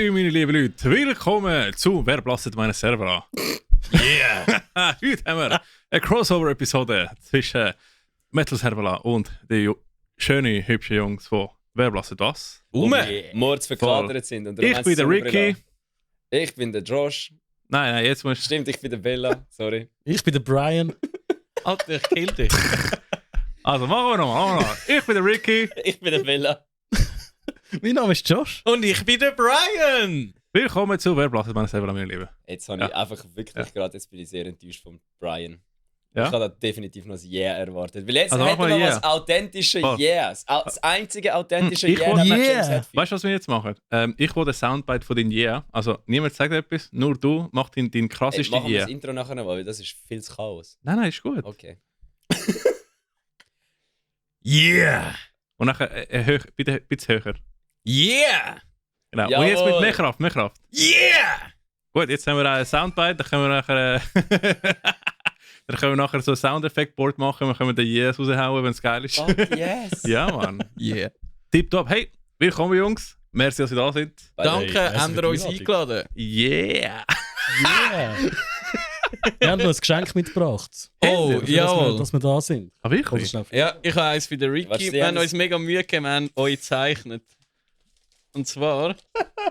Hallo meine lieben Leute, willkommen zu «Wer blastet meine Server an?» Yeah! Heute haben wir eine Crossover-Episode zwischen Metal Servala und den schönen, hübschen Jungs von «Wer blastet was?» Mords verkadert sind. Und ich bin der Ricky. Ich bin der Josh. Nein, jetzt musst du... Stimmt, ich bin der Bella. Sorry. Ich bin der Brian. Alter, ich kill dich. Also machen wir nochmal. Ich bin der Ricky. Ich bin der Bella. Mein Name ist Josh. Und ich bin der Brian. Willkommen zu «Wer blastet meine Server an», meine Lieben. Jetzt habe ich einfach wirklich gerade, jetzt bin ich sehr enttäuscht von Brian. Ja? Ich habe da definitiv noch ein Yeah erwartet. Weil jetzt Also hätten machen wir wir Yeah. was authentisches Voll. Yeah. Das einzige authentische Ich Yeah, will- das Yeah. James Hetfield. Weißt du, was wir jetzt machen? Ich will den Soundbite von deinem Yeah. Also niemand sagt etwas, nur du machst deinen krassesten Machen wir Yeah. das Intro nachher noch, weil das ist viel zu Chaos. Nein, ist gut. Okay. Yeah. Und nachher bitte ein bisschen höher. Yeah. Genau. Jawohl. Und jetzt mit mehr Kraft, mehr Kraft. Yeah. Gut, jetzt haben wir auch ein Soundbite, dann können wir nachher, dann können wir nachher so ein Soundeffekt-Board machen, wir können den Yes raushauen, wenn es geil ist. Fuck yes. Ja, Mann. Yeah. Tipptopp. Hey, willkommen Jungs. Merci, dass ihr da seid. Danke, merci habt für ihr die uns Einladung. eingeladen? Yeah. Yeah. Wir haben noch ein Geschenk mitgebracht. Oh, Dafür, jawohl. dass wir da sind. Ah, Oder wirklich? schnell. Ja, ich habe eins für den Ricky. Was sie Wir haben haben- uns mega Mühe gegeben, wir haben euch gezeichnet. Und zwar,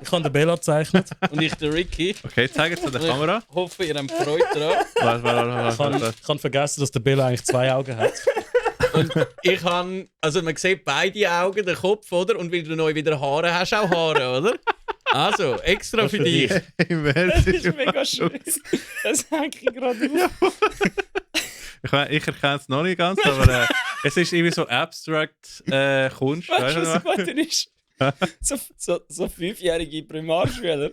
Ich habe den Bella gezeichnet. und ich der Ricky. Okay, zeig jetzt an der Kamera. Ich hoffe, ihr habt Freude daran. Ich habe vergessen, dass der Bella eigentlich 2 Augen hat. Und ich habe, also man sieht beide Augen, den Kopf, oder? Und weil du neu wieder Haare hast, auch Haare, oder? Also, extra Das für für dich. Das ist mega schön. Das hänge ich gerade auf. Ich erkenne es noch nicht ganz, aber es ist irgendwie so Abstract Kunst. Weißt du, weißt was du das Gute ist? So 5-jährige Primarschüler,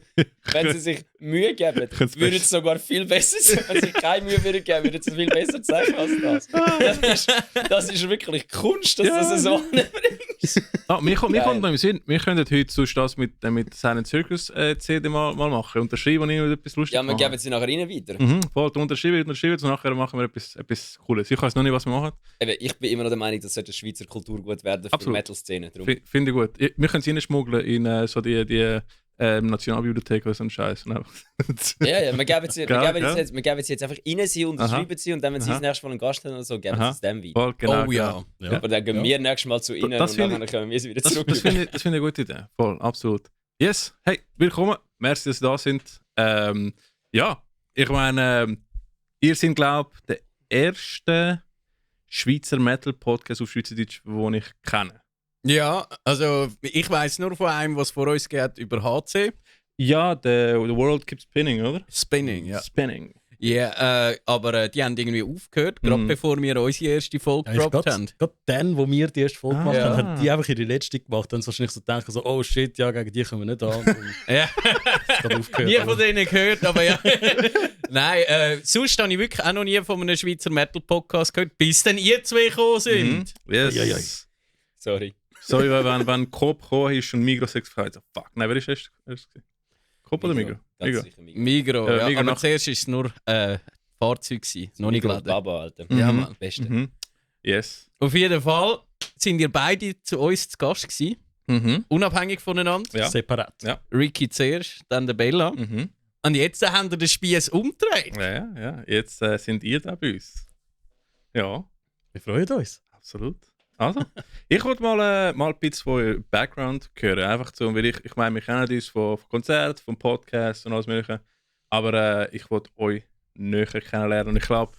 wenn sie sich Mühe geben, Können's würden besser- es sogar viel besser sein. Wenn sie keine Mühe würden geben, würden sie es viel besser zeigen als das. Das ist wirklich Kunst, dass Ja. das so anbringst. Mir kommt Geil. noch im Sinn, wir könnten heute sonst das mit Silent Circus CD mal machen. Unterschreiben und etwas Lustiges Ja, wir machen. geben sie nachher rein weiter. Mhm, voll, unterschreiben und nachher machen wir etwas Cooles. Ich weiß noch nicht, was wir machen. Eben, ich bin immer noch der Meinung, das sollte Schweizer Kultur gut werden für die Absolut. Metal-Szene. Darum. Finde ich gut. Wir können es reinschmuggeln in so die Nationalbibliothek oder so einen Scheiß. Ja, wir geben sie, Geil, geil. wir geben sie jetzt einfach rein, sie unterschreiben sie und dann, wenn sie Aha. das nächste Mal einen Gast haben oder so, geben Aha. sie es dann weiter. Voll, genau, Oh ja. Ja. Aber dann gehen wir nächstes Mal zu ihnen Das und finde dann können wir sie wieder Das, zurück. das finde ich eine gute Idee. Voll, absolut. Yes, hey, willkommen. Merci, dass ihr da sind. Ja, ich meine, ihr seid, glaube ich, der erste Schweizer Metal-Podcast auf Schweizerdeutsch, den ich kenne. Ja, also ich weiss nur von einem, was vor uns geht, über HC. Ja, the World Keeps Spinning, oder? Spinning, ja. Spinning. Ja, aber die haben irgendwie aufgehört, gerade Mhm. bevor wir unsere erste Folge Eigentlich gedroppt haben. gerade dann, wo wir die erste Folge Ah. gemacht Ja. haben, haben die einfach ihre letzte gemacht. Dann wahrscheinlich so denken, so, oh shit, ja, gegen die kommen wir nicht an. Und Ja. dann aufgehört. Nie aber- von denen gehört, aber ja. Nein, sonst habe ich wirklich auch noch nie von einem Schweizer Metal-Podcast gehört, bis dann ihr zwei gekommen sind. Yes. Ja, ja. Sorry. Sorry, weil wenn Coop gekommen ist und Migros hat gefragt, so, fuck, nein, wer ist erst? Coop oder Migros? Ganz Migros. sicher Migros. Migros, Ja, ja, Migros aber nach- zuerst war es nur Fahrzeug, gewesen, noch nicht Migros geladen. Baba, Alter. Ja, Mhm. Mann. Beste. Mhm. Yes. Auf jeden Fall sind ihr beide zu uns zu Gast gewesen, Mhm. unabhängig voneinander. Ja. Separat. Ja. Ricky zuerst, dann der Bella. Mhm. Und jetzt haben wir den Spieß umgedreht. Ja. Jetzt sind ihr da bei uns. Ja. Wir freuen uns. Absolut. Also, ich wollte mal ein bisschen von eurem Background hören. Einfach so, weil ich meine, wir kennen uns von Konzerten, vom Podcast und alles Mögliche. Aber ich wollte euch näher kennenlernen. Und ich glaube,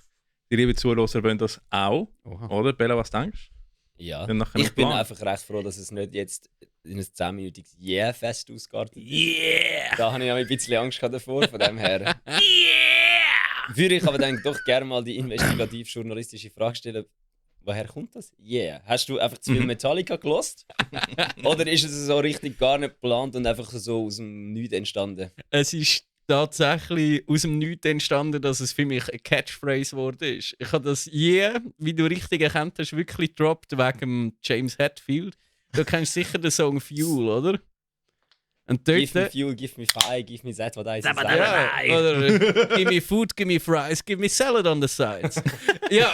die lieben Zuhörer wollen das auch. Oder? Bella, was denkst Ja. Dann nachher Ich noch bin Plan. einfach recht froh, dass es nicht jetzt in ein 10-minütiges Yeah-Fest ausgeartet ist. Yeah! Da habe ich noch ein bisschen Angst gehabt davor, von dem her. Yeah! Würde ich aber dann doch gerne mal die investigativ-journalistische Frage stellen, woher kommt das? Yeah. Hast du einfach zu viel Metallica gelost? Oder ist es so richtig gar nicht geplant und einfach so aus dem Nichts entstanden? Es ist tatsächlich aus dem Nichts entstanden, dass es für mich eine Catchphrase geworden ist. Ich habe das wie du richtig erkannt hast, wirklich gedroppt wegen dem James Hetfield. Du kennst sicher den Song Fuel, oder? Und dort... Give me fuel, give me fire, give me that, what I say. Ja, oder give me food, give me fries, give me salad on the sides. Ja,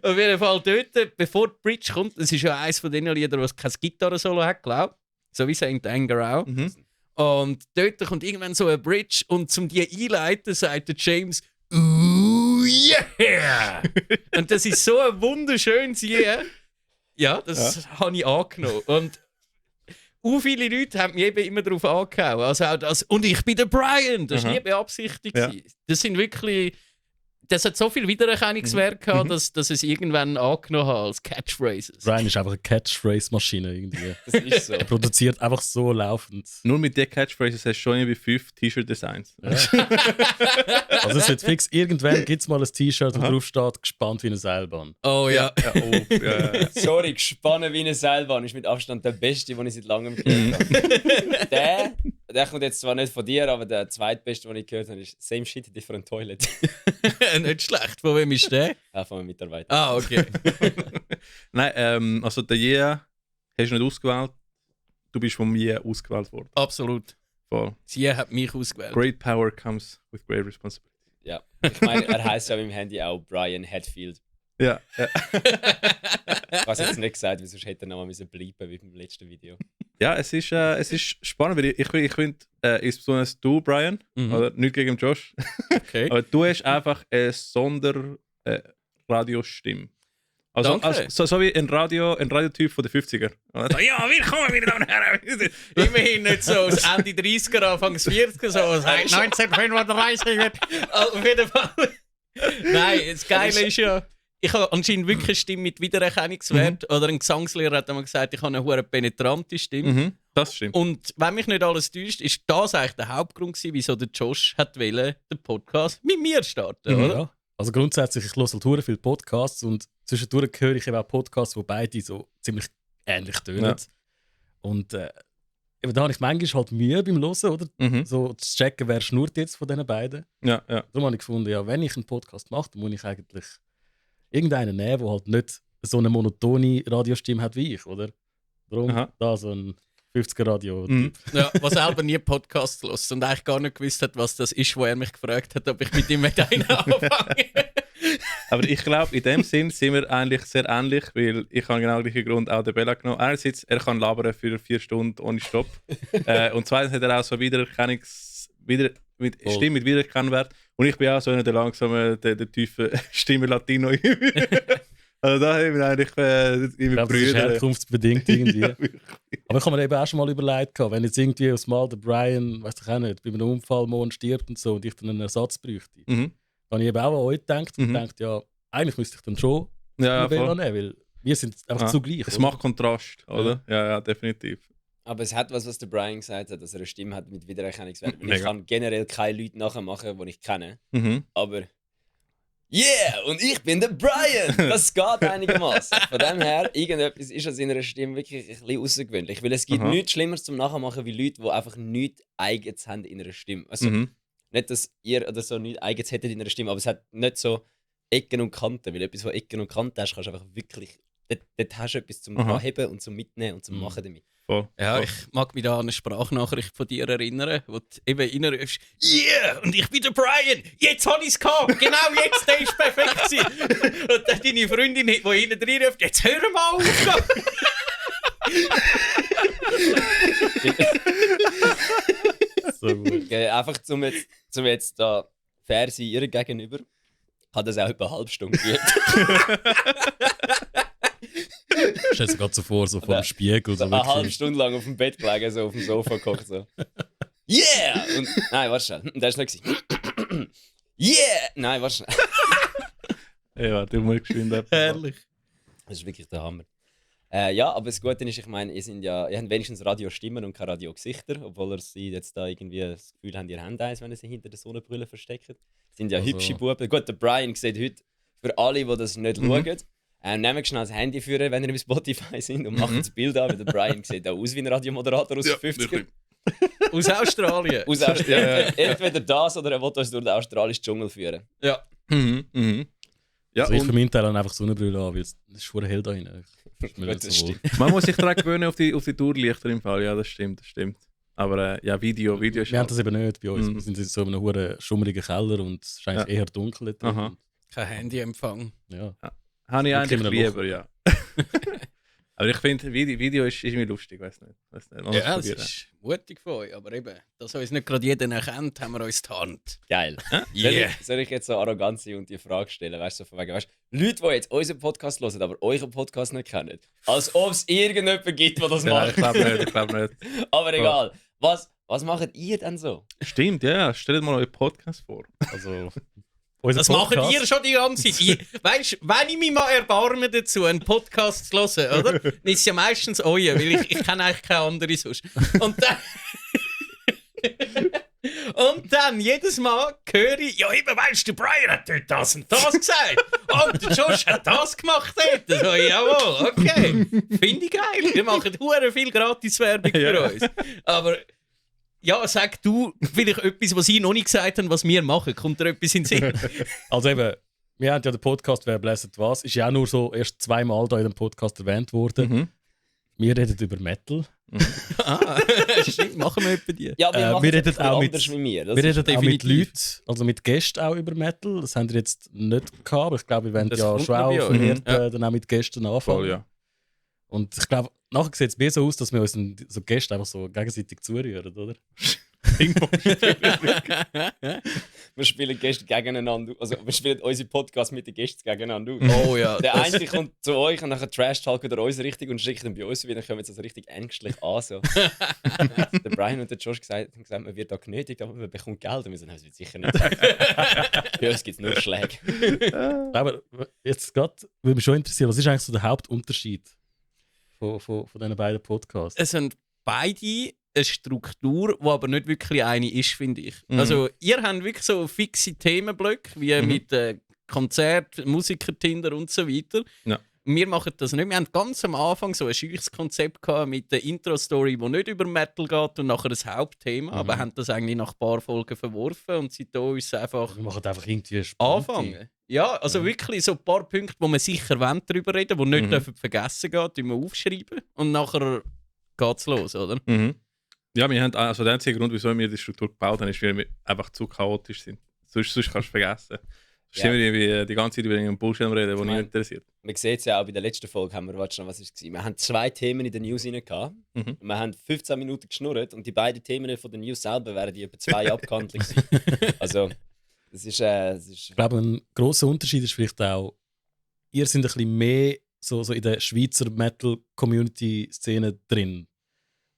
auf jeden Fall dort, bevor die Bridge kommt, das ist ja eines von den Liedern, was kein Gitarre-Solo hat, glaube ich. So wie St. Anger auch. Mhm. Und dort kommt irgendwann so ein Bridge und zum die einleiten sagt der James «Ooh, yeah!» Und das ist so ein wunderschönes Yeah. Ja, das habe ich angenommen. Und viele Leute haben mich eben immer darauf angehauen. Also auch das «Und ich bin der Brian!» Das war nie beabsichtigt. Ja. Das sind wirklich... Das hat so viel Wiedererkennungswert gehabt, dass es irgendwann angenommen hat als Catchphrases. Brian ist einfach eine Catchphrase-Maschine irgendwie. Das ist so. Er produziert einfach so laufend. Nur mit den Catchphrases hast du schon irgendwie 5 T-Shirt-Designs. Also es wird fix, irgendwann gibt es mal ein T-Shirt, wo drauf steht, gespannt wie eine Seilbahn. Oh ja. Ja. Sorry, gespannt wie eine Seilbahn ist mit Abstand der beste, den ich seit langem gehört habe. Der kommt jetzt zwar nicht von dir, aber der zweitbeste, den ich gehört habe, ist «Same shit, different toilet». Nicht schlecht. Von wem ist der? Von meinem Mitarbeiter. Ah, okay. Nein, also der Yeah hast du nicht ausgewählt. Du bist vom Yeah ausgewählt worden. Absolut. Voll. Sie hat mich ausgewählt. Great power comes with great responsibility. Ja. Ich meine, er heisst ja mit dem Handy auch Brian Hatfield. Ja. Ich habe jetzt nicht gesagt, weil sonst hätte er noch mal bleiben wie beim letzten Video. Ja, es ist spannend, weil ich finde, insbesondere du, Brian, oder nicht gegen Josh, Okay. aber du hast einfach eine Sonderradiostimme. Danke. So wie ein Radiotyp von den 50er. Und dann so, ja, willkommen, meine Damen und Herren. Immerhin nicht so aus Ende 30er, Anfang 40er, so seit 1935 wird. Auf jeden Fall. Nein, das Geile ist ja, ich habe anscheinend wirklich eine Stimme mit Wiedererkennungswert. Oder ein Gesangslehrer hat einmal gesagt, ich habe eine hohe penetrante Stimme. Mhm, das stimmt. Und wenn mich nicht alles täuscht, ist das eigentlich der Hauptgrund gewesen, wieso der Josh hat wollte, den Podcast mit mir starten, oder? Ja. Also grundsätzlich, ich höre halt hure viele Podcasts und zwischendurch höre ich eben auch Podcasts, wo beide so ziemlich ähnlich tönen. Ja. Und eben da habe ich manchmal halt Mühe beim Hören, oder? Mhm. So zu checken, wer schnurrt jetzt von diesen beiden. Ja. Darum habe ich gefunden, ja, wenn ich einen Podcast mache, dann muss ich eigentlich irgendeinen nehmen, der halt nicht so eine monotone Radiostimme hat wie ich, oder? Darum Aha. da so ein 50er-Radio. Mhm. Ja, was selber nie Podcasts hört und eigentlich gar nicht gewusst hat, was das ist, wo er mich gefragt hat, ob ich mit ihm mit einem anfange. Aber ich glaube, in dem Sinn sind wir eigentlich sehr ähnlich, weil ich habe genau den gleichen Grund auch den Bella genommen. Einerseits, er kann labern für 4 Stunden ohne Stopp. Und zweitens hat er auch so mit Stimme mit Wiedererkennungswert. Und ich bin auch so einer der langsamen, der tiefen Stimme Latino. Also da haben wir eigentlich Ich immer glaube, das ist Brüder. herkunftsbedingt irgendwie. Ja, wirklich. Aber ich habe mir eben auch schon mal überlegt, wenn jetzt irgendwie aus Mal der Brian, weiß ich auch nicht, bei einem Unfall morgen stirbt und so und ich dann einen Ersatz bräuchte, Mhm. dann habe ich eben auch an euch gedacht und Mhm. gedacht, ja, eigentlich müsste ich dann schon Ja, eine Bella voll. nehmen, weil wir sind einfach Ja. zugleich. Es oder? macht Kontrast, oder? Ja, definitiv. Aber es hat was der Brian gesagt hat, dass er eine Stimme hat mit Wiedererkennungswert. Weil ich Mega. kann generell keine Leute nachmachen, die ich kenne. Mhm. Aber yeah, und ich bin der Brian! Das geht einigermaßen. Von dem her, irgendetwas ist an seiner Stimme wirklich ein bisschen außergewöhnlich. Weil es gibt Aha. nichts Schlimmeres zum Nachmachen wie Leute, die einfach nichts Eigenes haben in einer Stimme. Also Mhm. nicht, dass ihr oder so nichts Eigenes hättet in einer Stimme, aber es hat nicht so Ecken und Kanten. Weil etwas, wo Ecken und Kanten hast, kannst du einfach wirklich. Dort hast du etwas zum Aha. Anheben und zum Mitnehmen und zum Mhm. Machen damit. Voll. Ja, Voll. ich mag mich da an eine Sprachnachricht von dir erinnern, wo du eben reinrufst, «Yeah, und ich bin der Brian! Jetzt habe ich es gehabt! Genau jetzt, der ist perfekt gewesen!» Und dann deine Freundin, die hinten reinruft, «Jetzt hör mal auf!» So gut. Einfach zum jetzt da fair sein ihr gegenüber, hat das auch etwa eine halbe Stunde geübt. Ich stelle es gerade so vor, so vor dem Spiegel. So Eine halbe wirklich. Stunde lang auf dem Bett gelegen, so auf dem Sofa gekocht. So. Yeah! Und, nein, warte schnell. Das war nicht. Yeah! Nein, warte schnell. Ja, du musst geschwind etwas. Herrlich. Das ist wirklich der Hammer. Ja, aber das Gute ist, ich meine, ihr habt wenigstens Radiostimmen und keine Radiogesichter, obwohl sie jetzt da irgendwie das Gefühl haben, ihr habt eins, wenn ihr sie hinter der Sonnenbrille verstecken. Sind ja Also- hübsche Buben. Gut, der Brian sieht heute, für alle, die das nicht schauen, nehmt schnell das Handy führen, wenn ihr bei Spotify sind und macht das Bild an, weil der Brian sieht auch aus wie ein Radiomoderator aus den 50er. Aus Australien. Aus Australien. Entweder das oder er will uns durch den australischen Dschungel führen. Ja. Mhm. Mhm. Ja, Also ich für und meinen Teil habe einfach Sonnenbrille an, weil es ist schon hell da drin. Ist mir Gut, nicht das so wohl. stimmt. man muss sich daran gewöhnen auf die Tourlichter im Fall. Ja, das stimmt. Aber ja, Video ist Wir haben halt- das eben nicht bei uns. Mhm. Wir sind in so einem hohen schummrigen Keller und es ist eigentlich eher dunkel. dort drin. Aha. Und, Kein Handyempfang. ja. Habe ich Und eigentlich in einem Loch. lieber, ja. Aber ich finde, Video ist irgendwie lustig, weiß nicht. Man muss Ja, das probieren. ist mutig von euch, aber eben, dass uns nicht gerade jeder erkennt, haben wir uns die Hand. Geil. Yeah. Soll ich jetzt so arrogant sein und die Frage stellen? Weißt du, so von wegen, weißt, Leute, die jetzt unseren Podcast hören, aber euren Podcast nicht kennen. Als ob es irgendjemanden gibt, der das Ja, ich macht. glaube nicht. Aber egal. Was macht ihr denn so? Stimmt, ja. Stellt mal euren Podcast vor. Also, unser Das macht Podcast- ihr schon die ganze Zeit. Weißt du, wenn ich mich mal erbarme dazu, einen Podcast zu hören, oder? Dann ist es ja meistens euer, weil ich kenne eigentlich keine andere sonst. Und dann. Und dann jedes Mal höre ich, ja eben, weißt du, Brian hat dort das und das gesagt. Und der Josh hat das gemacht dort. So, jawohl, okay. Finde ich geil. Wir machen hure viel Gratiswerbung für uns. Aber ja, sag du vielleicht etwas, was ich noch nicht gesagt habe, was wir machen. Kommt dir etwas in den Sinn? Also eben, wir haben ja den Podcast «Wer bläset was?» ist ja auch nur so erst zweimal da in dem Podcast erwähnt worden. Mhm. Wir reden über Metal. Stimmt, machen wir etwa die. Ja, aber ihr macht wir es reden einfach auch mit- anders wie mir. Das Wir ist- reden auch mit definitiv. Leuten, also mit Gästen auch über Metal. Das haben wir jetzt nicht gehabt, aber ich glaube, wir werden Das ja kommt schon noch auch bei euch. vermehrt Ja. dann auch mit Gästen anfangen. Voll, ja. Und ich glaube, nachher sieht es mehr so aus, dass wir unseren so Gästen einfach so gegenseitig zurühren, oder? Wir spielen Gäste gegeneinander. Also, wir spielen unsere Podcasts mit den Gästen gegeneinander aus. Oh ja. Der eine kommt zu euch und dann trash-talkt er uns richtig und schickt dann bei uns wieder. Dann kommen wir jetzt also richtig ängstlich an. So. Der Brian und der Josh haben gesagt, man wird da genötigt, aber man bekommt Geld. Und wir sagen, das wird sicher nicht. Bei uns gibt es nur Schläge. Aber jetzt gerade würde mich schon interessieren, was ist eigentlich so der Hauptunterschied von diesen beiden Podcasts? Es sind beide eine Struktur, die aber nicht wirklich eine ist, finde ich. Mhm. Also, ihr habt wirklich so fixe Themenblöcke, wie mit Konzert, Musiker-Tinder und so weiter. Ja. Wir machen das nicht. Wir haben ganz am Anfang so ein scheuches Konzept gehabt mit der Intro-Story, die nicht über Metal geht und nachher das Hauptthema, aber haben das eigentlich nach ein paar Folgen verworfen und seitdem uns einfach Wir machen einfach irgendwie spannend. anfangen. Ja, also wirklich so ein paar Punkte, wo man sicher darüber reden wollen, die nicht dürfen vergessen gehen, die wir aufschreiben und nachher geht's los, oder? Mhm. Ja, wir haben, also der einzige Grund, wieso wir die Struktur gebaut haben, ist, weil wir einfach zu chaotisch sind. Sonst kannst du es vergessen. Sonst sind wir irgendwie die ganze Zeit über irgendeinen Bullshit reden, der Ich nicht mein- interessiert. Man sieht es ja auch bei der letzten Folge, haben wir, warte schon, was ist es? Wir haben 2 Themen in den News rein gehabt. Mhm. Und wir haben 15 Minuten geschnurrt und die beiden Themen von den News selber wären die über 2 abgehandelt gewesen. Also, das ist. Ich glaube, ein grosser Unterschied ist vielleicht auch, ihr seid ein bisschen mehr so in der Schweizer Metal-Community-Szene drin.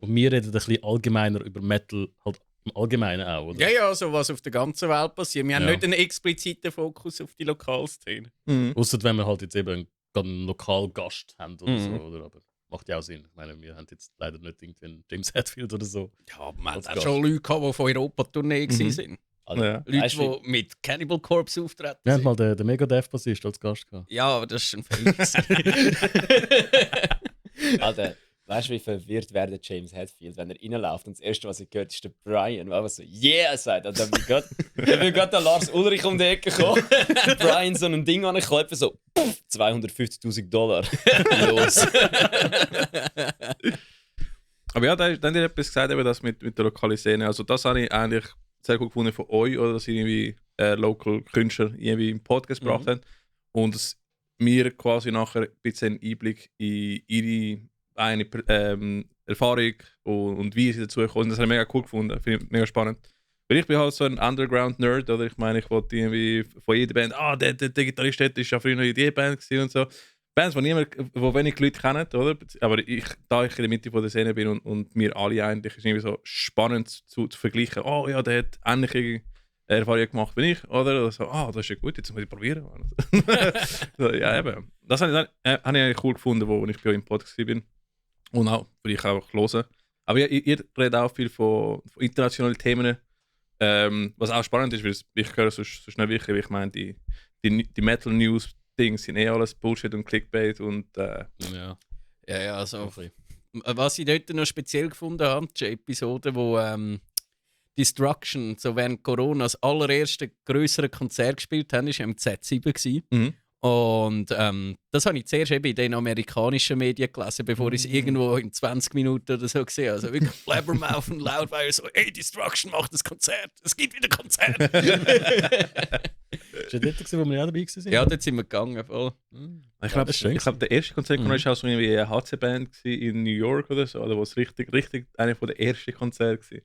Und wir reden ein bisschen allgemeiner über Metal, halt im Allgemeinen auch, oder? Ja, ja, so was auf der ganzen Welt passiert. Wir haben Ja. nicht einen expliziten Fokus auf die Lokalszene. Mhm. Ausser wenn wir halt jetzt eben gerade einen Lokalgast haben oder Mhm. so, oder? Aber macht ja auch Sinn. Ich meine, wir haben jetzt leider nicht irgendwie einen James Hetfield oder so. Ja, aber man Als hat auch Gast. schon Leute gehabt, die von Europa-Tournee waren. Also, Ja. Leute, weißt du, die mit Cannibal Corpse auftreten. Wir haben mal den Megadeth-Bassist als Gast gehabt. Ja, aber das ist ein Fehler. Alter, weißt du, wie verwirrt wäre der James Hetfield, wenn er reinläuft und das Erste, was er hört, ist der Brian, der einfach so «Yeah!» sagt. Und dann will gerade der Lars Ulrich um die Ecke kommen, der Brian so ein Ding ankleppen, so «Puff, $250.000. Los!» Aber ja, dann hat ihr etwas gesagt, eben das mit der lokalen Szene. Also das habe ich eigentlich sehr gut gefunden von euch, oder, dass ihr irgendwie Local Künstler irgendwie im Podcast gebracht habt. Und dass mir quasi nachher ein bisschen einen Einblick in ihre Erfahrung und wie sie dazu gekommen sind. Das habe ich mega cool gefunden, finde ich mega spannend. Weil ich bin halt so ein Underground-Nerd, oder? Ich meine, ich wollte irgendwie von jeder Band, der Gitarrist dort ist ja früher noch in die Band gewesen und so. Bands, die wenig Leute kennen, oder? Aber da ich in der Mitte von der Szene bin und wir alle eigentlich, ist irgendwie so spannend zu vergleichen. Oh ja, der hat ähnliche Erfahrungen gemacht wie ich, oder so, das ist ja gut, jetzt muss ich probieren. So, ja, eben. Das habe ich eigentlich cool gefunden, wo ich bei euch im Podcast war. Und auch, weil ich auch hören. Aber ihr redet auch viel von internationalen Themen, was auch spannend ist, weil ich höre so schnell wirklich, weil ich meine, die Metal-News-Dings sind alles Bullshit und Clickbait und Ja. Ja, also. Was ich dort noch speziell gefunden habe, die Episode, wo Destruction, so während Corona, das allererste größere Konzert gespielt haben, war im Z7 gewesen. Mhm. Und das habe ich zuerst eben in den amerikanischen Medien gelesen, bevor ich es irgendwo in 20 Minuten oder so gesehen habe. Also wirklich Blabbermouth und laut, weil so, hey, Destruction macht das Konzert, es gibt wieder Konzert. Ist das dort, wo wir auch dabei waren? Ja, dort sind wir gegangen, voll. Ich glaube, das ist schön der erste Konzert war auch so irgendwie eine HC-Band in New York oder so, oder wo es richtig einer der ersten Konzerte war.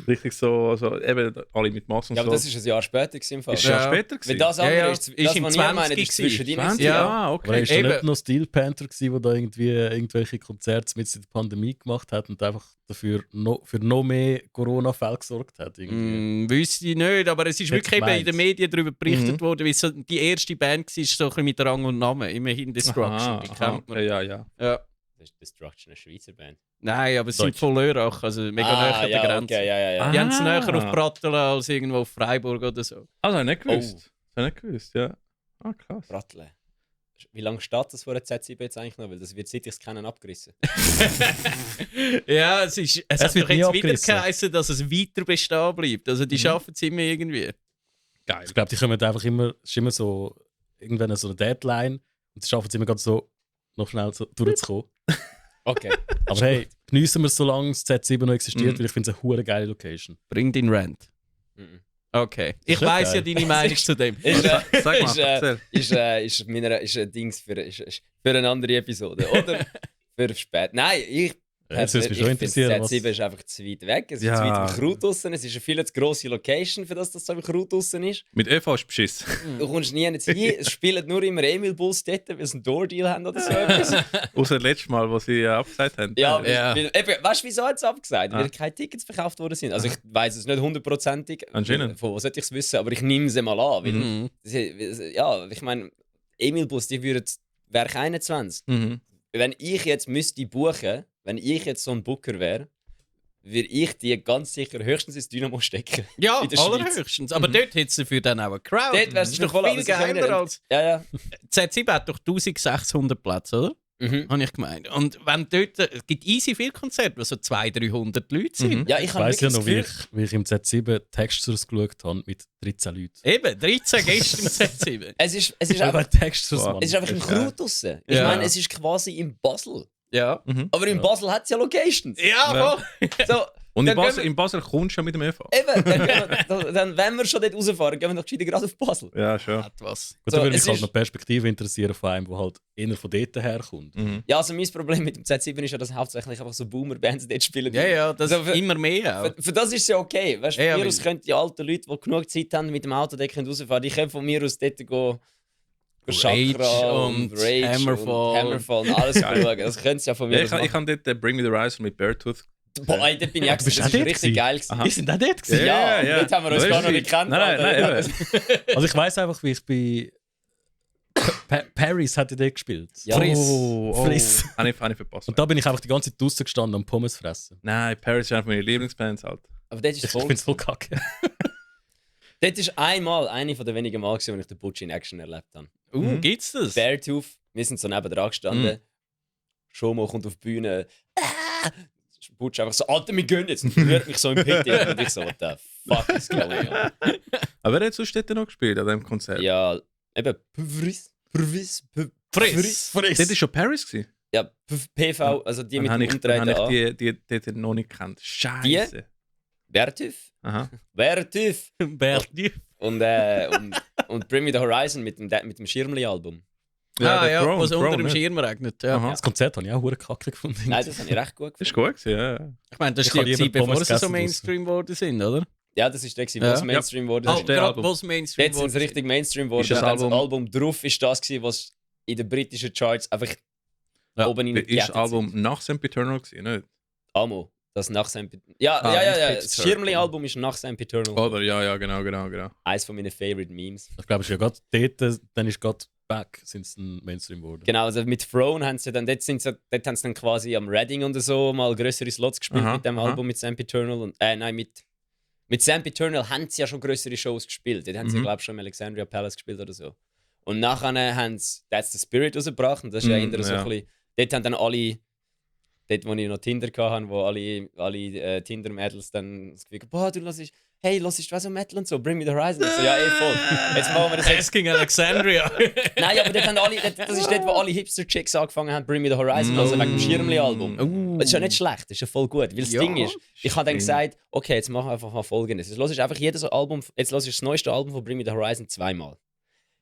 Richtig so, eben alle mit Masken und Ja, aber so. das ist ein Jahr später im Fall. Ist ein Jahr Ja. später Weil gewesen. das andere Ja, ja. ist, Ist das, im was ich meine, 20 ist zwischen deinen 20? Ja. Ah, Aber okay. ist da Eben. nicht noch Steel Panther gewesen, der da irgendwie irgendwelche Konzerte mit in der Pandemie gemacht hat und einfach dafür für noch mehr Corona-Fälle gesorgt hat? Irgendwie. Wüsste ich nicht, aber es ist Hätte wirklich eben in gemeint. den Medien darüber berichtet worden, wie so die erste Band war, so ein bisschen mit Rang und Namen. Immerhin Destruction, die kennt man. okay, ja. Ja. Das ist Destruction, eine Schweizer Band. Nein, aber es sind Deutsch. von Lörrach, also mega nah an der ja, Grenze. okay, ja. Die haben es näher Ah. auf Pratteln als irgendwo auf Freiburg oder so. Also, habe ich nicht gewusst. Oh. Habe ich nicht gewusst, ja. Ah, krass. Brattle. Wie lange steht das vor der Z7 jetzt eigentlich noch? Weil das wird seit ich es kenne abgerissen. Ja, es hat wird doch nie jetzt wieder abgerissen. geheißen, dass es weiter bestehen bleibt. Also die schaffen es immer irgendwie. Geil. Ich glaube, die kommen einfach immer, es ist immer so, irgendwann so eine Deadline und sie schaffen es immer ganz so, noch schnell so durchzukommen. Okay. Aber hey, geniessen wir es, solange das Z7 noch existiert, weil ich finde es eine hure geile Location. Bring den Rant. Mhm. Okay. Ich ist ja weiss ja geil. deine Meinung zu dem. Ist, Sag mal, ist, erzähl. ist ein Dings ist für eine andere Episode, oder? Für spät. Nein, Jetzt würde es mich schon ich interessieren, finde, was... Z7 ist einfach zu weit weg. Es ist Ja. zu weit im Kraut draussen. Es ist eine viel zu grosse Location, für das so im Kraut draussen ist. Mit ÖV ist beschiss. Du kommst nie hin. Es spielen nur immer Emil-Bulls dort, weil sie einen Door-Deal haben oder so etwas. Außer das letzte Mal, wo sie abgesagt haben. Ja, Ja. Weißt du, wieso hat es abgesagt? Ah. Weil keine Tickets verkauft worden sind. Also ich weiß es nicht hundertprozentig. Anscheinend. Von wo sollte ich es wissen? Aber ich nehme es mal an. Weil, Mhm. ja, ich meine, Emil-Bus, die würden Werk 21. Mhm. Wenn ich jetzt müsste buchen, wenn ich jetzt so ein Booker wäre, würde ich die ganz sicher höchstens ins Dynamo stecken. Ja, In der Schweiz. allerhöchstens. Aber dort hättest du dafür dann auch eine Crowd. Dort wär's das ist doch doch voll, viel aber sie können geiler nicht. als... Ja. Z7 hat doch 1600 Plätze, oder? Mhm. Habe ich gemeint. Und wenn dort... Es gibt easy viele Konzerte, wo so 200-300 Leute sind. Mhm. Ja, ich Ich habe weiss ja wirklich noch, das Gefühl... wie ich im Z7 Textures geschaut habe mit 13 Leuten. Eben, 13 Gäste im Z7. Es ist Aber einfach, Textures, Wow. Mann. es ist einfach im Das ist geil. Kraut draussen. Ich Ja. meine, es ist quasi in Basel. Ja. Aber in Basel hat es ja Locations. Ja, voll. So, Und Dann in Basel kommst du ja mit dem ÖV. eben, dann, wenn wir schon dort rausfahren, gehen wir doch gescheiter gerade auf Basel. Ja, schon. Hat was. Gut, So, da würde es mich halt ist- noch Perspektive interessieren von einem, der halt eher von dort herkommt. Mhm. Ja, also mein Problem mit dem Z7 ist ja, dass hauptsächlich einfach so Boomer-Bands dort spielen. Ja, ja, das Also für- immer mehr auch. Für das ist es ja okay. Weißt du, Ja, von mir weil- aus können die alten Leute, die genug Zeit haben mit dem Auto, dort können rausfahren, die können von mir aus dort go Chakra Rage und und Rage Hammerfall. und Hammerfall und alles schauen. Das können sie ja von mir Ja, aus ich machen. habe dort Bring Me the Horizon mit Beartooth. Boah, ey, dort bin ich auch Du bist gewesen. Das auch ist dort richtig gewesen? geil gewesen. Aha. Wir sind auch dort gewesen. Ja, dort haben wir uns gar noch nicht gekannt. Nein, Alter. eben. Also ich weiss einfach, wie ich bei Paris hat dort gespielt. Ja. Friss. Oh, Friss. Habe ich verpasst. Und da bin ich einfach die ganze Zeit draussen gestanden und Pommes fressen. Nein, Paris ist einfach meine Lieblingsbands halt. Aber dort ist Ich voll. finde es voll kacke. Dort ist einmal eine von den wenigen Mal, gewesen, wo ich den Butch in Action erlebt habe. Gibt's das? Beartooth, wir sind so nebendran gestanden. Schomo kommt auf die Bühne. Butch einfach so, Alter, wir gehen jetzt. Und rührt mich so im Pity. Und ich so, what the fuck is going on? Aber wer hat sonst dort noch gespielt an diesem Konzert? Ja, eben, Friss. Dort war schon Paris gewesen. Ja, PV, also die mit Dann dem habe Umdrehen ich an. die dort noch nicht gekannt. Scheiße. Beartooth. Aha. Beartooth. Berti. Und Bring Me the Horizon mit dem Schirmli-Album. Ah der ja, Throne, was unter Throne, dem nicht? Schirm regnet. Ja. Aha. Das Konzert habe ich auch hure kacke gefunden. Nein, das habe ich recht gut Das gefunden. war gut gewesen, ja. Ich meine, das Ich ist habe die lieber Zeit, bevor Pommes sie so gegessen Mainstream geworden sind, oder? Ja, das ist der, gewesen, Ja. was Mainstream wurde. Oh, ist der gerade Album. was Mainstream Jetzt sind sie geworden richtig Mainstream geworden. Ist das Dann das Album- Album drauf ist das gewesen, was in den britischen Charts einfach Ja. oben in Ist das Album nach St. Eternal gewesen, nicht? Amo. Das nach St. Ja, Ah, ja. St. Das Schirmli-Album ist nach St. Eternal. Oder? Ja, genau. Eines von meinen favorite Memes. Ich glaube, es ist ja gerade dort, dann ist gerade back, sind sie ein Mainstream geworden. Genau, also mit Throne haben sie dann, dort haben sie dann quasi am Reading und so mal größere Slots gespielt Aha, mit dem aha. Album mit St. Eternal. Und, nein, mit St. Eternal haben sie ja schon größere Shows gespielt. Dort haben sie, Mhm. glaube ich, schon im Alexandria Palace gespielt oder so. Und nachher haben sie That's the Spirit rausgebracht. Und das ist ja Mhm, eher so ja. ein bisschen. Dort haben dann alle. Dort, wo ich noch Tinder hatte, wo alle Tinder-Mädels dann das Gefühl boah, du hörst hey, los ist was so Metal und so, Bring Me the Horizon. Ich so, ja, voll. Jetzt machen wir das jetzt. Asking Alexandria. Nein, aber das ist dort, wo alle Hipster-Chicks angefangen haben, Bring Me the Horizon, also wegen dem Schirmli-Album. Das ist ja nicht schlecht, das ist ja voll gut. Weil das Ding ist, ich habe dann gesagt, okay, jetzt machen wir einfach mal Folgendes. Jetzt hörst du einfach jedes Album, jetzt hörst du das neueste Album von Bring Me the Horizon zweimal.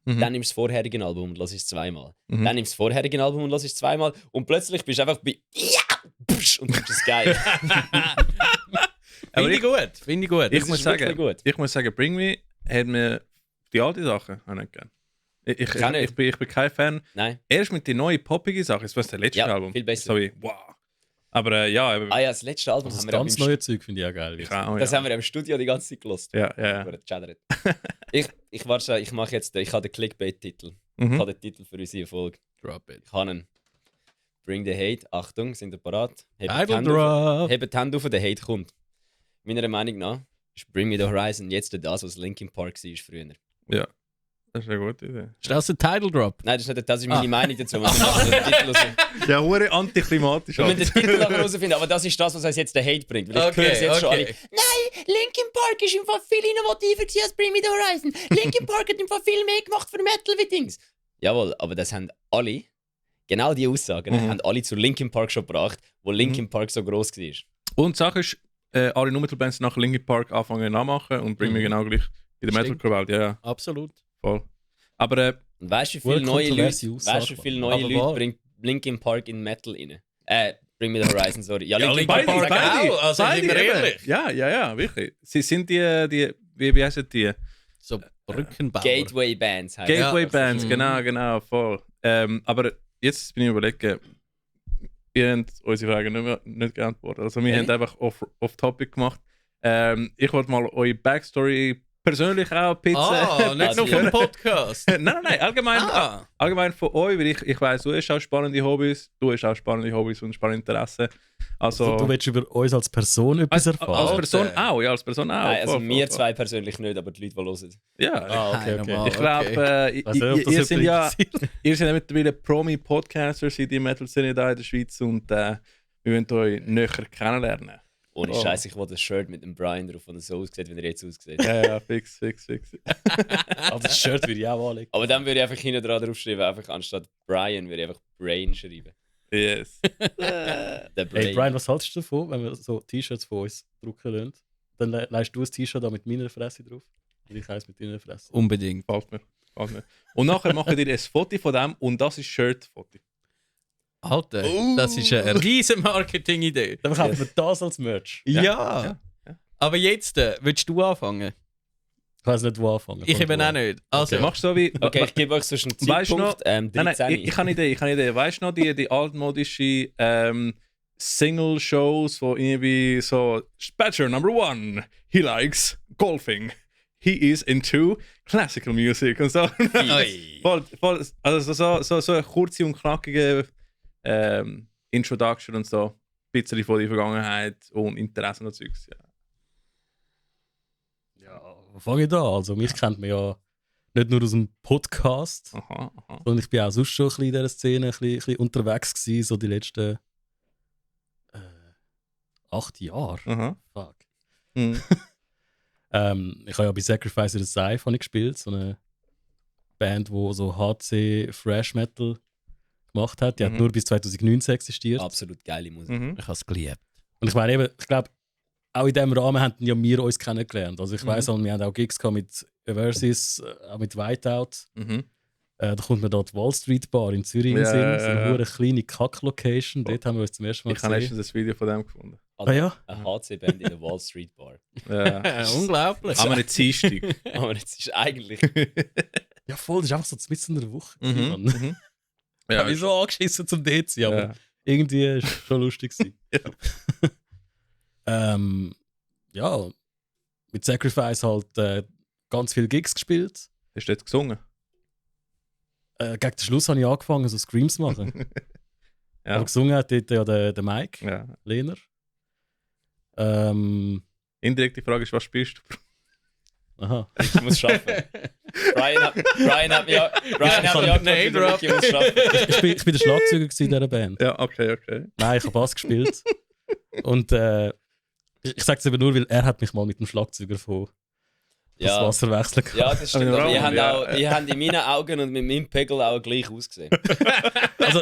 Dann nimmst du das vorherige Album und hörst es zweimal. Dann nimmst du das vorherige Album und hörst es zweimal. Und plötzlich bist du einfach bei und das ist geil. Finde ich gut. Finde ich gut. Ich muss wirklich gut. sagen, Bring Me hat mir die alten Sachen auch nicht gern. Ich nicht. bin kein Fan. Nein. Erst mit den neuen poppigen Sachen, das war das letzte Ja, Album. viel besser. Sorry, wow. Aber ja, Ah ja, das letzte Album Das haben wir auch ganz im neue Zeug finde ich auch geil. ich auch, Das ja. haben wir im Studio die ganze Zeit gelost. Ja. Ich warte schon, ich mache jetzt, ich habe den Clickbait-Titel. Ich Mhm. habe den Titel für unsere Folge. Drop it. Ich habe einen. Bring the Hate. Achtung, sind ihr parat? Title Drop. Hebt die Hände auf, der Hate kommt. Meiner Meinung nach ist Bring Me the Horizon jetzt das, was Linkin Park war früher. Ja, das ist eine gute Idee. Ist das ein Title Drop? Nein, das ist meine Meinung dazu. Wir müssen nachher den Titel raus- Ja, hure antiklimatisch. wir müssen den Titel nachher herausfinden, aber das ist das, was uns jetzt der Hate bringt. Weil ich höre es jetzt schon alle. Nein, Linkin Park ist im Fall viel innovativer gewesen als Bring Me the Horizon. Linkin Park hat im Fall viel mehr gemacht für Metal wie Dings. Jawohl, aber das haben alle, genau die Aussagen, haben alle zu Linkin Park schon gebracht, wo Linkin Park so gross war. Und die Sache ist, alle Nu-Metal-Bands nach Linkin Park anfangen nachmachen und Bring Me genau gleich in der Stimmt. Metal-Welt. Ja, Absolut. voll. Aber Und weißt du, wie Wohl viele neue kontroverse Leute, Aussage, weißt du, wie viele Mann. neue Aber Leute wahr. bringt Linkin Park in Metal rein? Bring Me the Horizon, sorry. Ja, Ja, Linkin Linkin Park. Park auch, also sind wir eben. ehrlich. Ja, wirklich. Sie sind die wie heißen die? So Brückenbauer. Gateway Bands heißt Gateway Bands, Mhm. genau, voll. Aber jetzt bin ich überlegen, ihr habt unsere Fragen nicht geantwortet. Also wir haben einfach off-topic gemacht. Ich wollte mal eure Backstory persönlich auch ein bisschen... Nicht nur vom Podcast. nein, allgemein von euch, weil ich weiss, du hast auch spannende Hobbys, und spannende Interessen. Also, Du willst über uns als Person etwas erfahren? als Person auch, ja, als Person auch. Nein, also voll, wir voll. zwei persönlich nicht, aber die Leute, die hören. Ja, Okay. ich glaube, Weiß nicht, ob das ihr seid ja interessiert. ihr seid ja mittlerweile Promi-Podcaster in der Metal-Szene da in der Schweiz und wir wollen euch näher kennenlernen. Ohne Oh. Scheiß, ich wollte das Shirt mit dem Brian drauf, und so aussieht, wie er jetzt aussieht. Ja, fix. Also das Shirt würde ich auch anlegen. Aber dann würde ich einfach hinten dran draufschreiben, einfach anstatt Brian würde ich einfach Brain schreiben. Yes. Der Brain. Hey Brian, was haltest du davon, wenn wir so T-Shirts von uns drucken lassen? Dann leist du ein T-Shirt da mit meiner Fresse drauf und ich eins mit deiner Fresse. Unbedingt. Gefällt mir. Und nachher machen wir ein Foto von dem und das ist Shirt-Foto. Alter, das ist eine riesen Marketing-Idee. Dann kaufen wir das als Merch. Ja. Aber jetzt, willst du anfangen? Ich weiß nicht, wo anfangen. Ich eben auch nicht. Also, Okay. Machst du so wie... Okay, ich gebe euch so einen Weißt du noch- Zeitpunkt, Nein, 13. ich habe eine Idee. Weißt du noch, die altmodische Single-Shows, wo irgendwie so Bachelor number 1, he likes golfing. He is into classical music und so. Oi. voll, also so eine kurze und knackige Introduction und so. Ein bisschen von der Vergangenheit und Interessen und Zeugs. Ja. Ja, wo fange ich da? Also mich kennt man ja nicht nur aus dem Podcast, Aha. sondern ich bin auch sonst schon ein bisschen in dieser Szene ein bisschen unterwegs gewesen, so die letzten 8 Jahre. Aha. Fuck. Hm. Ich habe ja bei Sacrifice in the Scythe habe ich gespielt, so eine Band, die so HC Thrash Metal gemacht hat. Die hat nur bis 2019 existiert. Absolut geile Musik. Mhm. Ich habe es geliebt. Und ich meine eben, ich glaube, auch in diesem Rahmen haben ja wir uns kennengelernt. Also ich weiss, wir haben auch Gigs gehabt mit Versus, auch mit Whiteout. Mhm. Da kommt mir da die Wall Street Bar in Zürich in den Ja, Sinn. ja, So eine ja. hure kleine Kack-Location. Dort haben wir uns zum ersten Mal Ich habe gesehen. letztens ein Video von dem gefunden. Also, Ah ja? Eine HC-Band in der Wall Street Bar. Ja. Unglaublich. Aber nicht Dienstag. Aber jetzt ist eigentlich. Ja voll, das ist einfach so mitten in der Woche. Mhm. Mann. Mhm. Ich Ja, habe mich so angeschissen zum DC, aber ja. irgendwie ist es schon lustig gewesen. Ja, mit Sacrifice halt ganz viele Gigs gespielt. Hast du jetzt gesungen? Gegen den Schluss habe ich angefangen, so Screams zu machen. Ja. Aber gesungen hat dort ja der Mike Ja. Lehner. Indirekte Frage ist, was spielst du? Aha. Ich muss schaffen. Brian hat mich ja Name drop. ich muss schaffen. Ich bin der Schlagzeuger gewesen in dieser Band. Ja, okay. Nein, ich habe Bass gespielt. Und Ich sage es eben nur, weil er hat mich mal mit dem Schlagzeuger von das Ja. Wasser wechseln kann. Ja, das stimmt. Aber Aber ja. die haben in meinen Augen und mit meinem Pegel auch gleich ausgesehen. Also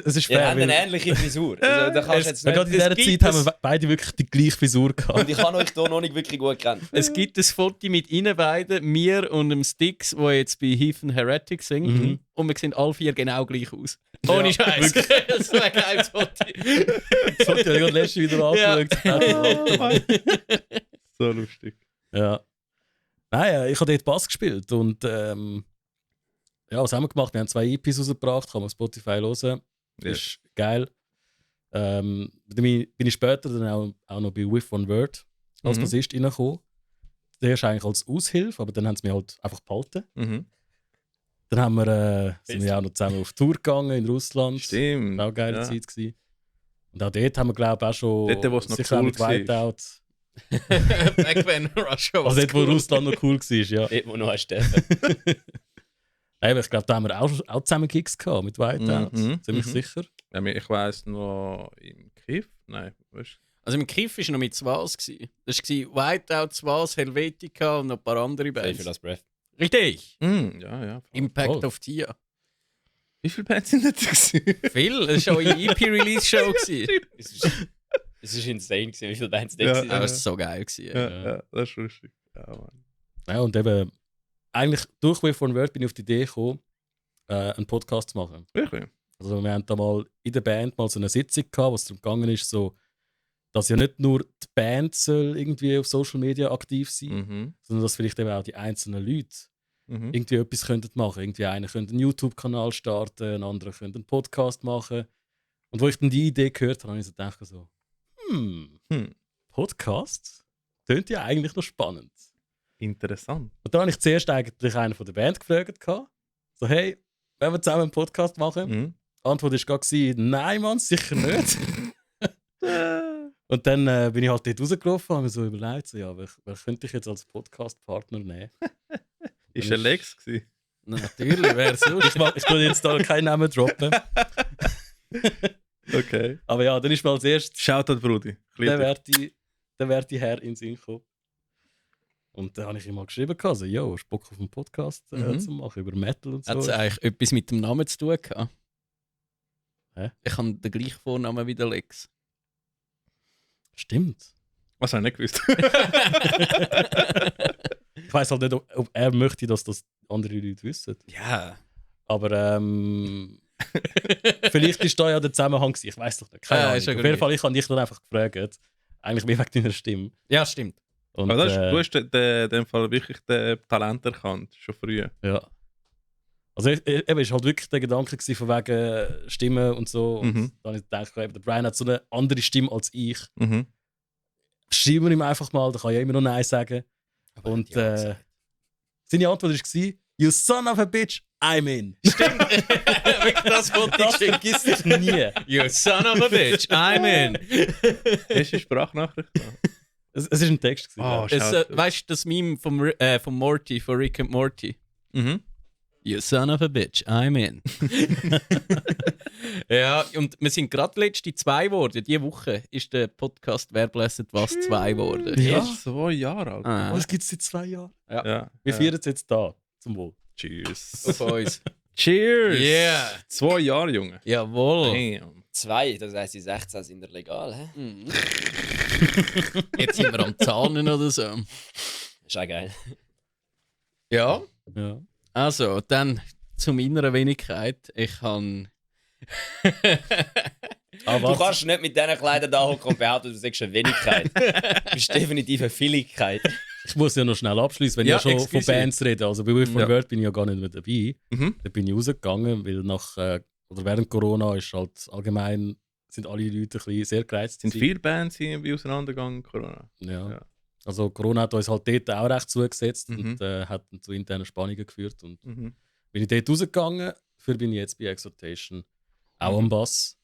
es ist Wir fair, haben eine weil ähnliche Frisur. Also, da kannst du jetzt ja, gerade nicht... in es dieser gibt Zeit haben wir beide wirklich die gleiche Frisur gehabt. Und ich habe euch hier noch nicht wirklich gut gekannt. Es gibt ein Foto mit ihnen beiden, mir und dem Sticks, der jetzt bei Heathen Heretic singt. Mhm. Und wir sehen alle 4 genau gleich aus. Ohne Scheiß. Das wäre ein geiles Foto. Das habe ich ja gerade letztens wieder Ja. angeschaut. So lustig. Ja. Nein, ich habe dort Bass gespielt und ja, was haben wir gemacht? Wir haben 2 EPs rausgebracht, kann man auf Spotify hören. Ja. Ist geil. Dann bin ich später dann auch noch bei With One Word als Mhm. Bassist reingekommen. Der ist eigentlich als Aushilfe, aber dann haben sie mich halt einfach behalten. Mhm. Dann sind wir auch noch zusammen auf Tour gegangen in Russland. Stimmt. War auch eine geile Ja. Zeit gewesen. Und auch dort haben wir, glaube ich, auch schon Dort, wo es noch sicher auch cool mit war. Whiteout. Back when Russia was Also dort, wo cool. Russland noch cool war, ja. Dort, wo noch ein Steffen. Nein, aber ich glaube, da haben wir auch zusammen Gigs gehabt mit Whiteout. Mhm, Ziemlich mhm. sicher. Ja, ich weiss noch im Kiff. Nein, weißt Also im Kiff war noch mit Swals. Das war Whiteout, Swals, Helvetica und noch ein paar andere Safe Bands. Last Breath. Richtig. du? Ja, ja. Impact Voll. of Tia. Wie viele Bands sind das gewesen? Viel. Das war auch eine EP-Release-Show. Es war insane, gewesen, wie viele Bands da Ja. waren. Aber es war so geil. Ja, das ist lustig. Ja, Mann. Ja, und eben, eigentlich durch With One Word bin ich auf die Idee gekommen, einen Podcast zu machen. Wirklich? Also wir haben da mal in der Band mal so eine Sitzung gehabt, wo es darum gegangen ist, so, dass ja nicht nur die Band soll irgendwie auf Social Media aktiv sein, Mhm. sondern dass vielleicht eben auch die einzelnen Leute Mhm. irgendwie etwas könnten machen. Irgendwie einer könnte einen YouTube-Kanal starten, ein anderer könnte einen Podcast machen. Und wo ich dann die Idee gehört habe, habe ich so gedacht, so, Podcast? Klingt ja eigentlich noch spannend. Interessant. Und dann habe ich zuerst eigentlich einen von der Band gefragt. So, hey, wollen wir zusammen einen Podcast machen? Mhm. Die Antwort war gerade, nein, Mann, sicher nicht. Und dann bin ich halt dort rausgelaufen und habe mir so überlegt, so, ja, wer könnte ich jetzt als Podcast-Partner nehmen? Ist er Lex gewesen? Natürlich, wäre es Ich tue jetzt da keinen Namen droppen. Okay. Aber ja, dann ist mir als erstes Shoutout, Brudi. der werte Herr in den Sinn gekommen. Und dann habe ich ihm mal geschrieben, so, yo, hast du Bock auf einen Podcast zu machen über Metal und so. Hat es eigentlich etwas mit dem Namen zu tun gehabt? Hä? Ich habe den gleichen Vornamen wie der Lex. Stimmt. Was habe ich nicht gewusst? Ich weiß halt nicht, ob er möchte, dass das andere Leute wissen. Ja. Aber vielleicht ist da ja der Zusammenhang gewesen. Ich weiß doch nicht. Keine Ja, Ahnung. ist ja Auf gut. jeden Fall, ich habe dich dann einfach gefragt. Eigentlich mehr wegen deiner Stimme. Ja, stimmt. Und, Aber du hast in dem Fall wirklich den Talent erkannt, schon früh. ja. Also eben, es war halt wirklich der Gedanke gewesen, von wegen Stimme und so. Und Mhm. dann habe ich gedacht, eben, der Brian hat so eine andere Stimme als ich. Mhm. Schreiben wir ihm einfach mal, da kann ich ja immer noch Nein sagen. Und seine Antwort war, you son of a bitch, I'm in. Wirklich das Foto Das vergisst ich nie. You son of a bitch, I'm in. Hast du die Sprachnachricht? Es war ein Text. Gewesen, Oh, ja. Weißt du das Meme vom Morty, von Rick and Morty? Mhm. You son of a bitch, I'm in. Ja, und wir sind gerade letzte 2 geworden. Diese Woche ist der Podcast Wer blässet was 2 geworden. Ja. Er ist 2 Jahre alt. Oh, das gibt es seit 2 Jahren. Ja. Wir feiern es jetzt da. Zum Wohl. Cheers. Auf uns. Cheers! Yeah. 2 Jahre, Junge. Jawohl. Damn. 2, das heisst, die 16 sind ja legal. Hä? Mhm. Jetzt sind wir am Zahnen oder so. Ist auch geil. Ja, Ja. also dann zu meiner Wenigkeit. Ich kann. Du kannst nicht mit diesen Kleidern da hocken und behaupten, du sagst eine Wenigkeit. Du bist definitiv eine Vieligkeit. Ich muss ja noch schnell abschließen, wenn Ja, ich ja schon excuse. von Bands rede. Also bei With One Ja. Word bin ich ja gar nicht mehr dabei. Mhm. Da bin ich rausgegangen, weil oder während Corona ist halt allgemein sind alle Leute ein bisschen sehr gereizt. Sind gewesen. viele Bands irgendwie auseinandergegangen, Corona? Ja. Ja. Also Corona hat uns halt dort auch recht zugesetzt Mhm. und hat dann zu internen Spannungen geführt. Und Mhm. bin ich dort rausgegangen, dafür bin ich jetzt bei Exhortation auch Mhm. am Bass.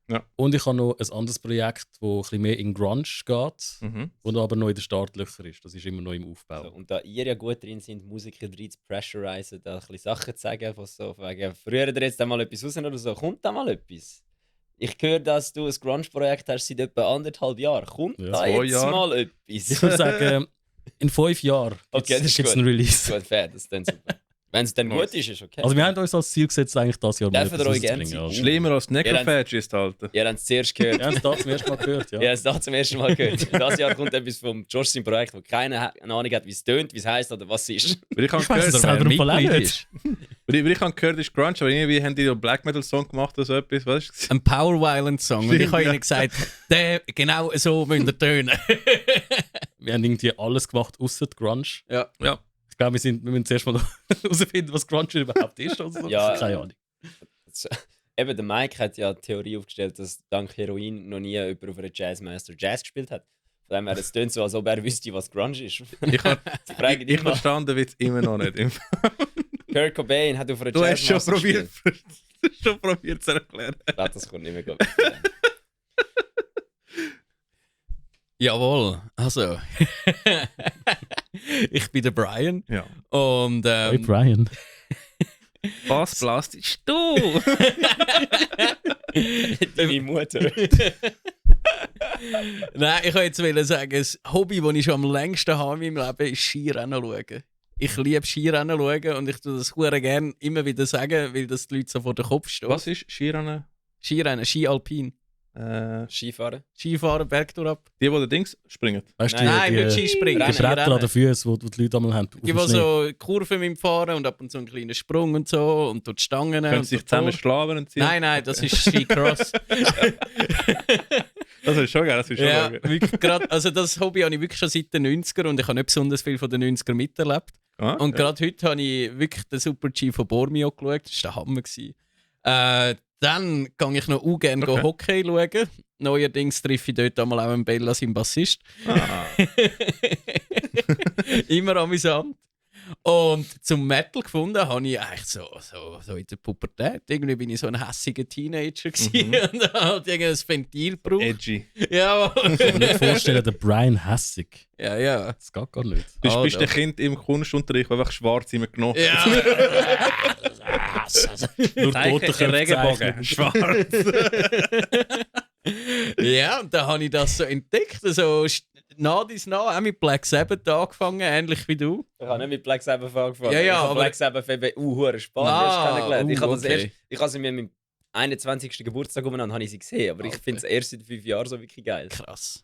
Ja. Und ich habe noch ein anderes Projekt, das ein bisschen mehr in Grunge geht, Mhm. und aber noch in den Startlöchern ist. Das ist immer noch im Aufbau. So, und da ihr ja gut drin sind, Musiker drin zu pressurisen, da ein bisschen Sachen zu sagen, was so von wegen, früher ihr jetzt einmal etwas raus oder so, kommt da mal etwas? Ich höre, dass du ein Grunge-Projekt hast seit etwa 1,5 Jahren. Kommt Ja, da 2 jetzt Jahre. mal Ich etwas? würde sagen, in 5 Jahren Okay, das ist gibt es gut. einen Release. Gut, fair, das ist dann super. Wenn es dann Nice. gut ist, ist okay. Also wir haben uns als Ziel gesetzt, eigentlich das Jahr Dürfen wir euch gerne rauszubringen. sein? Also. Schlimmer als Ja, Necrophagist, Alter. Ihr habt es zuerst gehört. Wir haben es da zum ersten Mal gehört, ja. Ich habe es da zum ersten Mal gehört. Dieses Jahr kommt etwas vom Josh sein Projekt, wo keiner eine Ahnung hat, wie es tönt, wie es heisst oder was es ist. Weil ich habe Ich weiss gehört, es selber im Fall auch Mitglied nicht. ist. weil ich habe gehört, ist Grunge, aber irgendwie haben die einen Black Metal Song gemacht oder so etwas, weißt du? Ein Power Violence Song. Und ich habe Stimmt, ihnen gesagt, der, genau so müsst ihr tönen. Wir haben irgendwie alles gemacht, außer Grunge. Ja. Ja. Ich glaube, wir müssen zuerst mal herausfinden, was Grunge überhaupt ist. Oder so. Ja. Keine Ahnung. Eben, der Mike hat ja die Theorie aufgestellt, dass dank Heroin noch nie jemand auf einer Jazzmaster Jazz gespielt hat. Von dem her, es tönt so, als ob er wüsste, was Grunge ist. Ich habe Frage dich mal. verstanden den Witz immer noch nicht. Kurt Cobain hat auf einer Du hast schon Jazzmaster probiert, gespielt. zu erklären. Ich glaube, das kommt nicht mehr gut. Jawohl, also. Ich bin der Brian. Ja. Und Hey Brian. Was blastisch du? Deine Mutter. Nein, ich wollte jetzt sagen, das Hobby, das ich schon am längsten habe in meinem Leben, ist Skirennen schauen. Ich liebe Skirennen schauen und ich tue das sehr gerne immer wieder sagen, weil das die Leute so vor den Kopf stehen. Was ist Skirennen? Skirennen, Ski Alpin. Skifahren. Skifahren, Bergtour ab. Die den springen. Weißt du, Ah, Nein, nicht die Skispringen. Rennen. Bretter an Skirennen. den Füßen, wo die Leute einmal haben. auf Die, dem die Schnee. so Kurven mit dem Fahren und ab und zu einen kleinen Sprung und so und dort Stangen. Können und sie sich dort zusammen Tor. schlagen und ziehen? Nein, das ist Skicross. Das ist schon geil, das ist schon Ja, geil. wirklich grad, also das Hobby habe ich wirklich schon seit den 90er und ich habe nicht besonders viel von den 90er miterlebt. Ah, Und ja. gerade heute habe ich wirklich den Super G von Bormio geschaut. Das war der Hammer. Dann gehe ich noch gerne Okay. Hockey schauen. Neuerdings treffe ich dort einmal auch einen Bella, seinen Bassist. Ah. Immer amüsant. Und zum Metal gefunden habe ich eigentlich so in der Pubertät. Irgendwie bin ich so ein hässiger Teenager gewesen und halt irgendein Ventil gebraucht. Edgy. Ja, Ich kann mir nicht vorstellen, der Brian Hassig. ja. Das geht gar nicht. Du Ah, bist doch. ein Kind im Kunstunterricht, der einfach schwarz immer genommen Ja. Nur Zeichen, Regenbogen, schwarz. Ja, und dann habe ich das so entdeckt. So nah auch mit Black Sabbath angefangen, ähnlich wie du. Ich habe nicht mit Black Sabbath angefangen. Ja, ich habe aber- Black Sabbath eben spannend Ah, erst kennengelernt. Ich habe das okay. ich habe sie mir mit 21. Geburtstag umeinander habe ich sie gesehen, aber ich Okay. finde es erst seit 5 Jahren so wirklich geil. Krass.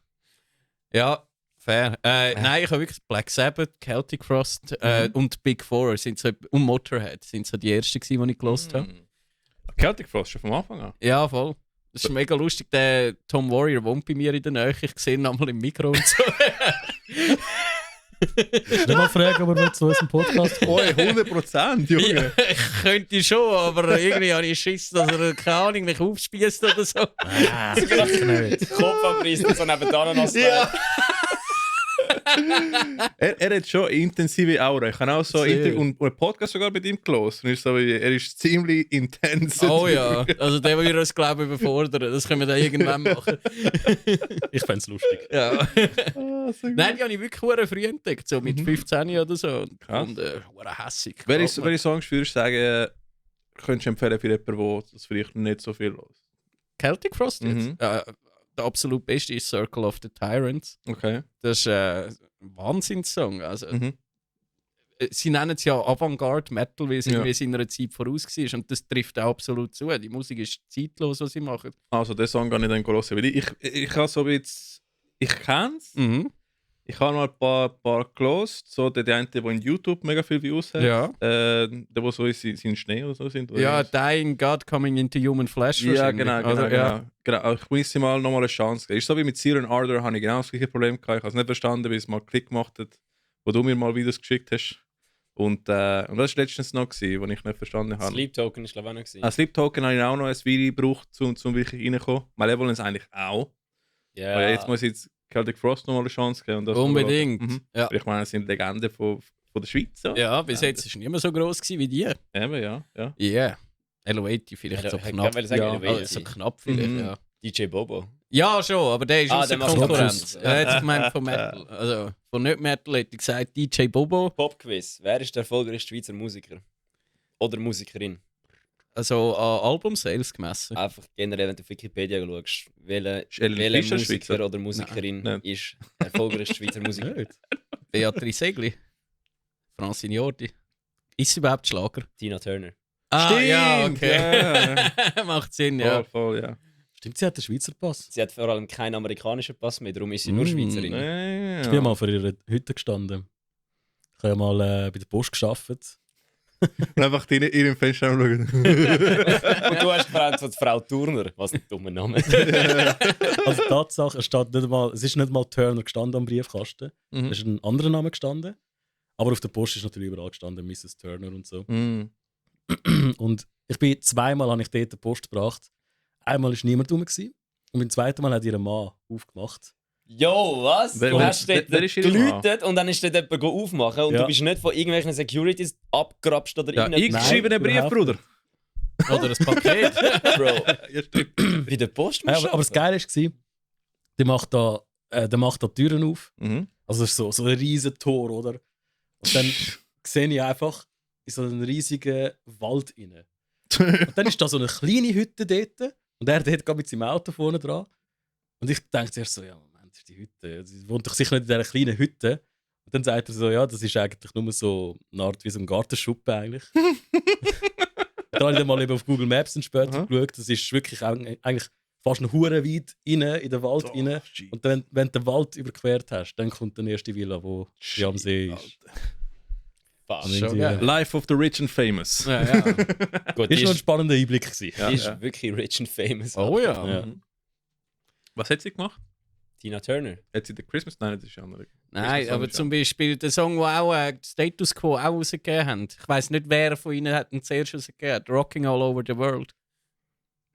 Ja, fair. Nein, ich habe wirklich Black Sabbath, Celtic Frost und Big Four sind so, und Motorhead sind so die ersten, gewesen, die ich gelost habe. Celtic Frost schon vom Anfang an. Ja, voll. Das ist mega lustig. Der Tom Warrior wohnt bei mir in der Nähe. Ich sehe ihn einmal im Mikro und so. Nicht mal fragen, ob er zu unserem Podcast kommt. Oh, 100%, Junge. Ja, ich könnte schon, aber irgendwie habe ich Schiss, dass er, keine Ahnung, mich aufspießt oder so. Ah, nicht. Kopf abreißen und so neben der Ananas. Ja. Er hat schon eine intensive Aura. Ich habe auch so Sehr. und einen Podcast sogar mit ihm gelesen. Und ist so, er ist ziemlich intens. Oh ja, also der würde uns, glaube ich, überfordern. Das können wir dann irgendwann machen. Ich fände es lustig. Ja. Ah, so gut. Nein, die habe ich wirklich verdammt früh entdeckt, so mit 15 oder so. Krass. Und hässig. Welche Songs würdest du sagen, könntest du empfehlen für jemanden, der das vielleicht nicht so viel los? Celtic Frost jetzt? Mhm. Der absolut beste ist Circle of the Tyrants. Okay. Das ist ein Wahnsinnssong. Also, Mhm. sie nennen es ja Avantgarde Metal, weil es Ja. irgendwie seiner Zeit voraus war. Und das trifft auch absolut zu. Die Musik ist zeitlos, was sie machen. Also, den Song kann ich dann hören. Weil ich habe so ein bisschen. Ich kenne es. Mhm. Ich habe mal ein paar gelost. So der eine, der in YouTube mega viel Views hat. Ja. Der, wo so in seinen Schnee oder so sind. Oder Ja, was? Dying God Coming into Human Flesh. Ja, wahrscheinlich. genau. Oder? Ja. Genau. Ich muss ihm mal nochmal eine Chance geben. Ist so wie mit Siren Ardor, habe ich genau das gleiche Problem gehabt. Ich habe es nicht verstanden, wie es mal Klick gemacht hat, wo du mir mal Videos geschickt hast. Und das war letztens noch, gewesen, wo ich nicht verstanden habe. Sleep Token ist glaube ich auch noch gewesen. Ein Sleep Token habe ich auch noch ein Video gebraucht, um wirklich reinzukommen. Malevolence eigentlich auch. Ja. Aber jetzt muss ich jetzt Celtic Frost nochmal eine Chance geben. Und das Unbedingt. Mhm. Ja. Ich meine, es sind Legenden von der Schweiz. So. Ja, bis jetzt war es nicht mehr so gross gewesen wie die. Eben, ja. Ja. Yeah. Elo80 vielleicht Ja, so ich knapp. wollte sagen, Ja, Elo80. also knapp vielleicht, Mhm. ja. DJ Bobo. Ja, schon, aber der ist Ah, aus der der macht Konkurrenz. Konkurrenz. Er hat gemeint von Metal. Also von nicht Metal hätte ich gesagt DJ Bobo. Popquiz. Wer ist der erfolgreichste Schweizer Musiker? Oder Musikerin? Also an Album-Sales gemessen? Einfach generell, wenn du auf Wikipedia schaust, welcher Ellen Fischer Musiker Schweizer? oder Musikerin Nein. ist der erfolgreichste Schweizer Musiker. Beatrice Egli. Francine Jordi. Ist es überhaupt Schlager? Tina Turner. Ja, okay. Ja. Macht Sinn, ja. Voll, ja. Stimmt, sie hat den Schweizer Pass. Sie hat vor allem keinen amerikanischen Pass mehr, darum ist sie nur Schweizerin. Ja. Ich bin mal vor ihrer Hütte gestanden. Ich habe ja mal bei der Post gearbeitet. Und einfach in ihrem Fenster schauen. Und du hast gefragt von Frau Turner. Was ein dummer Name. Also Tatsache, es ist nicht mal Turner gestanden am Briefkasten. Mhm. Es ist ein anderer Name gestanden. Aber auf der Post ist natürlich überall gestanden, Mrs. Turner und so. Mm. Und zweimal habe ich dort die Post gebracht. Einmal war niemand rum. Und beim zweiten Mal hat ihr Mann aufgemacht. Jo, was? Wer- Du hast wer- dort wer ist ihr geläutet und dann ist dort jemand aufmachen und Ja. du bist nicht von irgendwelchen Securities abgerapscht oder Ja, ich Nein, schreibe einen Brief, überhaupt Bruder. Oder ein Paket. Bro, Ja, stimmt. bei der Post Ja, musst du aber das Geile war, der macht da Türen auf. Mhm. Also es ist so ein riesen Tor, oder? Und dann sehe ich einfach in so einen riesigen Wald rein. Und dann ist da so eine kleine Hütte dort. Und er dort gerade mit seinem Auto vorne dran. Und ich denke zuerst so, ja, Moment, das ist die Hütte. Sie wohnt doch sicher nicht in dieser kleinen Hütte. Und dann sagt er so, ja, das ist eigentlich nur so eine Art wie so ein Gartenschuppen eigentlich. Dann habe ich dann mal eben auf Google Maps dann später Aha. geschaut. Das ist wirklich eigentlich fast eine Hure weit rein, in den Wald rein. Und dann, wenn du den Wald überquert hast, dann kommt die erste Villa, die am See ist. Fast. Und Schon irgendwie, geil. Life of the Rich and Famous. Ja, ja. Gut, ist die noch ein ist, spannender Einblick gewesen. Ja, die ist ja. wirklich rich and famous. Oh ja. Ja. Was hat sie gemacht? Tina Turner. Hat sie den Christmas? Nein, das ist andere. Nein, Christmas aber Song zum Beispiel der Song, den auch Status Quo auch rausgegeben haben. Ich weiss nicht, wer von ihnen hat ihn zuerst rausgegeben hat. Rocking All Over the World.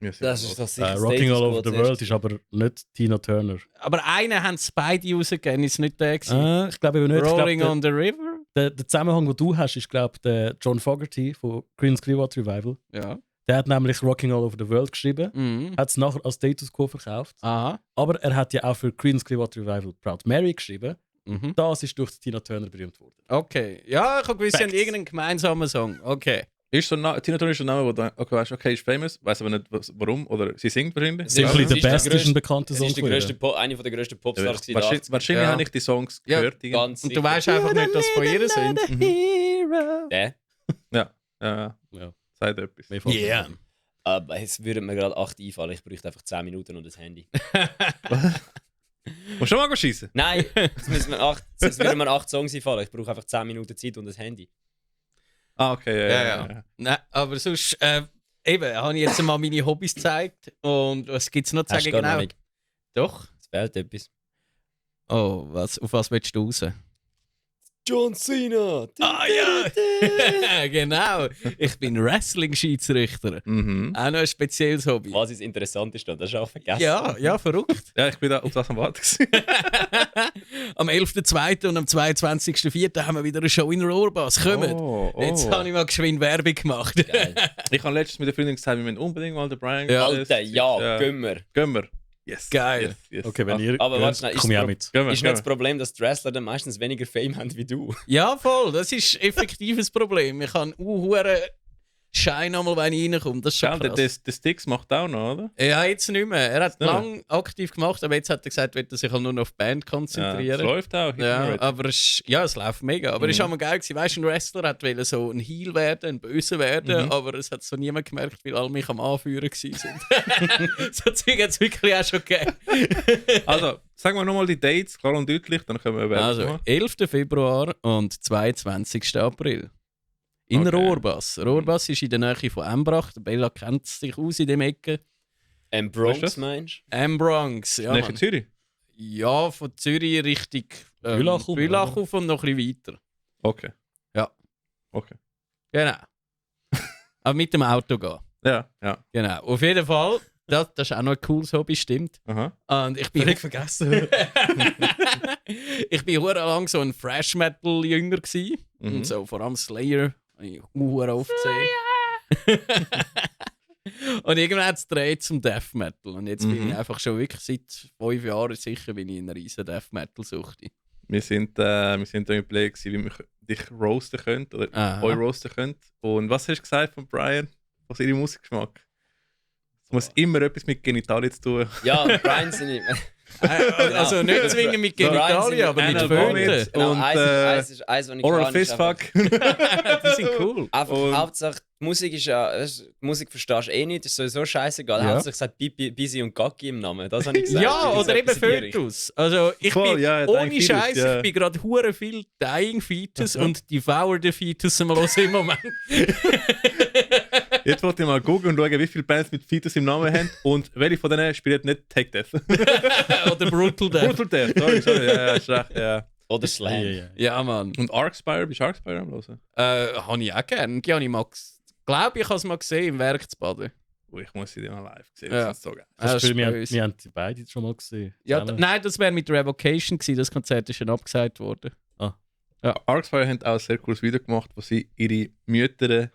Ja, Das ist doch sicher Rocking Status All Over Quo the zuerst. World ist aber nicht Tina Turner. Aber einen haben es beide rausgegeben, ist nicht der gewesen. Ich glaube eben nicht. Rolling Ich glaub, on the River? der Zusammenhang, den du hast, ist glaube der John Fogerty von Creedence Clearwater Revival. Ja. Der hat nämlich Rocking All Over the World geschrieben, Mhm. hat es nachher als Status Quo verkauft. Aha. Aber er hat ja auch für Creedence Clearwater Revival Proud Mary geschrieben. Mhm. Das ist durch Tina Turner berühmt worden. Okay. Ja, ich habe gewusst, sie haben Facts. irgendeinen gemeinsamen Song. Okay. Ist so Tina Turner ist ein Name, wo du okay, weißt, okay, ist famous, weiß aber nicht warum. Oder sie singt wahrscheinlich. Sie- Simply Ja, the sie ist der Best ist grösste- ein bekannter Es Song ist von ihr. eine der grössten Popstars gewesen. Wahrscheinlich, wahrscheinlich Ja. habe ich die Songs Ja, gehört. irgendwie. Ganz Und du weißt einfach nicht, dass von ihr sind. Der. Ja, Ja. sagt etwas. Mehr fällt mir Yeah. nicht. Aber es würde mir gerade 8 einfallen. Ich bräuchte einfach 10 Minuten und das Handy. Musst du schon mal schießen? Nein, es würden mir 8 Songs einfallen. Ich brauche einfach 10 Minuten Zeit und das Handy. Ah, okay. Ja. Nein, aber sonst, eben, habe ich jetzt mal meine Hobbys gezeigt. Und was gibt es noch zu Hast sagen? du gar noch Genau. nicht. Doch. Es fehlt etwas. Oh, auf was willst du raus? John Cena! Ah ja! Genau. Ich bin Wrestling-Schiedsrichter. Mhm. Auch noch ein spezielles Hobby. Was ist interessant ist, das hast du auch vergessen. Ja, verrückt. Ja, ich bin da auf das am Warten gewesen. Am 11.02. und am 22.04. haben wir wieder eine Show in Rohrbass. Kommt! Oh, oh. Jetzt habe ich mal geschwind Werbung gemacht. Geil. Ich habe letztens mit der Freundin gesagt, wir müssen unbedingt mal den Brian Ja. Alter, ja, gehen wir. Gehen wir. Yes. Geil. Yes, yes. Okay, wenn ihr Aber geht, warte schnell, ist komm ich das auch mit. Gehen wir, Ist gehen nicht das Problem, dass die Wrestler dann meistens weniger Fame haben wie du? Ja, voll. Das ist effektiv ein Problem. Ich habe einen Schein einmal, wenn ich reinkomme. Das ist schon Gell, krass. der Sticks macht auch noch, oder? Ja, jetzt nicht mehr. Er hat Nicht mehr? lang aktiv gemacht, aber jetzt hat er gesagt, er will sich halt nur noch auf die Band Ja, es konzentrieren. läuft auch. Ja, aber es läuft mega. Aber es ist auch geil gewesen. Weißt du, ein Wrestler hat wollte so ein Heel werden, ein Böse werden, aber es hat so niemand gemerkt, weil alle mich am Anführen waren. So Zeug hat es wirklich auch schon gegeben. Also, sagen wir nochmal die Dates, klar und deutlich, dann können wir Werbung Also, machen. 11. Februar und 22. April. In Okay. Rohrbass. Rohrbass ist in der Nähe von Embrach. Der Bella kennt sich aus in dem Ecke. Bronx, Weißt du das? meinst Bronx, ja. Nähe Mann. Zürich. Ja, von Zürich Richtung Bülach Bülach und noch ein bisschen weiter. Okay. Ja. Okay. Genau. Aber mit dem Auto gehen. Ja, ja. Genau. Auf jeden Fall, das ist auch noch ein cooles Hobby, stimmt. Aha. Und ich bin Völlig vergessen. ich bin hure lang so ein Thrash Metal Jünger gsi Mhm. und so vor allem Slayer, habe ich hure oft gesehen. Und irgendwann hat es gedreht zum Death Metal und jetzt bin ich einfach schon wirklich seit 5 Jahren sicher, bin ich in einer riesen Death Metal Suchte. Wir sind da im Überlegen, wie wir dich roasten können oder Aha. euch roasten könnt. Und was hast du gesagt von Brian? was ihre Musikgeschmack. Es muss immer etwas mit Genitalien zu tun. Ja, Brian sind nicht. Also nicht zwingend mit Genitalien, aber mit Anal Föten. Vomit. Genau, Und, eins ist was ich Oral kann, ist einfach- Fistfuck. Die sind cool. Einfach Und- Hauptsache, die Musik ist ja, die Musik verstehst du eh nicht, das ist sowieso scheißegal. Ja. Hauptsache es hat Busy und Gacki im Namen, das habe ich gesagt. Ja, Das ist oder eben etwas in die Richtung. Fetus. Also ich Voll, bin ja, ohne Dying Scheiß, Fetus, ja. ich bin gerade hure viel Dying Fetus und Devour the Fetus am hören im Moment. Jetzt wollte ich mal googeln und schauen, wie viele Bands mit Fetus im Namen haben und welche von denen spielt nicht Take Death. Oder Brutal Death. Brutal Death, sorry, ja, ist recht, ja. Oder Slam. Ja. Ja, Mann. Und Arkspire, bist du Arkspire am hören? Habe ich auch gerne. Die habe ich mal glaube ich, habe es mal gesehen im Werk zu Baden. Oh, ich muss sie dir mal live sehen, Ja. das ist so geil. Das ist wir böse. haben die beide schon mal gesehen. Ja, Zusammen. nein, das wäre mit Revocation gewesen. Das Konzert ist schon abgesagt worden. Arkspire haben auch ein sehr cooles Video gemacht, wo sie ihre Mütter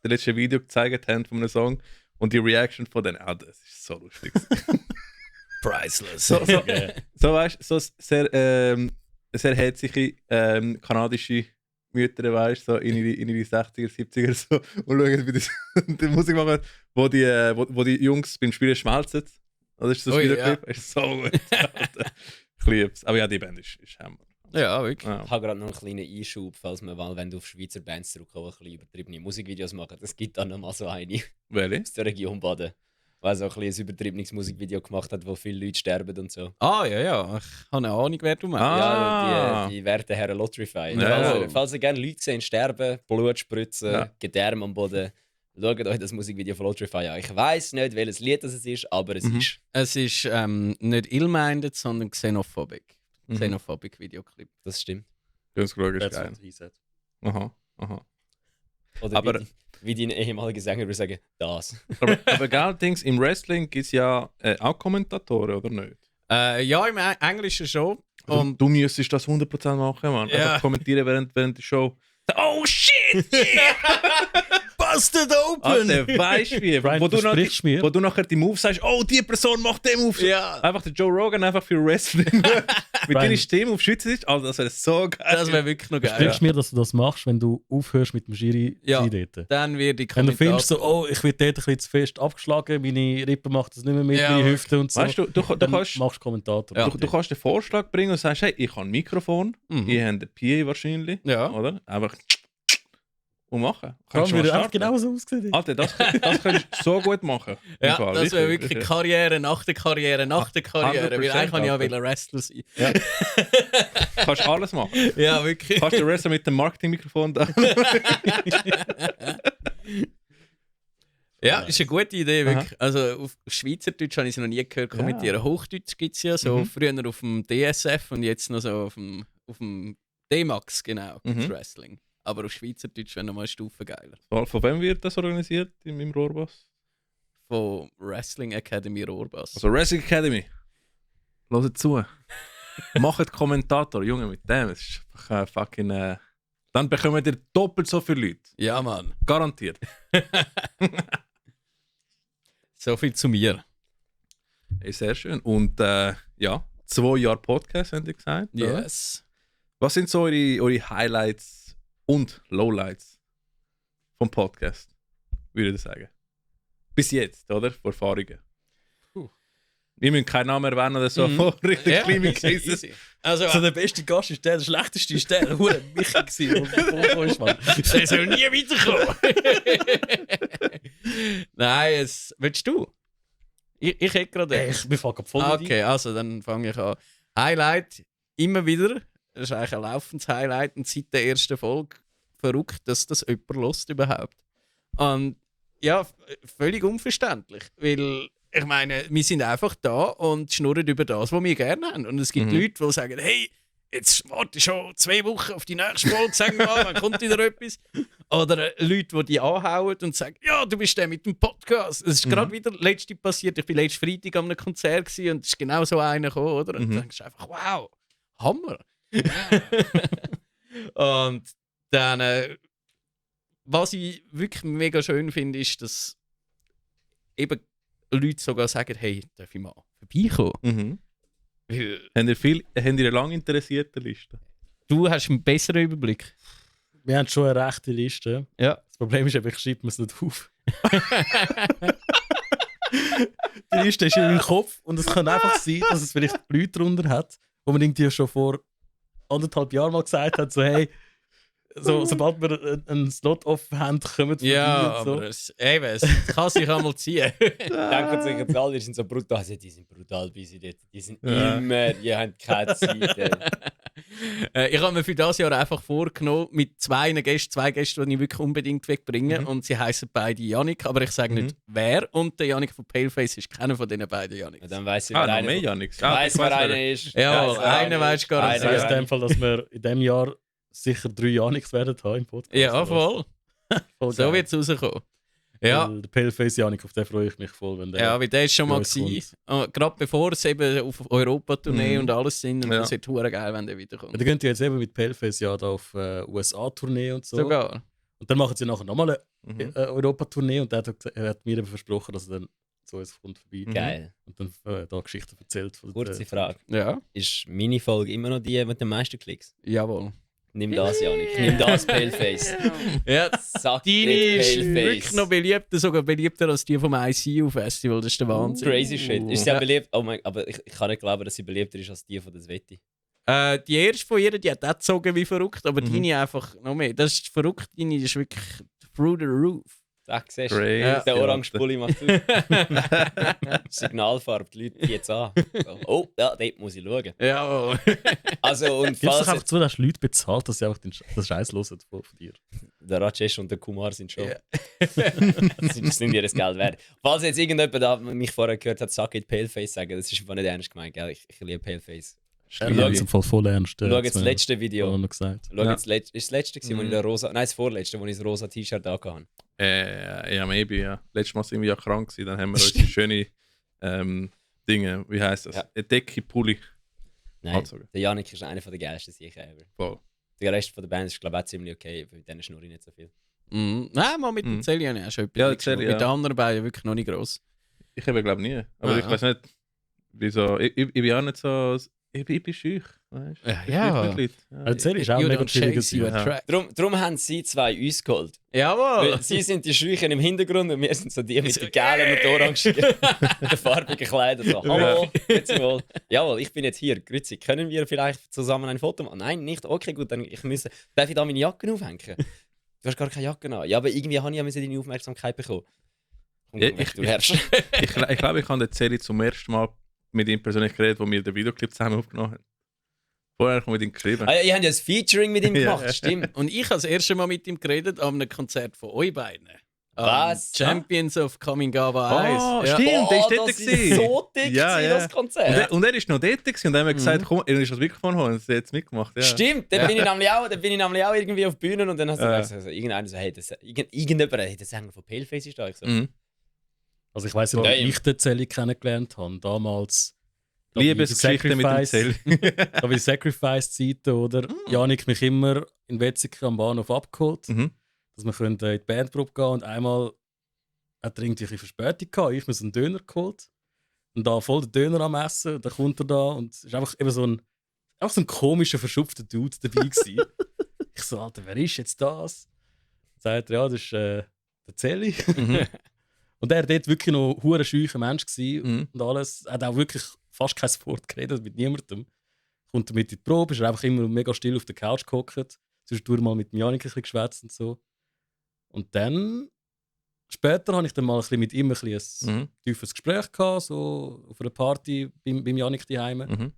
das letzte Video gezeigt haben von einem Song und die Reaction von denen, das ist so lustig. Priceless. so, weißt du, so sehr herzliche kanadische Mütter, weißt so in ihre 60er, 70er so, und schauen, wie die Musik machen, wo die Jungs beim Spielen schmelzen. Das ist so ein Ui, Videoclip, ist so gut. Alter. Ich liebe es. Aber ja, die Band ist Hammer. Ja, wirklich. Ja. Ich habe gerade noch einen kleinen Einschub, falls man mal, wenn du auf Schweizer Bands zurückkommst, ein bisschen übertriebene Musikvideos machen. Es gibt dann noch mal so eine Welche? aus der Region Baden, der so ein bisschen ein übertriebenes Musikvideo gemacht hat, wo viele Leute sterben und so. Ah, ja. Ich habe eine Ahnung, wer du meinst. Ja, die werten Herren Lotrify. Ja. Falls ihr gerne Leute sehen sterben, Blut spritzen, Ja. Gedärme am Boden, schaut euch das Musikvideo von Lotrify an. Ich weiss nicht, welches Lied das ist, aber es ist. Es ist nicht ill-minded, sondern xenophobic. Xenophobic Videoclip. Das stimmt. Ganz klar, ist That's geil. what he said. Aha. Oder Aber- wie dein ehemaliger Sänger würde sagen, das. Aber geil, Dings, im Wrestling gibt es ja auch Kommentatoren, oder nicht? Ja, im Englischen schon. Also, Und du müsstest das 100% machen, Mann. Ja. Einfach kommentieren während der Show. oh shit! Busted open! Alter, weißt du wie? Brian, Wo du, versprichst mir? wo du nachher die Moves sagst, oh, die Person macht den Move. Ja. Einfach der Joe Rogan einfach für Wrestling. Mit Brian. deiner Stimme auf Schweizerdeutsch. Also, das wäre so geil. Das wäre wirklich noch geil. Sprichst mir, dass du das machst, wenn du aufhörst mit dem Schiri Ja. dort? Dann wird die Wenn du findest, so, Kommentator- oh, ich werde dort ein bisschen zu fest abgeschlagen, meine Rippe macht das nicht mehr mit, Ja, meine Hüfte und so. Weißt du, du dann kannst, machst du Kommentator. Ja. du kannst den Vorschlag bringen und sagst, hey, ich habe ein Mikrofon, Mhm. ich habe einen PA wahrscheinlich, Ja. oder? Einfach und machen. Kann Kannst du mal würde einfach starten. genauso aussehen. Alter, das könntest du so gut machen. Im Ja, Fall, das wäre richtig, wirklich richtig. Karriere nach der Karriere nach der Karriere. Weil 100%, eigentlich kann ich ja Alter. wieder Wrestler sein. Kannst alles machen. Ja, wirklich. Kannst den Wrestler mit dem Marketingmikrofon da. Ja, ist eine gute Idee, Aha. wirklich. Also auf Schweizerdeutsch habe ich es noch nie gehört kommentieren. Hochdeutsch gibt es ja so, Mhm. früher auf dem DSF und jetzt noch so auf dem D-Max, genau, gibt's Mhm. Wrestling. Aber auf Schweizerdeutsch wäre nochmal eine Stufe geiler. Von wem wird das organisiert im Rohrbass? Von Wrestling Academy Rohrbass. Also Wrestling Academy. Hört zu. Macht Kommentator, Junge, mit dem. Es ist einfach fucking. Dann bekommen ihr doppelt so viele Leute. Ja, Mann. Garantiert. So viel zu mir. Hey, sehr schön. Und ja, 2 Jahre Podcast, haben die gesagt. oder? Yes. Was sind so eure Highlights und Lowlights vom Podcast? Würde ich sagen. Bis jetzt, oder? Von Erfahrungen. Wir müssen keinen Namen erwähnen oder so. Mhm. Richtig Ja, kleine easy, Cases. easy. Also, Also der beste Gast ist der schlechteste ist der Michi gewesen, der vorgekommen ist, Mann. der soll nie wiederkommen. Nein, willst du? Ich hätte gerade. Wir fangen voll mit Okay, also dann fange ich an. Highlight, immer wieder. Das ist eigentlich ein laufendes Highlight und seit der ersten Folge verrückt, dass das jemand hört überhaupt. Und ja, völlig unverständlich, weil ich meine, wir sind einfach da und schnurren über das, was wir gerne haben. Und es gibt Leute, die sagen, hey, jetzt warte ich schon 2 Wochen auf die nächste Folge, sag mal, wann kommt wieder etwas? Oder Leute, die anhauen und sagen, ja, du bist der mit dem Podcast. Es ist gerade wieder letzte passiert. Ich war letzten Freitag an einem Konzert gewesen und es ist genau so einer gekommen, oder? Und dann denkst du einfach, wow, Hammer. Und dann, was ich wirklich mega schön finde, ist, dass eben Leute sogar sagen, hey, darf ich mal vorbeikommen? Mhm. Weil Habt ihr eine lang interessierte Liste? du hast einen besseren Überblick. Wir haben schon eine rechte Liste. Ja. Das Problem ist, ich schreibe mir es nicht auf. Die Liste ist in meinem Kopf und es kann einfach sein, dass es vielleicht Leute darunter hat, wo man irgendwie schon vor 1,5 Jahren mal gesagt hat, so hey, sobald wir einen Slot offen haben, kommen wir Ja, und so. aber es kann sich einmal ziehen. Denken sich jetzt alle, die sind so brutal. Also, die sind brutal busy dort. Die sind immer, die haben keine Zeit. Ich habe mir für dieses Jahr einfach vorgenommen, mit zwei Gästen, die ich wirklich unbedingt wegbringen. Und sie heißen beide Yannick, aber ich sage nicht wer. Und der Yannick von Paleface ist keiner von diesen beiden Yannicks. Ja, dann weiss ich, noch wer mehr einer Yannicks. weiss, wer einer ist. Ja, einer weisst gar nicht. Das heisst in dem Fall, dass wir in diesem Jahr sicher 3 Yannicks werden haben im Podcast. Ja, voll. Voll So geil. wird es rauskommen. Ja. Weil der Paleface Yannick, auf den freue ich mich voll, wenn der... Ja, weil der ist schon mal uns kommt. gewesen. Gerade bevor es eben auf Europa-Tournee Mhm. und alles sind. Und Ja. das wird hure geil, wenn der wiederkommt. Ja, da gehen die jetzt eben mit Paleface ja da auf USA-Tournee und so. Sogar. Und dann machen sie nachher nochmal Mhm. eine Europa-Tournee und er hat mir eben versprochen, dass er dann zu uns kommt vorbei Geil. und dann da Geschichten erzählt. Von Kurze Frage. Ja. Ist meine Folge immer noch die mit den meisten Klicks? Jawohl. Nimm das, Janik. Nimm das, Paleface. Ja, Sag deine nicht ist Paleface. wirklich noch beliebter, sogar beliebter als die vom ICU-Festival. Das ist der Wahnsinn. Crazy shit. Ist sie Ja. auch beliebt? Oh mein, aber ich kann nicht glauben, dass sie beliebter ist als die von der Sveti. Die erste von ihr, die hat auch gezogen wie verrückt, aber Mhm. deine einfach noch mehr. Das ist verrückt, deine ist wirklich through the roof. Sag, siehst du? Crazy, Der Alter. orange Pulli macht aus. Signalfarbe, die Leute jetzt an. So. Oh, ja, dort muss ich schauen. Ja. Also, und Gibst du falls einfach zu, dass Leute bezahlt, dass sie einfach den Scheiß hören von dir? der Rajesh und der Kumar sind schon. Ja. Das sind ihr das Geld wert. Falls jetzt irgendjemand da mich vorher gehört hat, sag it Paleface sagen, das ist einfach nicht ernst gemeint, gell? Ich liebe Paleface. Er meint es im Fall voll ernst. Schau jetzt das letzte Video. Noch gesagt. Schau Ja. jetzt ist das letzte gewesen, wo ich den rosa, nein, das vorletzte, wo ich das rosa T-Shirt angehabt habe. Ja, maybe, ja. Letztes Mal sind wir ja krank gewesen, dann haben wir unsere schöne Dinge, wie heisst das? Ja. Eine Decke, Pulli. Nein, Anzogen. der Janik ist einer der geilsten sicher ever. Voll. Der Rest von der Band ist, glaube ich, auch ziemlich okay, weil mit denen schnurre ich nicht so viel. Mhm. Nein, mal mit dem Zelli habe ich auch schon etwas Ja, mitgenommen. Zelli, Mit den ja. anderen beiden wirklich noch nicht gross. Ich habe glaube nie. Aber Ah, ich ja. weiß nicht, wieso. Ich bin auch nicht so. Ich bin schüch, weißt du? Ja, Ich ja. schüch mit Leuten. Ja. Erzähl, ist auch You ein mega don't chilliges chase, you Jahr. attract. Darum haben sie zwei uns geholt. Jawohl! Weil sie sind die Schüchen im Hintergrund und wir sind so die mit den gelben und den orangen, mit den farbigen Kleidern. So, hallo, grüezi wohl. Jawohl, ich bin jetzt hier. Grüezi, können wir vielleicht zusammen ein Foto machen? Nein, nicht. Okay, gut, dann darf ich da meine Jacke aufhängen? Du hast gar keine Jacke an. Ja, aber irgendwie habe ich ja deine Aufmerksamkeit bekommen. Komm, Ja, weg, du herrschst. Ich glaube, ich habe den Zelli zum ersten Mal mit ihm persönlich geredet, wo wir den Videoclip zusammen aufgenommen haben. Vorher habe ich mit ihm geschrieben. Ah, ja, ihr habt ja ein Featuring mit ihm gemacht, Ja. stimmt. Und ich habe das erste Mal mit ihm geredet an einem Konzert von euch beiden. Was? Champions of Kamigawa 1. Stimmt, der ist dort. das gewesen. ist so dick, Ja, gewesen, ja. das Konzert. Und er ist noch dort gewesen und dann haben wir gesagt, komm, er ist das Mikrofon holen und sie hat jetzt mitgemacht. Ja. Stimmt, dann bin ich nämlich auch irgendwie auf Bühnen und dann hast du Ja. gesagt, also, irgendeiner so, hey, irgendjemand, hey, der Sänger von Paleface ist da. Ich so, Mhm. Also ich weiss nicht, Ja, wie ich den Zelli kennengelernt habe. Damals... da wie Liebesgeschichte mit dem Sacrifice- Zelli. Da wie Sacrifice-Zeiten, oder? Janik mich immer in Wetzikon am Bahnhof abgeholt, Mhm. dass wir in die Bandprobe gehen und einmal hat er irgendwie ein bisschen Verspätung gehabt. Ich habe mir so einen Döner geholt und da voll den Döner am Essen. Und dann kommt er da und es ist einfach eben so ein komischer, verschupfter Dude dabei gewesen. Ich so, Alter, wer ist jetzt das? Sagt er, ja, das ist der Zelli. Mhm. Und er war dort wirklich noch ein hure scheucher Mensch gewesen Mhm. und alles. Er hat auch wirklich fast kein Wort geredet mit niemandem. Kommt er mit in die Probe, ist er einfach immer mega still auf der Couch gehockt. Zwischendurch mal mit dem Janik ein bisschen geschwätzt und so. Und dann, später habe ich dann mal ein bisschen mit ihm ein tiefes Gespräch gehabt, so auf einer Party beim Janik daheim. Mhm.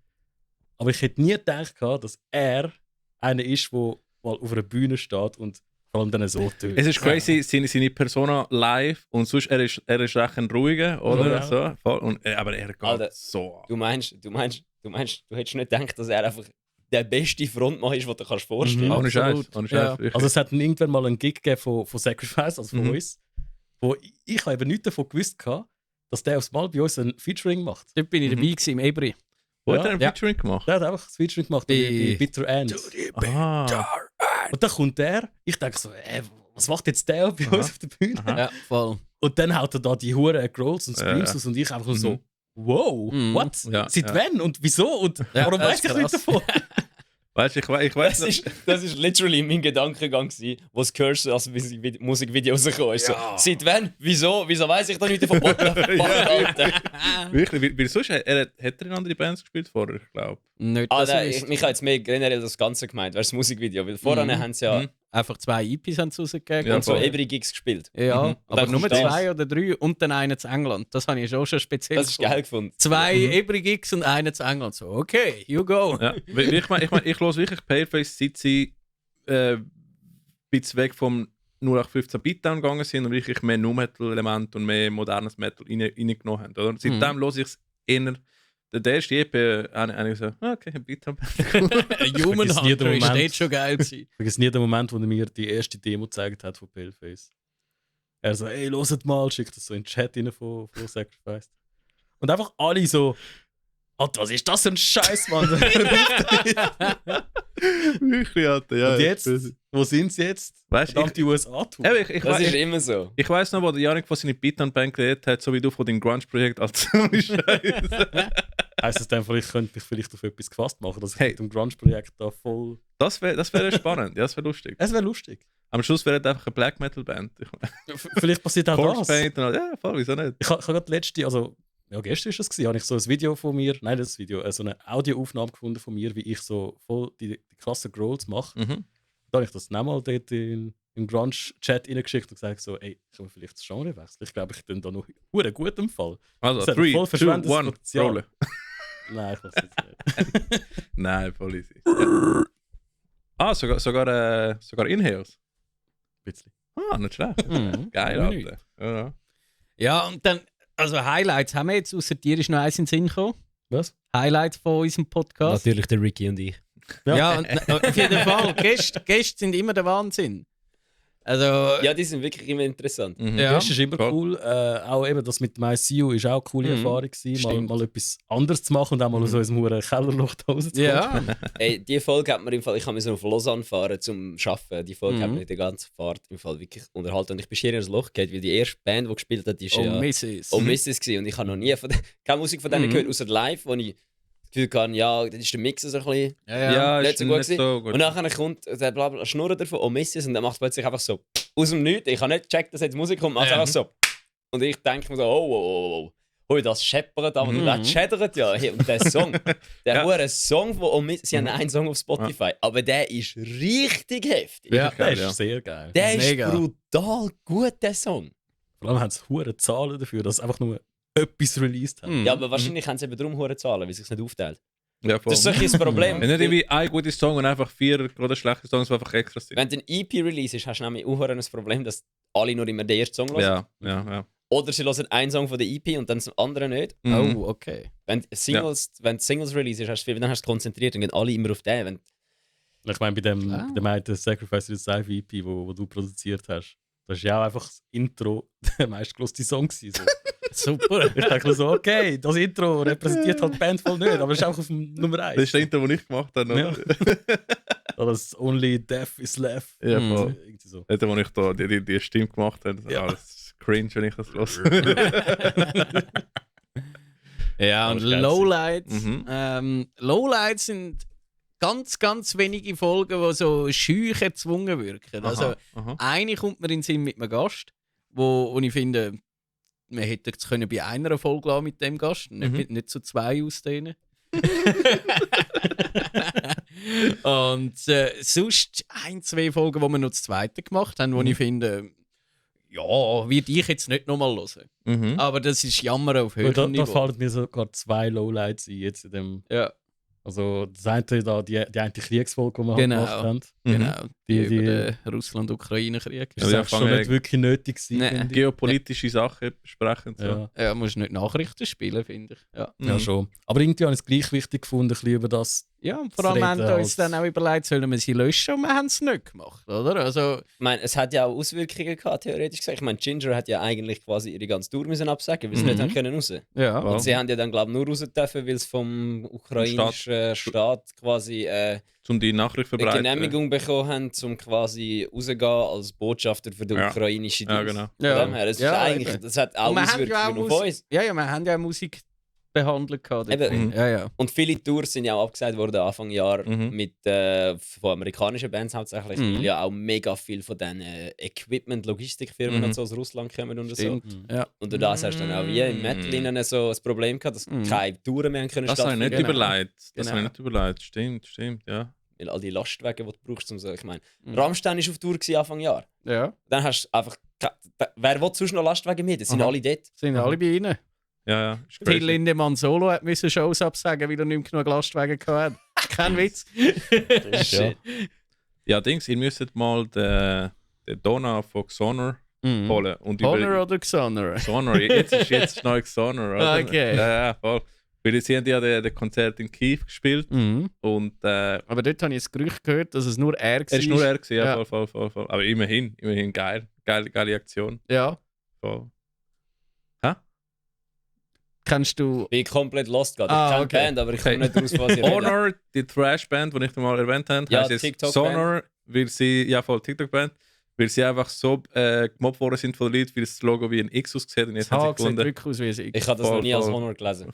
Aber ich hätte nie gedacht, dass er einer ist, der mal auf einer Bühne steht und vor allem dann so tönt. Es ist crazy, seine Persona live und sonst er ist recht ein ruhiger, oder? Ja. So, voll. Und, aber er geht Alter, so ab. du meinst, du hättest nicht gedacht, dass er einfach der beste Frontmann ist, den du dir vorstellen Ohne Scheiß. absolut. Ohne Ja. Scheiß. wirklich. Also es hat dann irgendwann mal einen Gig gegeben von Sacrifice, also von Mhm. uns, wo ich habe eben nichts davon gewusst hatte, dass der aufs Mal bei uns ein Featuring macht. Dort bin ich dabei gewesen, im Ebri. Wo hat er ein Ja. Featuring gemacht? Der hat einfach das Featuring gemacht bei Bitter End. Ah. Und dann kommt der, ich denke so, was macht jetzt der bei uns auf der Bühne? Aha. Ja, voll. Und dann haut er da die Huren Growls und Screams Ja. aus und ich einfach nur so, Mhm. wow, Mhm. what? Ja, Seit ja. wann und wieso? Und Ja, warum das weiß ist ich nichts krass. davon? Weißt du, ich weiß Das ist literally mein Gedankengang, wo das Curse als Musikvideo rausgekommen ist. Ja. So, seit wann? Wieso weiss ich da nicht davon? Wirklich, weil sonst hat er in andere Bands gespielt vorher, ich glaube. Nicht, Ah, dass ich nein, wüsste. ich habe jetzt mehr generell das Ganze gemeint, das Musikvideo. Weil vorher haben sie ja Einfach 2 EPs haben sie rausgegeben. Ja, und so voll. Every Gigs gespielt. Ja, Mhm. aber dann nur kommt das. 2 oder 3 und dann einen zu England. Das habe ich schon speziell Das ist geil gefunden. 2 Every Gigs und einen zu England. So, okay, you go. Ja, weil ich höre wirklich Paleface, seit sie ein bisschen weg vom 0815 Beatdown gegangen sind und wirklich mehr Nu-Metal-Elemente und mehr modernes Metal reingenommen haben. Oder? Seitdem höre ich es eher. Der erste EP habe ich so, okay, ein Beatdown. Human Vergiss nie den Hunter ist Moment. dort schon geil gewesen. Ich vergesse nie den Moment, wo er mir die erste Demo gezeigt hat von Paleface. Er so, ey, hört mal, schickt das so in den Chat rein von Sacrifice. Und einfach alle so, Alter, was ist das für ein Scheiß, Mann? Wirklich, Alter, ja. Und jetzt, wo sind sie jetzt? Weißt du, Verdammt, die USA-Tour. Das ist immer so. ich weiss noch, wo der Janik von seiner Beatdown-Band geredet hat, so wie du von deinem Grunge-Projekt als Scheiße. Heisst das dann, vielleicht könnte ich vielleicht auf etwas gefasst machen, dass ich Hey. mit dem Grunge-Projekt da voll... Das wäre spannend, ja, das wäre lustig. Es wäre lustig. Am Schluss wäre es einfach eine Black Metal-Band. Vielleicht passiert auch Corpse das. Paint und all, ja, voll, wieso nicht? Ich habe gerade letzte, also ja, gestern ist das gewesen, habe ich so ein Video von mir, nein, das Video, so eine Audioaufnahme gefunden von mir, wie ich so voll die krassen Growls mache. Mhm. Da habe ich das nochmal dort im Grunge-Chat reingeschickt und gesagt so, ey, können wir vielleicht das Genre wechseln? Ich glaube, ich bin da noch hure gut im Fall. Also, Das hat 3, voll 2, verschwendetes 1, Potenzial. rollen. Nein, ich weiß jetzt nicht. Nein, voll easy. Ja. Sogar Inhales. Ein bisschen. Ah, nicht schlecht. Mhm. Geil, Ja, Alter. Ja. Ja, und dann, also Highlights haben wir jetzt, außer dir ist noch eins in den Sinn gekommen. Was? Highlights von unserem Podcast. Natürlich der Ricky und ich. Ja, und, auf jeden Fall. Gäste sind immer der Wahnsinn. Also, Ja, die sind wirklich immer interessant. Mhm. Ja. Das ist immer Voll. cool. Auch eben das mit dem ICU ist auch eine coole Mhm. Erfahrung gewesen, Stimmt. mal etwas anderes zu machen und auch mal aus unserem huren Kellerloch da rauszukommen. ja. Ey, die Folge hat mir im Fall, ich habe auf Lausanne fahren zum Arbeiten. Die Folge hat mir die ganze Fahrt im Fall wirklich unterhalten. Und ich bin schier in das Loch gefallen, weil die erste Band, die gespielt hat, die ist Oh, ja Mrs. Oh Mrs. gewesen. Und ich habe noch nie keine Musik von denen gehört, außer live, wo ich das Gefühl hatte, ja, das ist der Mix so ein bisschen. Ja. nicht ist so gut gewesen. gut. Und nachher kommt der Blabla Schnurren davon, oh Mrs. und dann macht es plötzlich einfach so aus dem Nichts. Ich habe nicht gecheckt, dass jetzt Musik kommt, macht Ja. einfach so. Und ich denke mir so, oh. Ui, das scheppert, aber das schädert ja. Hey, und der Song, der hure Song, wo sie haben einen Song auf Spotify, aber der ist richtig heftig. Ja. Der Geil, ist ja. sehr geil. Der ist Mega. brutal gut, der Song. Vor allem haben sie hohe Zahlen dafür, dass sie einfach nur etwas released haben. Ja, aber wahrscheinlich haben sie eben darum hure Zahlen, weil es sich nicht aufteilt. Ja, voll. Das ist so ein bisschen das Problem. Wenn nicht irgendwie ein guter Song und einfach 4 oder schlechte Songs, die einfach extra sind. Wenn du ein EP-Release hast, hast du nämlich auch ein Problem, dass alle nur immer den ersten Song hören. Ja. Oder sie hören einen Song von der EP und dann den anderen nicht. Mhm. Oh, okay. Wenn du Singles release hast, dann hast du konzentriert und gehen alle immer auf den. Wenn, Ich meine, bei dem einen Sacrifice in the Live EP, wo du produziert hast, das ist ja auch einfach das Intro der meistgelöste Song gewesen. So. Super. Ich denke so, okay, das Intro repräsentiert halt die Band voll nicht, aber es ist auch auf dem Nummer 1. Das ist der Intro, den ich gemacht habe. Ja. Oder? Das Only Death is Left. Ja, voll. Irgendwie so. Dort, wo ich da die Stimme gemacht habe. Ja. Das ist cringe, wenn ich das höre. Ja, und Aber geil Lowlights. Mhm. Lowlights sind ganz, ganz wenige Folgen, die so schüch erzwungen wirken. Also, Aha. eine kommt mir in den Sinn mit einem Gast, wo ich finde, wir hätten es können bei einer Folge lassen mit dem Gast, nicht so 2 aus denen. Und sonst 1-2 Folgen, die wir noch das zweite gemacht haben, wo ich finde, ja, würde ich jetzt nicht nochmal hören. Mhm. Aber das ist Jammern auf Da, höherem da Niveau. fallen mir sogar 2 Lowlights ein jetzt in dem. Ja, Also das eine da, die eine Kriegsfolge, die wir Genau. halt gemacht haben. genau. Die Die- über den Russland-Ukraine-Krieg. Ist Ja, eigentlich schon fangen nicht wirklich nötig gewesen, Nee. finde ich. Geopolitische Sachen besprechen. So. Ja. Ja, musst nicht Nachrichten spielen, finde ich. Ja. Mhm. Ja, schon. Aber irgendwie habe ich es gleich wichtig gefunden, ein bisschen über das. Ja, und vor allem Das haben Reden wir uns als- dann auch überlegt, sollen wir sie löschen und wir haben es nicht gemacht, oder? Also, ich meine, es hat ja auch Auswirkungen gehabt, theoretisch gesagt. Ich meine, Ginger hat ja eigentlich quasi ihre ganze Tour müssen absagen, weil sie nicht haben können raus. ja. Wow. Und sie haben ja dann, glaube ich, nur raus dürfen, weil es vom ukrainischen Staat quasi Um die Nachricht zu eine verbreiten. Genehmigung bekommen haben, um quasi rauszugehen als Botschafter für den Ja. ukrainischen Ja, Dienst. genau. Von dem her, das, ist Ja, eigentlich, eben. das hat auch Und wir haben ja Auswirkungen auch auf uns. Ja, wir haben ja Musik behandelt. Dort. Eben. Ja. Und viele Tours sind ja auch abgesagt worden Anfang Jahr mit von amerikanischen Bands hauptsächlich, weil ja auch mega viel von diesen Equipment-Logistikfirmen und so aus Russland kommen und Stimmt. so. Ja. Und durch das hast du dann auch wie im Metal so ein Problem gehabt, dass keine Touren mehr können Das habe ich nicht Genau. überlegt. Das habe ich Genau. nicht überlegt. Stimmt, ja. Weil all die Lastwagen, die du brauchst, um so, ich meine, Rammstein war auf Tour Anfang Jahr. Ja. Dann hast du einfach, wer will sonst noch Lastwagen mit? Das sind Aha. alle dort. Sind alle bei ihnen. Ja, ist Till crazy. Lindemann Solo hat müssen Shows absagen, weil er nicht mehr genug Lastwagen hatte. Kein Witz. Shit. Ja, Dings, ihr müsstet mal den Donna von Xonor holen. Und Honor oder Xonor? Xonor, jetzt neu Xonor, oder? Okay. Ja, voll. Weil sie haben ja den Konzert in Kiew gespielt und Aber dort habe ich das Gerücht gehört, dass es nur er war. er ist nur er gewesen, ja, Ja. voll. Aber immerhin geile Aktion. Ja. Voll. Kennst du... Bin komplett lost gerade. Ich Ah, kenne okay. die Band, aber ich komme nicht raus, was ihr redet. Honor, die Trash-Band, die ich mal erwähnt habe, Ja, heisst jetzt TikTok-Band. Sonor, weil sie, ja voll TikTok-Band, weil sie einfach so gemobbt worden sind von den Leuten, weil das Logo wie ein X aussieht und jetzt Das haben sie Haar sieht gefunden. wirklich aus wie ein X. Ich habe das Voll, noch nie als voll. Honor gelesen.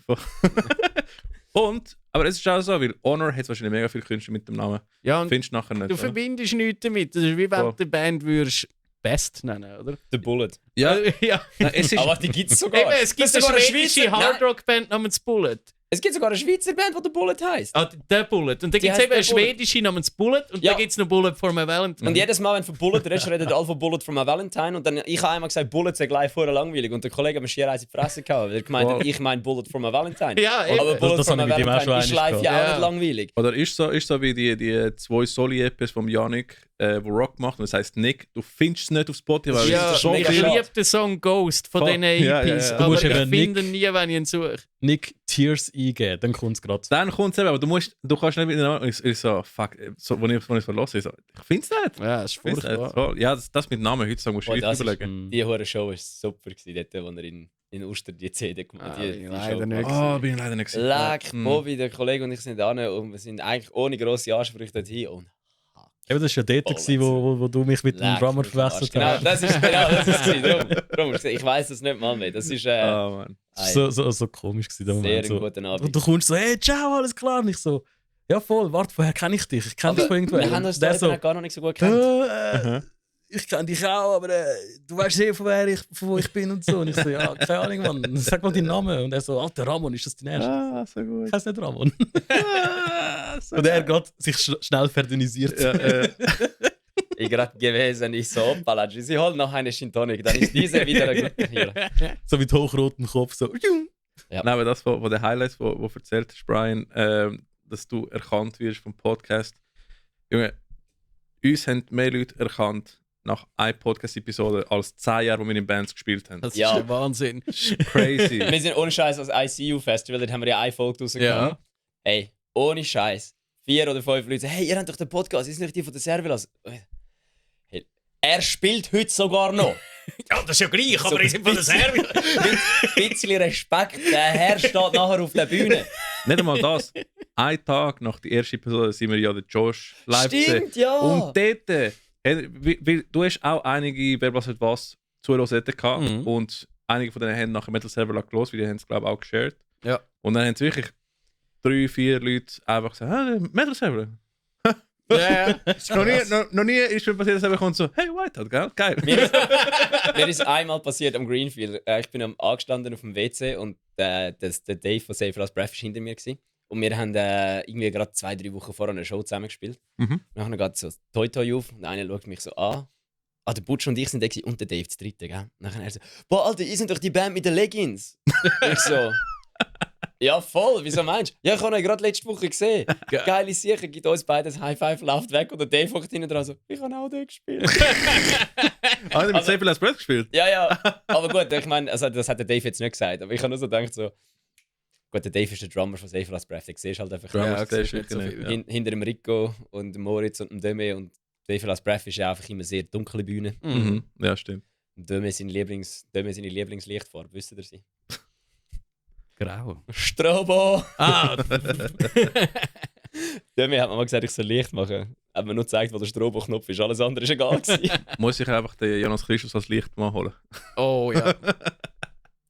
Und, aber es ist auch so, weil Honor hat wahrscheinlich mega viele Künstler mit dem Namen. Ja, und Findest du nachher nicht, du oder? verbindest nichts damit. Das ist wie wenn Voll. du die Band würdest Best nennen, oder? The Bullet. Ja, ja. nein, es ist... Aber die gibt es sogar. Eben, es gibt Das ist eine sogar schwedische Schweizer- Hardrock-Band namens Bullet. Es gibt sogar eine Schweizer Band, die The Bullet heisst. Ah, der Bullet. Und dann gibt es heißt eben eine der Bullet. schwedische namens Bullet und Ja. dann gibt es noch Bullet for my Valentine. Und jedes Mal, wenn von Bullet redest, redet alle von Bullet from a Valentine. Und dann, ich habe einmal gesagt, Bullet sei gleich vorher langweilig. Und der Kollege hat mir schier eins in die Fresse gehabt, weil er gemeint hat, ich meine Bullet from a Valentine. Ja, eben. Aber Bullet Das from a habe ich mit ihm auch Valentine schon ist live ja einmal auch gehabt. nicht langweilig. Oder ist so wie die zwei Soli-EPs vom Yannick, wo Rock macht, und das heisst Nick, du findest es nicht auf Spotify, weil Ja, es ist so ich viel... liebe den Song Ghost von Voll. diesen Ja, EPs, ja, ja. Du aber musst ich eben finde ihn nie, wenn ich ihn suche. Nick Tears eingeben, dann kommt es gerade. Dann kommt es eben, aber du kannst nicht mit den Namen... Ich so, fuck, so, wo ich verlasse, ich so, ich finde es nicht. Ja, das ist Find's nicht. furchtbar. Voll. Ja, das mit Namen heutzutage musst du Oh, wirklich das ist- überlegen. Die hure Show war super, dort, wo er in Uster die CD gemacht hat. leider nicht. Oh, bin ich leider nicht gesehen. Leck, Hm. Bobby, der Kollege und ich sind da und wir sind eigentlich ohne grosse Ansprüche dorthin. Und Eben, das war ja dort, gewesen, wo du mich mit dem leck Drummer mich am Arsch. verwechselt Genau, hast. das ist drum ich weiss es nicht mal mehr. Das ist Oh, Mann. Das war so komisch gewesen, der sehr Moment. ein So. guter Und Abend. du kommst so, hey, ciao, alles klar. Und ich so, ja voll, warte, woher kenne ich dich? Ich kenne dich von irgendwo. Wir haben uns Der da so, gar noch nicht so gut gekannt. ich kenne dich auch, aber du weißt eh, von wo ich bin und so. Und ich so, ja, keine Ahnung, Mann. Sag mal deinen Namen. Und er so, Alter, Ramon, ist das dein Erster? Ah, so gut. Ich heiße nicht Ramon. So Und er geht sich schnell verdünnisiert. Ich gerade gewesen, ich so, Palagi, sie holen noch eine Gin Tonic, dann ist diese wieder ein guter hier. So mit hochrotem Kopf, so. Ja. Nein, aber das von den Highlights, wo erzählt hast, Brian, dass du erkannt wirst vom Podcast. Junge, uns haben mehr Leute erkannt nach einer Podcast-Episode als 10 Jahre, wo wir in Bands gespielt haben. Das Ja. ist der Wahnsinn. Crazy. Wir sind ohne Scheiß als ICU-Festival, dort haben wir ja eine Folge rausgekommen. Ja. Ey, ohne Scheiß. 4 oder 5 Leute sagen, hey, ihr habt doch den Podcast, ist nicht die von der Servelas? Hey, er spielt heute sogar noch. Ja, das ist ja gleich, So aber ich bin von der Serie. Ein bisschen Respekt, der Herr steht nachher auf der Bühne. Nicht einmal das. Ein Tag nach der ersten Episode sind wir ja den Josh live gesehen. Stimmt, ja. Und dort, weil du hast auch einige, wer was hat was, Zuhörer gehabt. Mhm. Und einige von denen haben nachher Metal Server gelesen, weil die haben es, glaube ich, auch geshared. Ja. Und dann haben es wirklich 3-4 Leute einfach gesagt, ah, Metal Server. Ja, noch nie ist mir passiert, dass jemand kommt so, hey, Whiteout, gell? Geil. Mir ist einmal passiert am Greenfield. Ich bin angestanden auf dem WC und der Dave von Safer Last Breath war hinter mir. Gewesen. Und wir haben irgendwie gerade 2-3 Wochen vorher eine Show zusammen gespielt. Mhm. Nachher geht so Toi Toi auf und einer schaut mich so an. Ah, der Butch und ich sind da gewesen, und der Dave das dritte, gell? Nachher er so, boah, Alter, ihr seid doch die Band mit den Leggings. Ich so, ja voll, wieso meinst du? Ja, ich habe euch gerade letzte Woche gesehen. Geile Sache, gibt uns beides High Five, läuft weg und der Dave hockt hinten dran so, ich habe auch dort gespielt. Ah, mit Safer Last Breath gespielt? Ja, ja, aber gut, ich meine, also, das hat der Dave jetzt nicht gesagt, aber ich habe nur so gedacht so, gut, der Dave ist der Drummer von Safer Last Breath, ich sehe halt einfach Drummer Ja, Station, siehst nicht so genau, viel. ja. hinter dem Rico und dem Moritz und dem Döme und Safer Last Breath ist ja einfach immer sehr dunkle Bühne. Mhm. Ja, stimmt. Und Döme seine Lieblingslichtfarbe, wisst ihr sie? Grau. Strobo! Ah, Döme hat mir mal gesagt, ich soll Licht machen. Hat mir nur gezeigt, wo der Strobo-Knopf ist, alles andere ist egal gewesen. Muss ich einfach den Jonas Christus als Lichtmann holen. oh ja.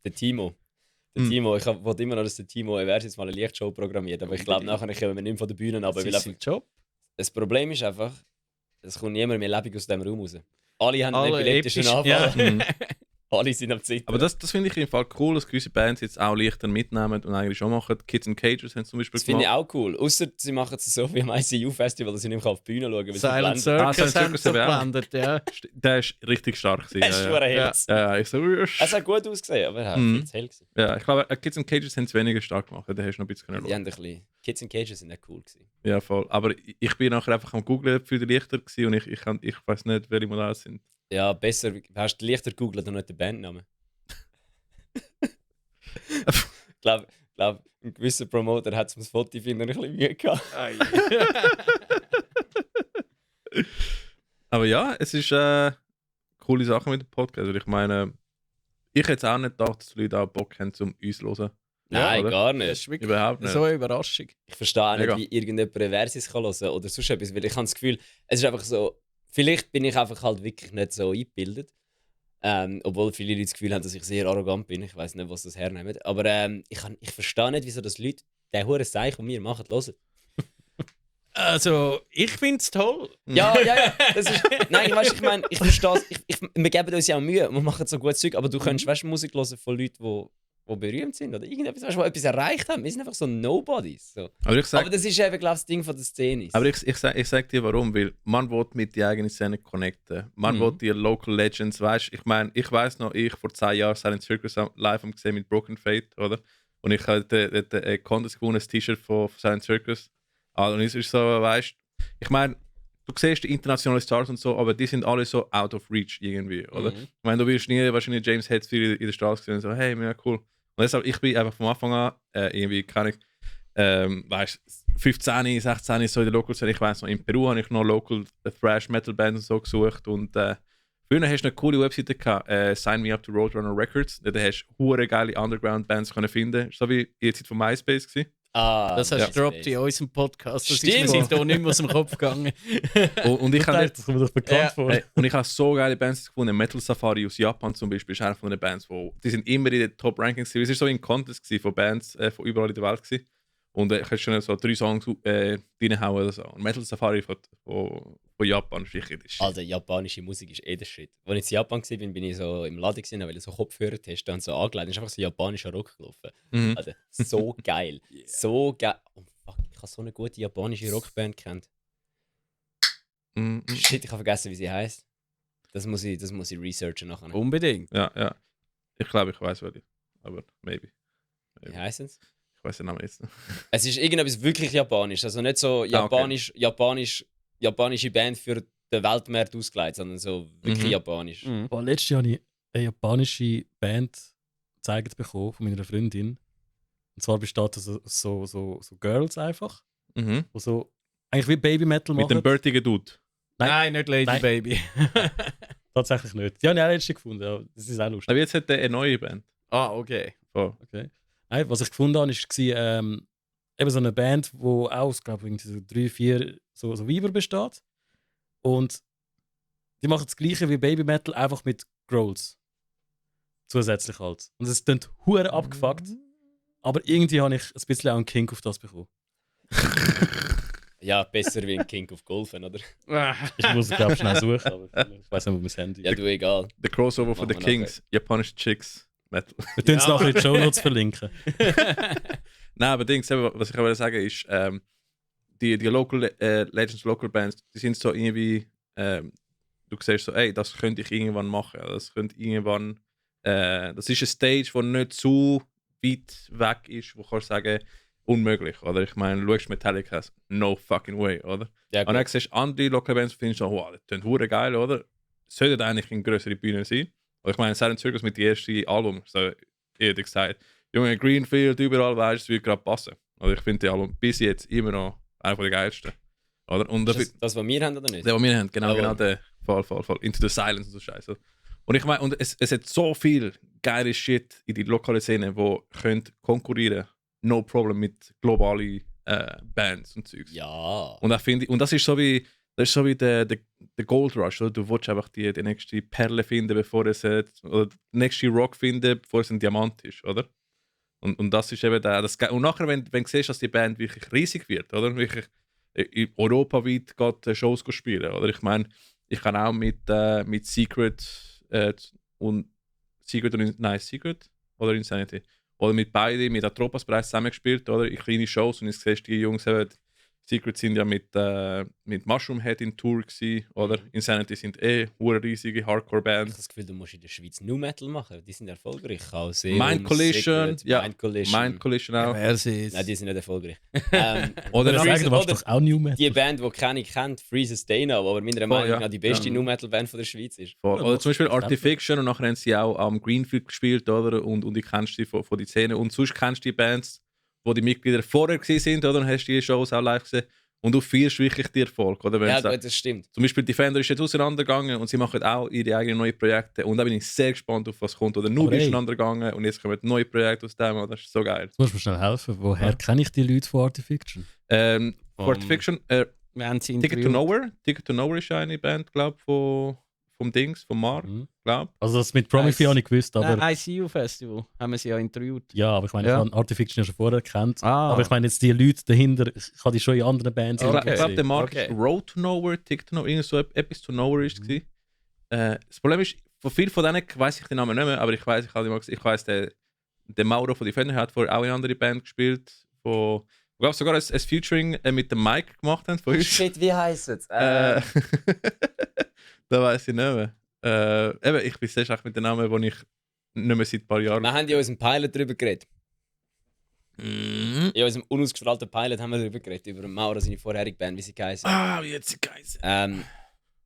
Der Timo. Der Timo, ich wollte immer noch, dass der Timo Eversis mal eine Lichtshow programmiert, aber ich glaube, nachher kommen wir nicht mehr von den Bühnen ab. Das Weil ist sein Job. das Problem ist einfach, es kommt niemand mehr lebendig aus dem Raum raus. Alle haben einen Alle epileptischen episch, Anfall. Mhm. Alle sind am Zittern. Aber das finde ich im Fall cool, dass gewisse Bands jetzt auch leichter mitnehmen und eigentlich schon machen. Kids in Cages haben zum Beispiel Das finde ich auch cool. Außer sie machen es so wie am ICU-Festival, dass ich nicht mehr auf die Bühne schauen kann. Silent Silent Circus haben Circus sie haben wir auch. geblendet, ja. Der ist richtig stark gewesen. Das ist schon ein Herz. Ja, ich so, Es hat gut ausgesehen, aber er hat viel zu hell gewesen. ja, ich glaube, Kids in Cages haben es weniger stark gemacht. Da hast du noch ein bisschen Die schauen. haben ein bisschen... Kids in Cages sind nicht cool gewesen. Ja, voll. Aber ich bin nachher einfach am Googlen für die Lichter gewesen und ich weiß nicht, welche Modelle es sind. Ja, besser... Hast du Lichter gegoogelt und nicht den Bandnamen? Ich glaube, ein gewisser Promoter hat es mit dem Foto finden ein bisschen Mühe gehabt. Aber ja, es ist coole Sache mit dem Podcast. Also ich meine, ich hätte auch nicht gedacht, dass die Leute auch Bock haben, um uns zu hören. Nein, oder? gar Das nicht. ist wirklich Überhaupt nicht. so eine Überraschung. Ich verstehe auch nicht, Mega. wie irgendjemand eine Versis kann hören oder sonst etwas, weil ich habe das Gefühl, es ist einfach so, vielleicht bin ich einfach halt wirklich nicht so eingebildet, obwohl viele Leute das Gefühl haben, dass ich sehr arrogant bin, ich weiß nicht, was das hernimmt, aber ich verstehe nicht, wieso das Leute den huren Seich von mir machen, hören. Also, ich finde es toll. Ja, das ist, nein, weißt, ich meine, ich verstehe es, wir geben uns ja auch Mühe, wir machen so gutes Zeug, aber du kannst, weißt, Musik hören von Leuten, die berühmt sind oder irgendetwas, weißt, die etwas erreicht haben, wir sind einfach so Nobodies. So. Aber ich sag, Aber das ist eben, glaube ich, das Ding von der Szene. Aber ich sag dir warum, weil man will mit die eigenen Szene connecten. Man will die Local Legends, weißt ich meine, ich weiß noch, ich vor 10 Jahren Silent Circus live am gesehen mit Broken Fate, oder? Und ich hatte ein Contest gewonnen, ein T-Shirt von Silent Circus. Also, und es ist so, weißt ich meine, du siehst die internationalen Stars und so, aber die sind alle so out of reach irgendwie, oder? Ich meine, du wirst nie wahrscheinlich James Hetfield in der Straße sehen und so, hey, mega cool. Und deshalb, ich bin einfach vom Anfang an irgendwie, kann ich, weißt 15, 16 so in der Local Szene. Ich weiß noch, in Peru habe ich noch Local Thrash Metal Bands und so gesucht. Und früher hast du eine coole Webseite gehabt, Sign Me Up to Roadrunner Records. Da hast du hure geile Underground Bands können finden. So wie in der Zeit von MySpace gewesen. Das hast du ja. gedroppt in unserem Podcast. Das Stimmt. ist mir seitdem nicht mehr aus dem Kopf gegangen. Und ich habe Das kommt mir doch bekannt vor. und ich habe so geile Bands gefunden. Metal Safari aus Japan zum Beispiel ist einer von den Bands, die sind immer in den Top Rankings. Es war so ein Contest von Bands von überall in der Welt gewesen. Und ich konnte schon so 3 Songs reinhauen oder so. Und Metal Safari von Japan ist richtig. Alter, japanische Musik ist der Shit. Als ich in Japan war, bin ich so im Laden und wollte so Kopfhörer testen und so angelegt. Dann ist einfach so japanischer Rock gelaufen. Mhm. Alter, so geil. So geil. Oh fuck, ich habe so eine gute japanische Rockband kennt. Mhm. Shit, ich habe vergessen, wie sie heißt. Das muss ich researchen nachher. Unbedingt. Ja. Ich glaube, ich weiß welche. Aber maybe. Wie heißt es? Ich weiß den Namen jetzt nicht. Es ist irgendetwas wirklich japanisch. Also nicht so japanische Band für den Weltmarkt ausgelegt, sondern so wirklich Mhm. japanisch. Boah, letztes Jahr habe ich eine japanische Band gezeigt bekommen von meiner Freundin. Und zwar besteht das so Girls einfach, Mhm. die so eigentlich wie Baby Metal Mit machen. dem bärtigen Dude. Nein, nicht Lady Nein. Baby. Tatsächlich nicht. Die habe ich auch letztens gefunden. Ja, das ist auch lustig. Aber jetzt hat er eine neue Band. Okay. Voll. Okay. Nein, was ich gefunden habe, war eben so eine Band, die aus, glaube ich, so 3, 4 so Weiber besteht. Und die machen das gleiche wie Baby Metal, einfach mit Growls. Zusätzlich halt. Und es klingt hure abgefuckt. Aber irgendwie habe ich ein bisschen auch einen Kink auf das bekommen. Ja, besser wie ein King of Golfen, oder? Ich muss es, glaube ich, schnell suchen, aber ich weiß nicht, wo mein Handy Ja, du egal. Der Crossover von Machen The wir Kings. Japanische Chicks. Metal. Wir tun es nachher in die Shownotes verlinken. Nein, aber Dings, eben, was ich auch sagen ist, die Local Legends, Local Bands, die sind so irgendwie, du siehst so, ey, das könnte ich irgendwann machen. Das könnte irgendwann, das ist eine Stage, die nicht zu weit weg ist, wo kannst du sagen, unmöglich, oder? Ich meine, du schaust Metallica, no fucking way, oder? Ja, Und dann gut. siehst du andere Local Bands und findest so, wow, das klingt hure geil, oder? Sollte eigentlich eine größere Bühne sein. Und ich meine, Silent Circus mit dem ersten Album, so ehrlich gesagt, Junge, Greenfield, überall weißt du, es wird gerade passen. Also ich finde die Album bis jetzt immer noch einer der geilsten. Oder? Und Ist das, was wir haben oder nicht? der, was wir haben, genau, Jawohl. genau der. Voll. Into the Silence und so Scheiße. Und ich meine, und es hat so viel geile Shit in die lokale Szene, wo könnt konkurrieren, no problem mit globalen Bands und Zeugs. Ja. Und das ist so wie der Gold Rush, oder? Du willst einfach die nächste Perle finden, bevor es oder die nächste Rock finden, bevor es ein Diamant ist, oder? Und das ist eben und nachher, wenn du siehst, dass die Band wirklich riesig wird, oder? Wirklich europaweit geht Shows spielen, oder? Ich meine, ich kann auch mit Secret und Secret oder Insanity. Oder mit beiden, mit Atropas bereits zusammengespielt, oder? In kleine Shows und ich sehe, die Jungs haben Secret sind ja mit Mushroom Head in Tour gewesen, oder? Insanity sind hure riesige Ich Hardcore-Band. habe das Gefühl, du musst in der Schweiz New Metal machen. Die sind erfolgreich. Mind Collision, ja. Mind Collision. Mind Collision auch. Wer sieht? Nein, die sind nicht erfolgreich. Oder Oder sagen, du machst oder doch auch New Metal. die Band, die keiner kennt, Freeze Stay aber meiner Meinung nach die beste Ja. New Metal Band von der Schweiz ist. Oder zum Beispiel Artifiction und nachher haben sie auch am Greenfield gespielt, oder? Und ich kennst die von der Szene. Und sonst kennst du die Bands, wo die Mitglieder vorher sind, oder? Und hast die Shows auch live gesehen. Und du feierst wirklich die Erfolg, oder? Wenn Ja, du gut, das stimmt. zum Beispiel Defender ist jetzt auseinandergegangen und sie machen auch ihre eigenen neuen Projekte. Und da bin ich sehr gespannt, auf was kommt. Oder Noob ist auseinandergegangen und jetzt kommen neue Projekte aus dem. Das ist so geil. Jetzt musst du mir schnell helfen. Woher kenne ich die Leute von Artifiction? Artifiction, Wir haben sie Ticket to interviewt. Nowhere. Ticket to Nowhere ist eine Band, glaube ich, vom Dings, vom Mar, Mhm. glaube Also das mit Prometheus habe ich gewusst, aber... ICU Festival haben wir sie ja interviewt. Ja, aber ich meine, Ja. ich habe Artifiction ja schon vorher gekannt. Ah. Aber ich meine jetzt die Leute dahinter, ich habe die schon in anderen Bands ich. Ich glaube, gesehen. der Markt Okay. ist Road to Nowhere, Ticket to Nowhere, irgend so etwas to Nowhere ist es. Das Problem ist, von vielen von denen weiß ich den Namen nicht mehr, aber ich weiß, der Mauro von Defender hat vorher auch in eine andere Band gespielt, ich glaube sogar ein Featuring mit dem Mike gemacht haben von uns. Shit, wie heisst es? Da weiß ich nicht mehr. Eben, ich bin sehr schlecht mit den Namen, die ich nicht mehr seit ein paar Jahren. Wir haben ja in unserem Pilot darüber geredet. Mhm. In unserem unausgestrahlten Pilot haben wir darüber geredet, über Mauro, seine vorherige Band, wie sie geheißen. Ah, wie jetzt sie geheißen.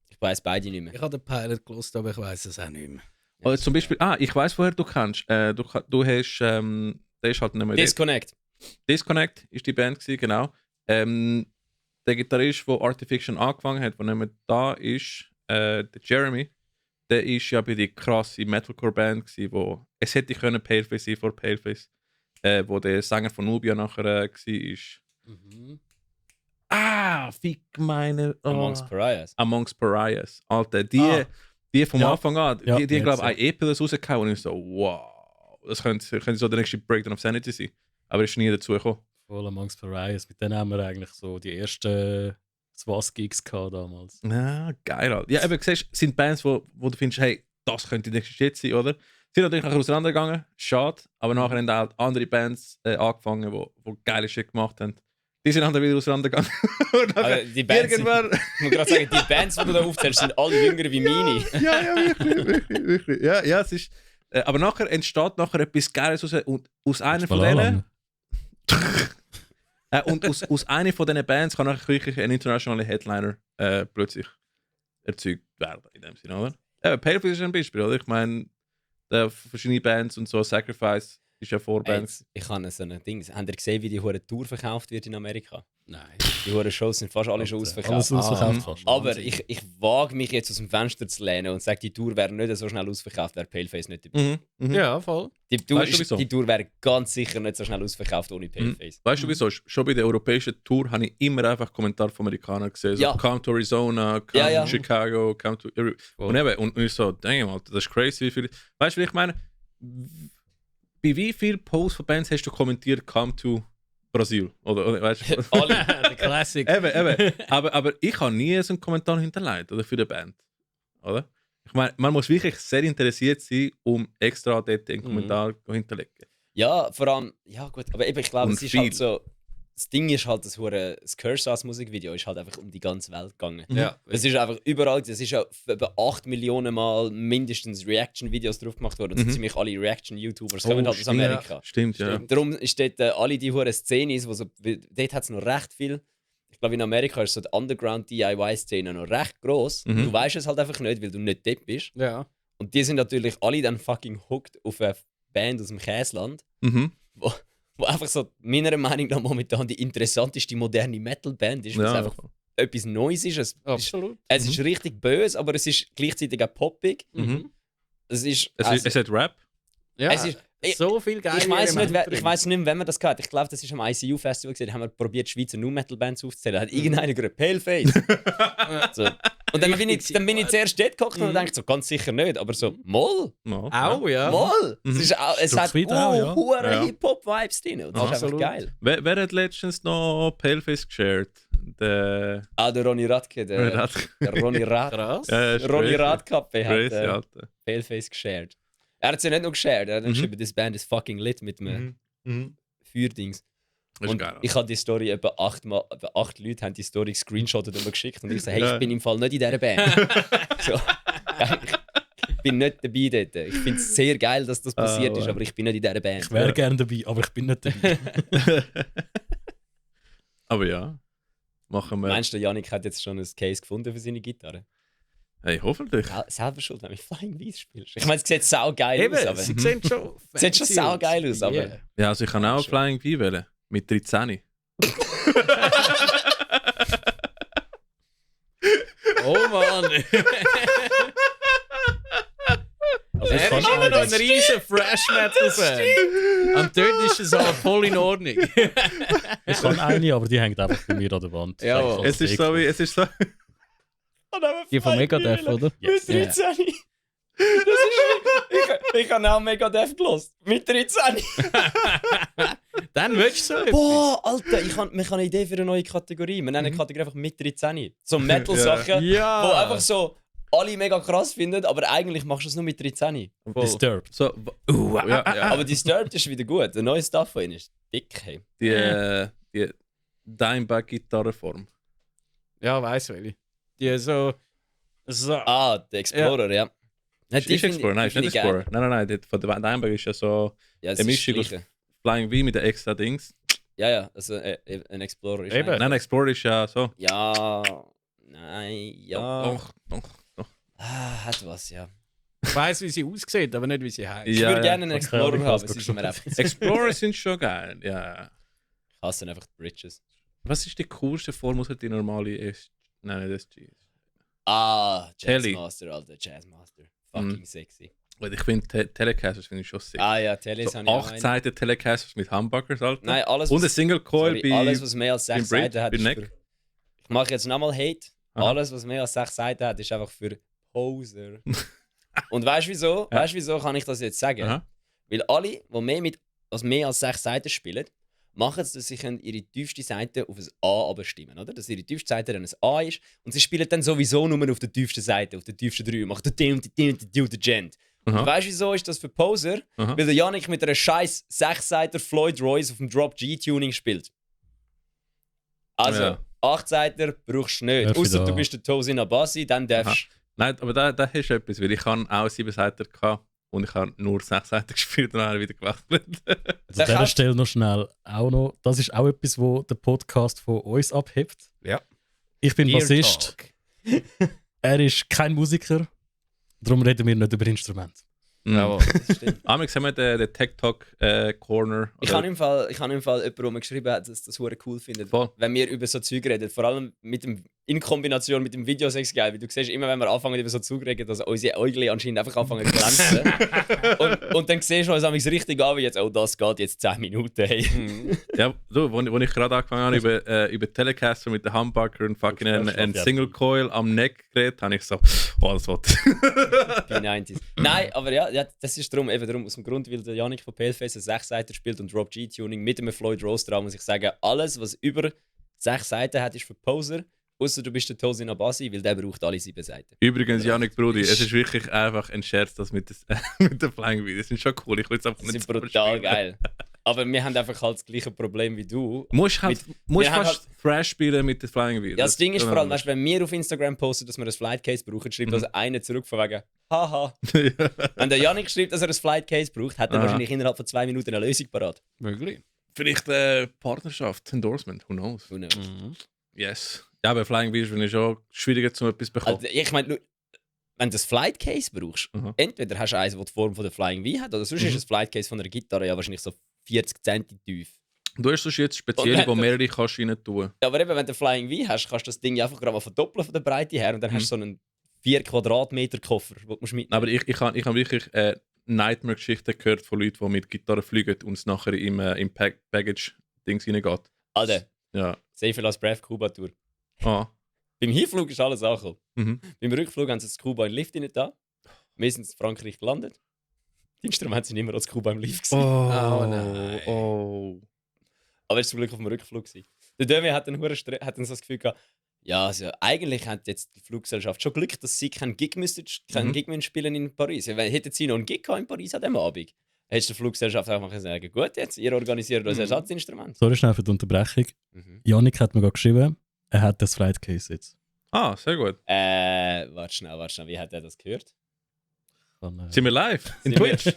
Ich weiß beide nicht mehr. Ich habe den Pilot gelost, aber ich weiß es auch nicht mehr. Oder zum Beispiel, ich weiß, woher du kannst. Du hast, der ist halt nicht mehr Disconnect. Disconnect ist die Band gewesen, genau. Der Gitarrist, der Artifiction angefangen hat, der nicht mehr da ist, der Jeremy, der ist ja bei die krasse Metalcore-Band gewesen, wo es hätte können Paleface sein vor Paleface, wo der Sänger von Nubia nachher war. Mhm. Fick meine... Amongst Pariahs. Amongst Pariahs. Alter, die vom Ja. Anfang an, Ja, die die glaube ich, hat's, ein EP rausgehauen und ich so, wow, das könnte so der nächste Breakdown of Sanity sein. Aber ist nie dazu gekommen. Voll Amongst Pariahs. Mit denen haben wir eigentlich so die ersten Swas-Gigs gehabt damals. Ja, geil. Alter. Ja, aber siehst, sind Bands, wo du findest, hey, das könnte die nächste Shit sein, oder? Sind natürlich nachher auseinandergegangen, schade, aber nachher haben auch andere Bands angefangen, die geile Shit gemacht haben. Die sind dann wieder auseinandergegangen. Und nachher Also die Bands, irgendwann... ich muss gerade sagen, die Bands, die du da aufzählst, sind alle jünger wie meine. ja, wirklich. Ja, es ist... aber nachher entsteht nachher etwas Geiles raus. Und aus einer von denen... und aus einer von diesen Bands kann nachher wirklich ein internationaler Headliner plötzlich erzeugt werden, in dem Sinne, oder? Ja, Paleface ist ein Beispiel, oder? Ich meine, verschiedene Bands und so, Sacrifice ist ja Vorband. Ich habe so ein Ding. Habt ihr gesehen, wie die hure Tour verkauft wird in Amerika? Nein. Die hure Shows sind fast alle schon ausverkauft. Alles ausverkauft fast. Aber ich wage mich jetzt aus dem Fenster zu lehnen und sage, die Tour wäre nicht so schnell ausverkauft, wäre Paleface nicht dabei. Ja, voll. Die Tour, Weißt du wieso? die Tour wäre ganz sicher nicht so schnell ausverkauft ohne Paleface. Weißt du wieso? Schon bei der europäischen Tour habe ich immer einfach Kommentare von Amerikanern gesehen. So, Ja. Come to Arizona, come Ja, ja. to Chicago, come to... Und eben, und ich so, damn, Alter, das ist crazy, wie viel... Weißt du, wie ich meine? Bei wie vielen Posts von Bands hast du kommentiert, come to Brasil? Oder weißt du? Alle. Der Classic. eben. Aber ich habe nie so einen Kommentar hinterlegt, oder, für die Band. Oder? Ich meine, man muss wirklich sehr interessiert sein, um extra dort einen Kommentar hinterlegen. Ja, vor allem, ja gut, aber eben, ich glaube, Und es ist viel. halt so, das Ding ist halt, das Curse Musikvideo ist halt einfach um die ganze Welt gegangen. Ja. Es ist einfach überall, es ist ja über 8 Millionen Mal mindestens Reaction-Videos drauf gemacht worden. Und so ziemlich alle Reaction-YouTubers kommen halt aus stimmt, Amerika. Stimmt, ja. Darum ist dort alle die hure Szenen, wo so, dort hat es noch recht viel. Ich glaube, in Amerika ist so die Underground-DIY-Szene noch recht gross. Du weißt es halt einfach nicht, weil du nicht dort bist. Ja. Und die sind natürlich alle dann fucking hooked auf eine Band aus dem Käsland, Mhm. wo einfach so meiner Meinung nach momentan die interessanteste moderne Metal-Band ist, weil es Ja. einfach etwas Neues ist. Absolut. Es ist richtig böse, aber es ist gleichzeitig auch poppig. Mhm. Es ist... Es hat Rap. Ja, Es ist- so viel geile Ich weiß nicht, Elemente ich weiss nicht mehr, wenn man das gehabt. Ich glaube, das ist am ICU-Festival gesehen. Da haben wir probiert, Schweizer Nu-Metal-Bands aufzuzählen. Da hat irgendeiner gerade Paleface. So. Und dann bin ich zuerst dort gehockt und dachte so, ganz sicher nicht, aber so, moll, Auch, ja. moll. Es hat Stück weit auch, ja. hohe Ja. Hip-Hop-Vibes drin und das ist einfach Absolut. geil. Wer hat letztens noch Paleface geshared? Der Der Ronny Radke, der Ronny Rad. Krass. Ronny Radkappe Crazy, hat Alter. Paleface geshared. Er hat sie nicht nur geshared, er hat geschrieben, this band is fucking lit mit einem Feuerdings. Das ist Und geil. ich habe die Story, etwa 8 Leute haben die Story gescreenshottet und mir geschickt und ich so, hey, Ja. ich bin im Fall nicht in dieser Band. So, ich bin nicht dabei dort. Ich finde es sehr geil, dass das passiert ist, wow. aber ich bin nicht in dieser Band. Ich wäre gerne dabei, aber ich bin nicht dabei. Aber ja, machen wir. Meinst du, Yannick hat jetzt schon ein Case gefunden für seine Gitarre? Hey, hoffentlich. Selber schuld, wenn du Flying Beast spielst. Ich meine, es sieht saugeil Eben, aus, aber sie sehen schon Sieht schon fancy saugeil aus, aber- Yeah. Ja, also ich kann auch Schon. Flying V wählen. Mit 13. Oh Mann. also Er ist immer noch ein riesen Fresh Metal Fan. Und dort ist es halt voll in Ordnung. Ich kann eine, aber die hängt einfach bei mir an der Wand. Ja, Das Es ist so wie, es ist so. Die von Megadeth, oder? Mit 13. Das ist, ich habe auch Megadeth gelost. Mit 13. Dann willst du so etwas. Boah, Alter, wir haben eine Idee für eine neue Kategorie. Wir nennen eine Kategorie einfach mit 13. So Metal-Sachen, Ja. wo einfach so alle mega krass finden, aber eigentlich machst du es nur mit 13. Disturbed. so ja, ja. Aber Disturbed ist wieder gut. Der neue Stuff von ihnen ist dick. Hey. Die Dimebag-Gitarrenform. Ja, weiss welche. Die so. Ah, der Explorer, ja. Ja, Ist Explorer? Nein, ist nicht Explorer. Nein, von der Dimebag ist ja so Ja, es eine ist Mischung aus Gleiche. Flying V mit den extra Dings. Ja, also ein Explorer ist Eben. eigentlich- Nein, Explorer ist ja so. Ja, nein, ja. Doch. Hat was, ja. Ich weiss, wie sie aussieht, aber nicht, wie sie heißt. Ich Ja, würde ja. gerne einen Okay, Explorer aber ich haben, hab's es ist gerade mir einfach zu- Explorer sind schon geil, ja. Ich hasse einfach die Bridges. Was ist die coolste Form, außer die normale ist? Nein, nicht SG. Ah, Telly. Jazzmaster, Alter, Jazzmaster. Fucking sexy. Weil ich finde, Telecasters finde ich schon sick. Ah ja, Tellys So habe ich auch 8 einen. Seiten Telecasters mit Humbuckers, Alter. Nein, alles, Und ein was, Single Coil sorry, alles, was mehr als 6 beim Bridge, Seiten hat, bei ist Neck. für... Ich mache jetzt nochmal Hate. Aha. Alles, was mehr als 6 Seiten hat, ist einfach für Poser. Und weißt du wieso? Ja. Weißt du wieso kann ich das jetzt sagen? Aha. Weil alle, die mehr als 6 Seiten spielen, machen es, dass sie können ihre tiefste Seite auf ein A abstimmen, oder? Dass ihre tiefste Seite dann ein A ist und sie spielen dann sowieso nur auf der tiefsten Seite, auf der tiefsten 3 und machen den und den Gent. Aha. Und weißt du wieso ist das für Poser? Aha. Weil der Yannick mit einer scheiß 6-Seiter Floyd Royce auf dem Drop G-Tuning spielt. Also, Ja. 8-Seiter brauchst du nicht. Darf ich Außer da- du bist der Tosin Abassi, dann darfst Nein, aber da hast du etwas, weil ich habe auch 7 Seiten gehabt und ich habe nur 6 Seiten gespielt und dann habe ich wieder gewechselt. Also Der an dieser kann- Stelle noch schnell auch noch. Das ist auch etwas, wo der Podcast von uns abhebt. Ja. Ich bin Beer Bassist. Talk. Er ist kein Musiker. Darum reden wir nicht über Instrumente. Ja. das stimmt. Amix haben wir den Tech Talk Corner. Ich habe im Fall jemanden, der mir geschrieben hat, dass das hure cool findet, Voll. wenn wir über so Zeug reden. Vor allem in Kombination mit dem Video ist geil. Weil du siehst immer, wenn wir anfangen über so Zeug reden, dass unsere Äugel anscheinend einfach anfangen zu glänzen. und dann siehst du uns manchmal richtig an, wie jetzt, oh, das geht jetzt 10 Minuten. Hey. Ja, du, wo ich gerade angefangen habe, über Telecaster mit dem Humbucker und fucking ein Single Coil am Neck geredet, habe ich so, oh, das wird. Die 90s. Nein, aber ja, das ist darum, aus dem Grund, weil der Yannick von Paleface 6 Seiten spielt und Drop G-Tuning mit einem Floyd Rose dran, muss ich sagen, alles, was über 6 Seiten hat, ist für Poser. Außer du bist der Tosin Abassi, weil der braucht alle 7 Seiten. Übrigens, Yannick Brudi, es ist wirklich einfach ein Scherz, das mit den Flying Videos. Die sind schon cool, ich will es einfach Die nicht sind brutal geil. Aber wir haben einfach halt das gleiche Problem wie du. Musst wir haben fast Thrash spielen mit den Flying Videos. Ja, das Ding ist vor allem, weißt, wenn wir auf Instagram posten, dass wir ein Flight Case brauchen, schreibt das einer zurück von wegen haha. Wenn der Yannick schreibt, dass er ein Flight Case braucht, hat er Aha. wahrscheinlich innerhalb von 2 Minuten eine Lösung parat. Möglich. Vielleicht Partnerschaft, Endorsement, who knows? Who knows? Yes. Ja, aber Flying Videos finde ich schon schwieriger, um etwas zu bekommen. Also, ich meine, wenn du das Flight Case brauchst, Aha. entweder hast du eins, das die Form von der Flying V hat, oder sonst ist das Flight Case von einer Gitarre ja wahrscheinlich so 40 cm tief. Du hast sonst jetzt spezielle, Und wo wenn- mehrere kannst rein tun. Ja, aber eben, wenn du Flying V hast, kannst du das Ding ja einfach gerade mal verdoppeln von der Breite her und dann hast du so einen 4 Quadratmeter Koffer, den du mitnehmen. Aber ich habe wirklich Nightmare-Geschichten gehört von Leuten, die mit Gitarre fliegen und es nachher im Baggage-Dings reingeht. Alter, Ja. safe als Breath Kuba Tour. Ah. Beim Hinflug ist alles angekommen. Mhm. Beim Rückflug haben sie das Kuba in den Lift nicht da. Wir sind in Frankreich gelandet. Die Instrumente sind immer als Kuba im Lift gewesen. Oh nein. Oh. Aber es war zum Glück auf dem Rückflug gewesen. Der Dömi hat dann so das Gefühl gehabt, ja, also eigentlich hat jetzt die Fluggesellschaft schon Glück, dass sie keinen Gig müssen spielen in Paris. Weil hätten sie noch einen Gig gehabt in Paris an diesem Abend, hätte die Fluggesellschaft einfach sagen, gut, jetzt, ihr organisiert das Ersatzinstrument. Sorry schnell für die Unterbrechung. Janik hat mir gerade geschrieben, er hat das Flight Case jetzt. Ah, sehr gut. Warte schnell, wie hat er das gehört? Sind wir live? In Sind wir- Twitch?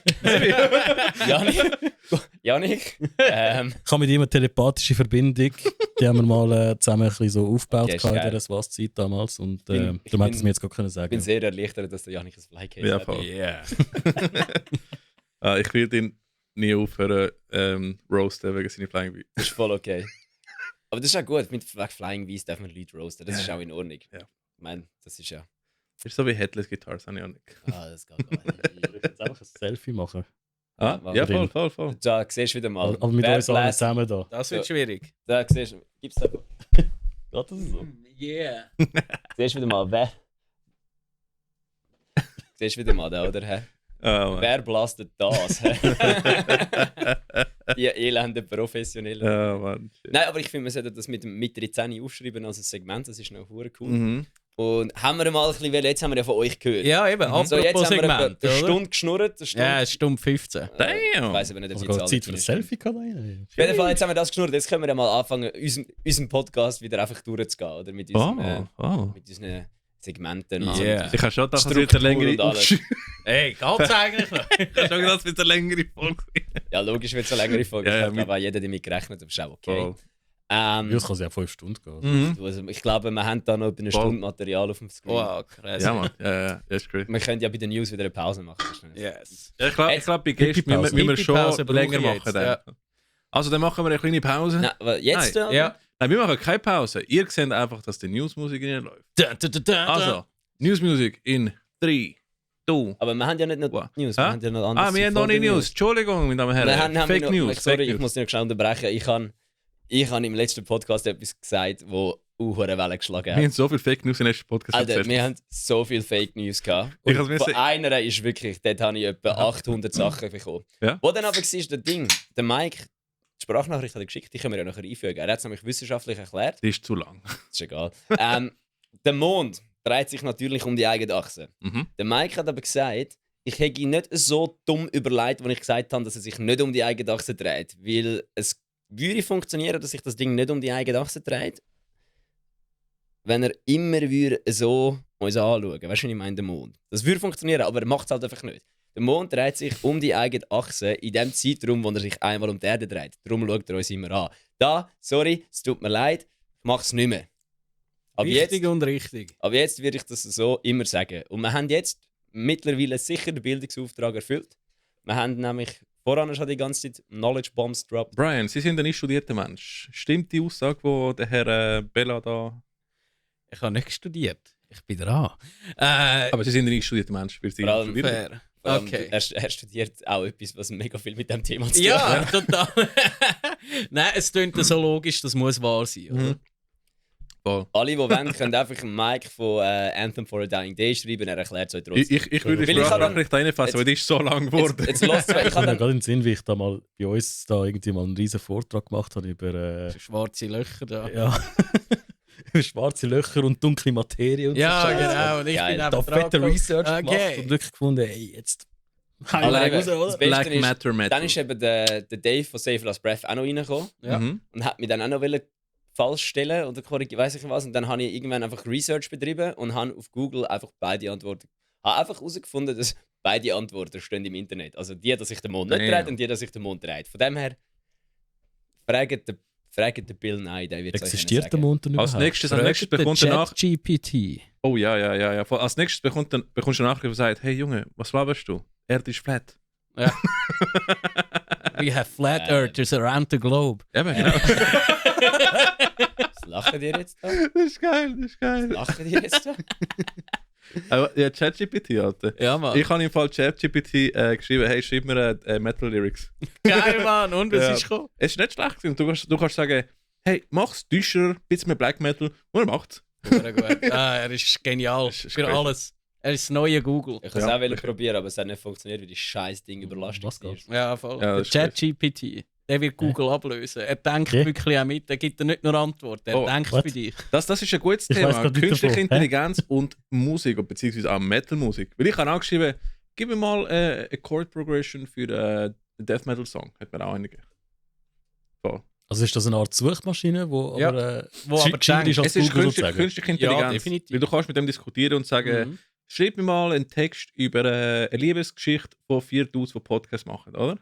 Janik? Ich habe mit ihm eine telepathische Verbindung, die haben wir mal zusammen ein bisschen so aufgebaut Okay, ist in geil. dieser SWAS-Zeit damals und Ich darum bin- hat es mir jetzt gar können Ich sagen. bin sehr erleichtert, dass der Janik ein Flycase Ja, hat. voll. Yeah. Ich will ihn nie aufhören roasten wegen seiner Flying V. Das ist voll okay. Aber das ist auch gut, mit Flying V's darf man Leute roasten, das ist auch in Ordnung. Ja. Ich meine, das ist ja... Ist so wie Headless Guitars, habe ich auch nicht. Das geht gar nicht. Ich will jetzt einfach ein Selfie machen. Ah, Ja, ja, voll. Da siehst du wieder mal. Aber mit wer uns allen bläst- zusammen da. Das wird schwierig. Da siehst du... Gibt's da... Geht das so? Yeah. Siehst du wieder mal, wer... Siehst du wieder mal da, oder? Hä? Ah, Mann. Wer blastet das? hä? Die elende Professionellen. Ja, Mann. Nein, aber ich finde, wir sollten das mit 13 aufschreiben als ein Segment, das ist noch hure cool. Mhm. Und haben wir mal ein bisschen, jetzt haben wir ja von euch gehört. Ja, eben. So, jetzt Apropos haben wir etwa Segment, eine oder? Stunde geschnurrt. Eine Stunde, Ja, es ist Stunde 15. Damn. Ich weiss aber nicht, ob Also jetzt gerade alle Zeit für ein drin Selfie kann da rein. Auf jeden Fall, jetzt haben wir das geschnurrt. Jetzt können wir ja mal anfangen, unseren Podcast wieder einfach durchzugehen. Oder? Mit unseren, mit unseren Segmenten. und so. Yeah. Ich habe schon gedacht, dass es Struktur wieder längere und alles. Hey, geht's eigentlich noch? Ich habe schon gedacht, es wird eine längere Folge. Ja, logisch wird es eine längere Folge. Ja, ja, Ich glaube, auch jeder damit gerechnet, aber ist auch okay. Voll. Das kann ja 5 Stunden gehen. Mhm. Also, ich glaube, wir haben da noch eine Voll. Stunde Material auf dem Screen. Wow, krass. Ja, Mann. Ja, ist great. Wir können ja bei den News wieder eine Pause machen. Yes. Ja, ich glaube, bei Gästen Pipi-Pause. müssen wir schon Pipi-Pause brauche länger ich machen. jetzt, Dann. ja. Also, dann machen wir eine kleine Pause. Nein, aber jetzt? Nein. oder? Ja. Nein, wir machen keine Pause. Ihr seht einfach, dass die Newsmusik läuft. Also. Also, Newsmusik in 3, 2. Aber wir haben ja nicht nur Wow. News, Hä? wir haben ja noch andere. Ah, wir haben noch nicht News. Entschuldigung, meine Damen und Herren. Wir haben Fake noch, News. Sorry, Fake ich News. muss dich noch schnell unterbrechen. Ich habe im letzten Podcast etwas gesagt, wo hohe Wellen geschlagen Wir hat. haben so viel Fake News im letzten Podcast Alter, erzählt. wir haben so viel Fake News gehabt. Ich Und hab's mir von se- einer ist wirklich, dort habe ich etwa 800 Sachen bekommen. Ja. Wo dann aber war, der Ding, der Mike, die Sprachnachricht hat er geschickt, die können wir ja nachher einfügen. Er hat es nämlich wissenschaftlich erklärt, Die ist zu lang. ist egal. Der Mond dreht sich natürlich um die eigene Achse. Mhm. Der Mike hat aber gesagt, ich hätte ihn nicht so dumm überlegt, als ich gesagt habe, dass er sich nicht um die eigene Achse dreht. Weil es würde funktionieren, dass sich das Ding nicht um die eigene Achse dreht, wenn er immer würde so uns anschauen. Weißt du, was ich meine, der Mond? Das würde funktionieren, aber er macht es halt einfach nicht. Der Mond dreht sich um die eigene Achse in dem Zeitraum, wo er sich einmal um die Erde dreht. Darum schaut er uns immer an. Sorry, es tut mir leid, ich mache es nicht mehr. Richtig und richtig. Aber jetzt würde ich das so immer sagen. Und wir haben jetzt mittlerweile sicher den Bildungsauftrag erfüllt. Wir haben nämlich voran schon die ganze Zeit Knowledge Bombs dropped. Brian, Sie sind ein nicht studierter Mensch. Stimmt die Aussage, die der Herr Bella da... Ich habe nicht studiert. Ich bin dran. Aber Sie sind ein nicht studierter Mensch, weil Sie Vor allem studieren. Fair. Vor allem, Okay. Er studiert auch etwas, was mega viel mit dem Thema zu tun Ja, hat. total. Nein, es klingt so logisch, das muss wahr sein, oder? Mhm. Voll. Alle, die wollen, können einfach Mike von Anthem for a Dying Day schreiben, er erklärt es euch trotzdem. Ich würde die Weil ich habe Sprachnachricht reinfassen, weil die ist so lang geworden. Jetzt lasst Ich ich habe mir habe gerade in den Sinn, wie ich da mal bei uns da irgendwie mal einen riesen Vortrag gemacht habe über, Schwarze Löcher da. ja, über schwarze Löcher und dunkle Materie und Ja, so. genau. Und ich Geil. bin Da einfach fette dran Research gekommen. gemacht Okay. und wirklich gefunden, ey, jetzt Aber eben, raus, das oder? Beste Black ist, Matter Metal. dann ist eben der Dave von Save Last Breath auch noch reingekommen Ja. Mhm. und hat mich dann auch noch falsch stellen oder korrigieren, weiß ich was. Und dann habe ich irgendwann einfach Research betrieben und habe auf Google einfach beide Antworten. Habe einfach herausgefunden, dass beide Antworten stehen im Internet. Also die, dass sich der Mond nicht Damn. dreht und die, dass sich der Mond dreht. Von dem her, fragt den Bill Nye, der wird es euch Existiert der sagen. Mond denn Als überhaupt? nächstes bekommt er nach... GPT. Oh ja. Voll. Als nächstes bekommst du eine Nachricht, die sagt, hey Junge, was laberst du? Erde ist flat. We have flat earthers around the globe. Eben, genau. Was lachen die jetzt da? Das ist geil. Lachen die jetzt da? Aber, ja, ChatGPT, Alter. Ja, Mann. Ich habe im Fall ChatGPT geschrieben, hey, schreib mir Metal Lyrics. Geil, Mann. Und was Ja. ist gekommen? Es ist nicht schlecht gewesen. Du kannst sagen, hey, mach's düsterer, ein bisschen mehr Black Metal. Und er macht's. Sehr gut. Er ist genial Ist für crazy. alles. Er ist das neue Google. Ich kann es Ja, auch wirklich. probieren, aber es hat nicht funktioniert, weil die scheiß Ding überlastet Was war. geht's? Ja, voll. Ja, Der das ist crazy. ChatGPT, der wird Google ablösen. Er denkt Okay. wirklich auch mit. Er gibt dir nicht nur Antworten, er Oh, denkt what? für dich. Das ist ein gutes Ich weiss Thema. grad nicht Künstliche davon. Intelligenz und Musik, beziehungsweise auch Metal-Musik. Weil ich habe auch geschrieben, gib mir mal eine Chord Progression für einen Death Metal Song. Hat mir auch einige. Voll. Also ist das eine Art Suchmaschine, wo Ja, aber, wo aber gescheiter ist als Es ist Google künstliche, sozusagen? künstliche Intelligenz. Ja, definitiv. Weil du kannst mit dem diskutieren und sagen, Mhm. schreib mir mal einen Text über eine Liebesgeschichte von 4 Dudes, die Podcasts machen, oder?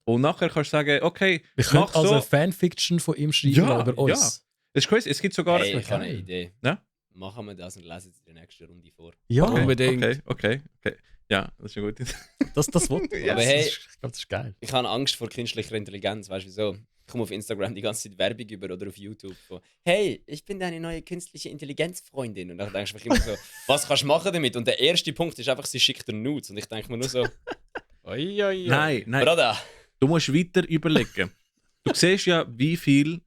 Und nachher kannst du sagen, okay, Wir können mach also so. eine Fanfiction von ihm schreiben Ja, über uns. Das ist crazy. Es gibt sogar... Hey, ich habe eine Idee. Ja? Machen wir das und lesen es in der nächsten Runde vor. Ja, Okay, Unbedingt. okay. Ja, das ist eine gute Idee. das wollte ich. Aber hey- Ich glaube, das ist geil. Ich habe Angst vor künstlicher Intelligenz, weißt du wieso? Ich komme auf Instagram die ganze Zeit Werbung über oder auf YouTube von «Hey, ich bin deine neue künstliche Intelligenzfreundin». Und dann denkst du immer so, was kannst du machen damit? Und der erste Punkt ist einfach, sie schickt dir Nudes. Und ich denke mir nur so, Oi, oi, oi. Nein. Brada, Du musst weiter überlegen. Du siehst ja, wie viel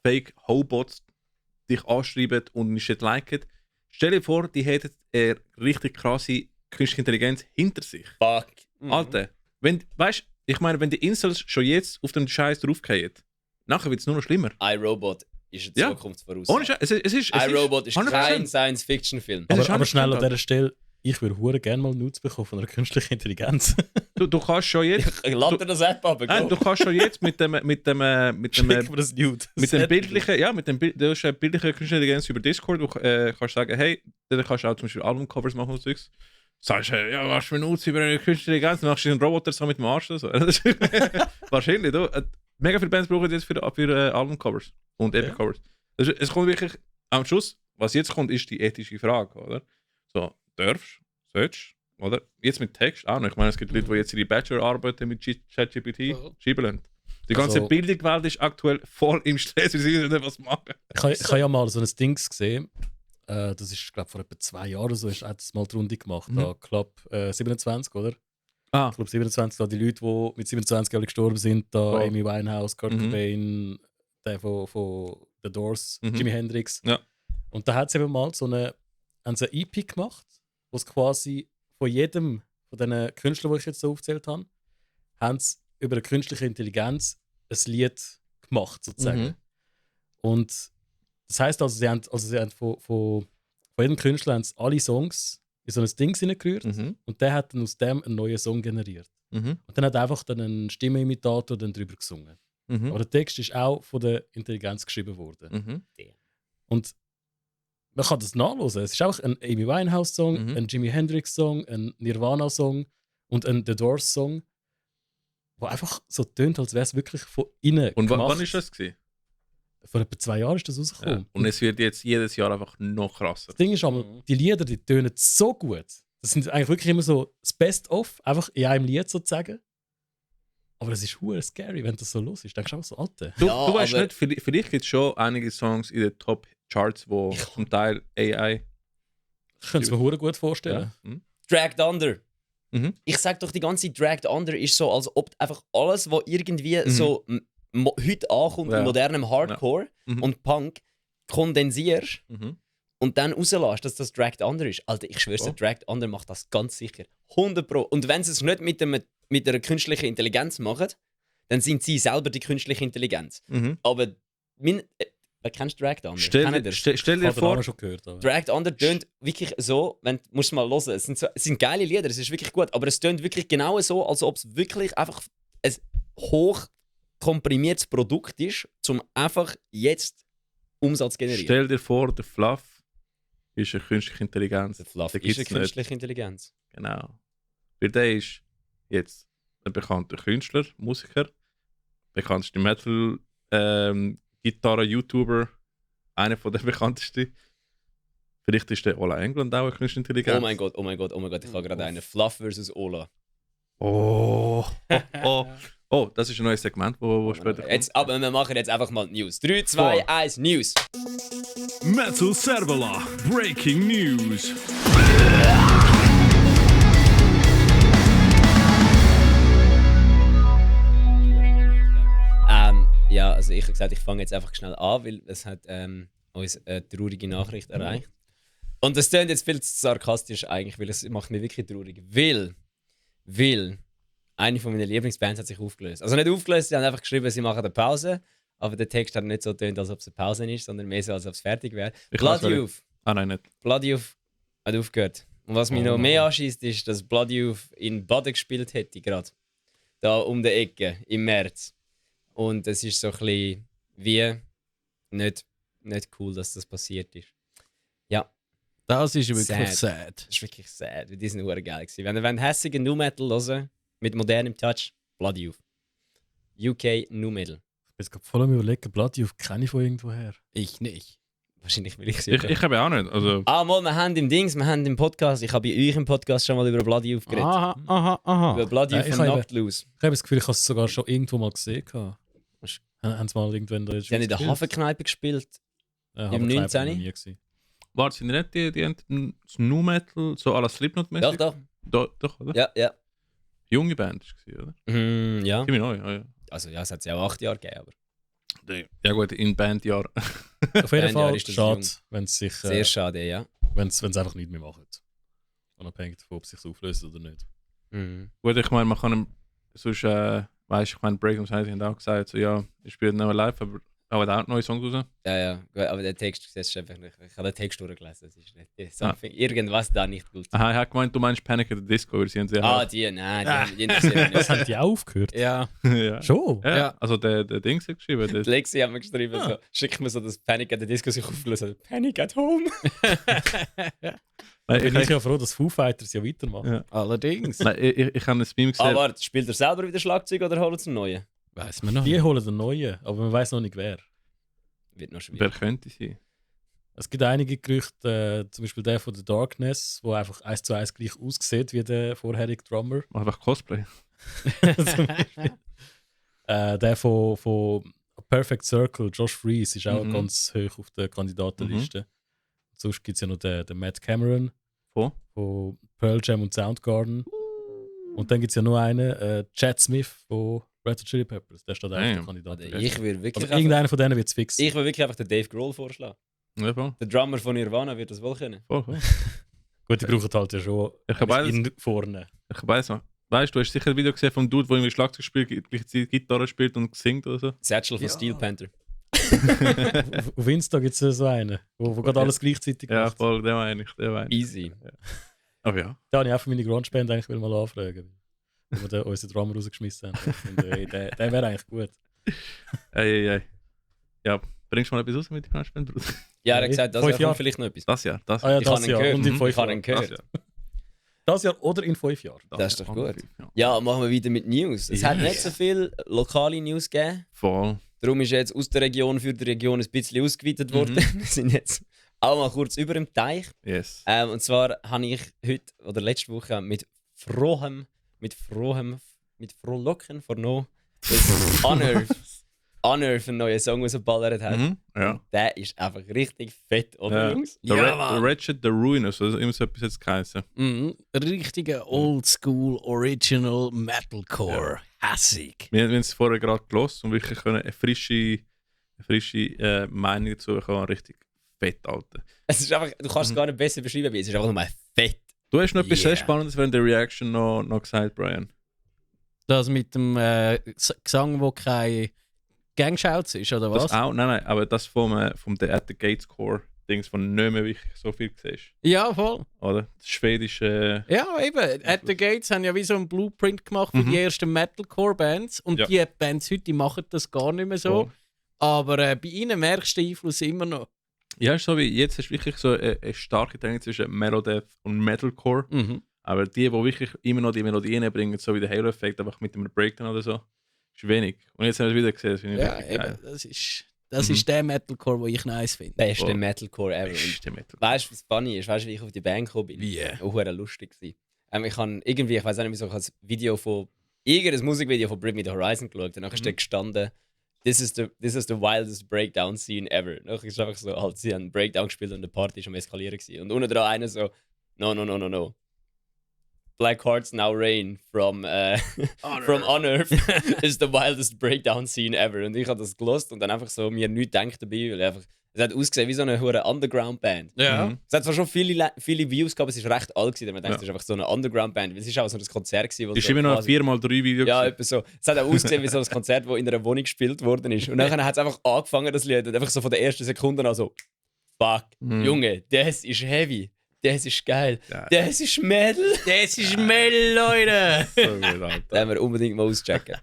Fake-Hobots dich anschreiben und nicht liken. Stell dir vor, die hätten eine richtig krasse künstliche Intelligenz hinter sich. fuck. Mhm. Alter, weißt, ich meine, wenn die Insels schon jetzt auf den Scheiß draufgehen, nachher wird es nur noch schlimmer. iRobot ist eine Ja. Zukunftsvoraussage. Ohne Scheiß, es ist iRobot ist 100%. kein Science-Fiction-Film. Es ist Aber schnell an 100% dieser Stelle, ich würde hure gerne mal Nudes bekommen von einer künstlichen Intelligenz. Du kannst schon jetzt, Lad dir das App ab, nein, du kannst schon jetzt mit dem Schick mir das Nude. mit dem bildlichen, ja, mit dem du hast eine bildliche künstliche Intelligenz über Discord, du kannst sagen, hey, dann kannst du auch zum Beispiel Albumcovers machen und Zeugs. Sagst du, ja, was für Nutzen über eine künstliche Intelligenz, dann machst du einen Roboter so mit dem Arsch oder so. Wahrscheinlich, du. Mega viele Bands brauchen jetzt für Albumcovers und Epic-Covers. Also, es kommt wirklich, am Schluss, was jetzt kommt, ist die ethische Frage, oder? So, darfst, sollst, oder? Jetzt mit Text auch noch. Ich meine, es gibt Leute, die jetzt ihre Bachelorarbeiten mit ChatGPT Ja. schreiben lassen. Die ganze Also- Bildungswelt ist aktuell voll im Stress, weil sie wissen nicht, was machen. Ich habe ja mal so ein Dings gesehen. Das ist, glaube vor etwa 2 Jahren oder so, hat es mal die Runde gemacht. Mhm. Da Club 27, oder? Ah. Club 27, da die Leute, die mit 27 Jahren gestorben sind, da Voll. Amy Winehouse, Kurt Mhm. Cobain, der von The Doors, Mhm. Jimi Hendrix. Ja. Und da hat es eben mal so eine EP gemacht, wo es quasi von jedem von diesen Künstlern, die ich jetzt so aufgezählt habe, haben sie über eine künstliche Intelligenz ein Lied gemacht, sozusagen. Mhm. Und das heisst also, sie haben von jedem Künstler haben sie alle Songs in so ein Ding hineingerührt Mhm. und der hat dann aus dem einen neuen Song generiert. Mhm. Und dann hat einfach dann ein Stimmenimitator dann drüber gesungen. Mhm. Aber der Text ist auch von der Intelligenz geschrieben worden. Mhm. Und man kann das nachlesen. Es ist auch ein Amy Winehouse-Song, Mhm. ein Jimi Hendrix-Song, ein Nirvana-Song und ein The Doors-Song, der einfach so tönt, als wäre es wirklich von innen Und gemacht. wann ist das gewesen? Vor etwa 2 Jahren ist das Ja. rausgekommen. Und es wird jetzt jedes Jahr einfach noch krasser. Das Ding ist aber, Mhm. die Lieder, die tönen so gut. Das sind eigentlich wirklich immer so das Best-of, einfach in einem Lied sozusagen. Aber es ist hure scary, wenn das so los ist. Denkst du auch so, Alter. Du, Ja, du weißt aber- nicht, vielleicht gibt es schon einige Songs in den Top-Charts, wo zum Teil AI. Ich könnte es mir hure gut vorstellen. Ja. Mhm. Dragged Under. Mhm. Ich sag doch, die ganze Dragged Under ist so, als ob einfach alles, was irgendwie Mhm. so heute ankommt, Ja. in modernem Hardcore Ja. Mhm. und Punk, kondensierst Mhm. und dann rauslässt, dass das Dragged Under ist. Alter, ich schwör's dir, Oh. Dragged Under macht das ganz sicher. 100 Pro. Und wenn sie es nicht mit einer künstlichen Intelligenz machen, dann sind sie selber die künstliche Intelligenz. Mhm. Aber wer kennst du Dragged Under? Stell Kennt dir ihr's? stell Ich dir habe den vor, Namen schon gehört. Aber. Dragged Under tönt wirklich so, musst du mal hören. Es sind geile Lieder, es ist wirklich gut, aber es tönt wirklich genau so, als ob es wirklich einfach ein hoch komprimiertes Produkt ist, um einfach jetzt Umsatz zu generieren. stell dir vor, der Fluff ist eine künstliche Intelligenz. Der Fluff Den ist eine gibt's nicht. künstliche Intelligenz. Genau. Weil der ist jetzt ein bekannter Künstler, Musiker, bekanntester Metal, Gitarre-YouTuber, einer von den bekanntesten. Vielleicht ist der Ola England auch eine künstliche Intelligenz. Oh mein Gott, oh mein Gott, oh mein Gott, ich habe gerade einen. Fluff versus Ola. Oh. Oh, das ist ein neues Segment, wo später kommt. Jetzt, aber wir machen jetzt einfach mal News. 3, 2, Voll. 1, News. Metal Servola, breaking news. Ja, also ich habe gesagt, ich fange jetzt einfach schnell an, weil es hat uns eine traurige Nachricht erreicht. Und das klingt jetzt viel zu sarkastisch eigentlich, weil es macht mich wirklich traurig. Weil eine von meinen Lieblingsbands hat sich aufgelöst. Also nicht aufgelöst, sie haben einfach geschrieben, sie machen eine Pause. Aber der Text hat nicht so getönt, als ob es eine Pause ist, sondern mehr so, als ob es fertig wäre. Blood Youth. Nein, nicht. Blood Youth hat aufgehört. Und was mich noch mehr anschießt, ist, dass Blood Youth in Baden gespielt hätte, gerade. Da um die Ecke, im März. Und es ist so ein bisschen wie nicht cool, dass das passiert ist. Ja, Das ist wirklich Sad. sad. das ist wirklich sad, weil die sind nur geil gewesen. Wenn ihr hässigen Nu Metal hören mit modernem Touch, Blood Youth. UK Nu Metal. Ich bin jetzt gerade voll am überlegen, Blood Youth kenne ich von irgendwoher. Ich nicht. Wahrscheinlich will ich sie. Ich habe auch nicht. Also, Mal, wir haben im Podcast, ich habe bei euch im Podcast schon mal über Blood Youth geredet. Aha. Über Blood Ja, Youth ich von habe- Knocked Loose. Ich habe das Gefühl, ich habe es sogar schon irgendwo mal gesehen. Haben sie mal irgendwann da jetzt Die haben in der Hafenkneipe gespielt. im 19. warte, sind nicht die haben das Nu Metal, so à la Slipknot-mäßig? Doch. Doch, oder? Ja. Junge Band war es, oder? Ja. Ziemlich neu, ja. Also ja, es hat ja auch 8 Jahre gegeben, aber Ja gut, in Bandjahr. Auf jeden Ein Jahr Fall ist das schade, jung. wenn es sich, sehr schade, ja. wenn's einfach nicht mehr machen. Unabhängig davon, ob es sich auflöst oder nicht. Gut, ich meine, man kann sonst, weißt du, ich meine, Breakdowns haben auch gesagt, so, ja, ich spiele nicht mehr live, aber auch neue Songs raus. Ja. Gut, aber der Text, das ist einfach nicht. Ich habe den Text durchgelesen, das ist nicht. Irgendwas da nicht gut. Aha, ich habe gemeint, du meinst Panic at the Disco, weil sie haben sehr Die interessieren mich Haben nicht. die auch aufgehört? Ja. ja. Schon? Ja, also der Dings hat geschrieben. Die Das, Lexi hat mir geschrieben, so, schick mir so das Panic at the Disco sich aufgelöst. Panic at Home. Ich bin ja froh, dass Foo Fighters ja weitermachen. Ja. Allerdings. Nein, ich habe ein Meme gesehen. Aber warte, spielt er selber wieder Schlagzeug oder holt er einen neuen? Weiß man noch. Die holen den neuen, aber man weiß noch nicht wer. Wird noch Wer schwierig. könnte sein? Es gibt einige Gerüchte, zum Beispiel der von The Darkness, der einfach 1:1 gleich aussieht wie der vorherige Drummer. Mach einfach Cosplay. Zum Beispiel. Der von Perfect Circle, Josh Freese, ist auch Mhm. ganz hoch auf der Kandidatenliste. Sonst gibt es ja noch den Matt Cameron Von? von Pearl Jam und Soundgarden. Und dann gibt es ja noch einen, Chad Smith von Red Hot Chili Peppers. Der steht auch auf der Damn. Kandidatenliste. Ich will wirklich, Also irgendeiner von denen wird es fix. ich will wirklich einfach den Dave Grohl vorschlagen. Ja, voll. Der Drummer von Nirvana wird das wohl können. Voll. Gut, die brauchen halt ja schon Ich habe beides. ihn vorne. Ich weiß noch. Weißt du, hast sicher ein Video gesehen vom Dude, der irgendwie Schlagzeug spielt, gleichzeitig Gitarre spielt und singt oder so? Satchel von Steel Panther. Auf Insta gibt es so einen, wo gerade alles gleichzeitig Ja, macht. voll, der meine ich, der meine ich. Easy. Aber ja. Da habe ich auch für meine Grunge-Band eigentlich mal anfragen. Wo wir unseren Drummer rausgeschmissen haben. Ich finde, der wäre eigentlich gut. Ey. Ja, bringst du mal etwas raus mit dem Band, Bruder? Ja, er hat gesagt, das 5 kommt Jahre. vielleicht noch etwas. Das Jahr, das Ah ja, Ich das habe ihn Jahr gehört. und in Mhm. 5 Ich habe ihn Jahren. Das gehört. Jahr. Das Jahr oder in 5 Jahren. Das ist doch gut. Ja. Ja, machen wir wieder mit News. Es hat nicht so viel lokale News gegeben. Voll. Darum ist jetzt aus der Region für die Region ein bisschen ausgeweitet worden. Wir sind jetzt auch mal kurz über dem Teich. Yes. Und zwar habe ich heute oder letzte Woche mit Frohlocken vernommen, dass Unearth einen neuen Song rausgeballert hat. Mhm. Ja. Der ist einfach richtig fett, oder Ja. Jungs? The Wretched, The Ruinous, also immer so etwas jetzt geheißen. Richtiger Oldschool Original Metalcore. Hässig. Wir haben es vorher gerade gelost und wirklich können eine frische Meinung dazu haben. Richtig fett, Alter. Es ist einfach, du kannst es gar nicht besser beschreiben, wie es ist einfach nur fett. Du hast noch etwas sehr Yeah. Spannendes während der Reaction noch gesagt, Brian. Das mit dem Gesang, wo kein Gangshouts ist, oder was? Das auch? Nein, aber das vom The At the Gates Core Dings, von nicht mehr wirklich so viel siehst. Ja, voll. Oder? Das schwedische. Ja, eben. At the Gates haben ja wie so einen Blueprint gemacht für die ersten Metalcore-Bands. Und Ja. die Bands heute die machen das gar nicht mehr so. Voll. Aber bei ihnen merkst du den Einfluss immer noch. Ja, ist so wie jetzt hast du wirklich so eine starke Trennung zwischen Melodeath und Metalcore. Aber die wirklich immer noch die Melodien bringen, so wie der Halo-Effekt, einfach mit einem Breakdown oder so, ist wenig. Und jetzt haben wir es wieder gesehen, das finde ich Ja, wirklich geil. eben. Das ist der Metalcore, den ich nice finde. Beste Voll. Metalcore ever. Und Beste Metal. weißt du, was funny ist? Weißt du, wie ich auf die Band gekommen bin? Wie? Auch sehr lustig gewesen. Ich habe irgendwie, ich weiß auch nicht, wieso, ich habe ein Video von irgendein Musikvideo von Bring Me the Horizon geschaut. Und dann ist da gestanden, this is the wildest breakdown scene ever. Dann ist einfach so, halt, sie haben einen Breakdown gespielt und die Party ist am Eskalieren gewesen. Und unten dran einer so, no. Black Hearts Now Rain from Unearth is the wildest breakdown scene ever. Und ich habe das gelost und dann einfach so mir nichts gedacht dabei, weil ich einfach Es hat ausgesehen wie so eine hure Underground-Band. Ja. Mhm. Es hat zwar schon viele Views gehabt, aber es ist recht alt gewesen. Man denkt, es ist einfach so eine Underground-Band. Es ist auch so ein Konzert gewesen, wo Ist so immer noch ein quasi- 4x3 Video. Ja, gewesen. etwa so. Es hat auch ausgesehen wie so ein Konzert, das in einer Wohnung gespielt worden ist. Und dann hat es einfach angefangen, das Lied. Und einfach so von der ersten Sekunde an so, fuck, Junge, das ist heavy. Das ist geil. Ja. Das ist Metal. Das ist Metal, Leute! So gut, Alter. Das haben wir unbedingt mal auschecken.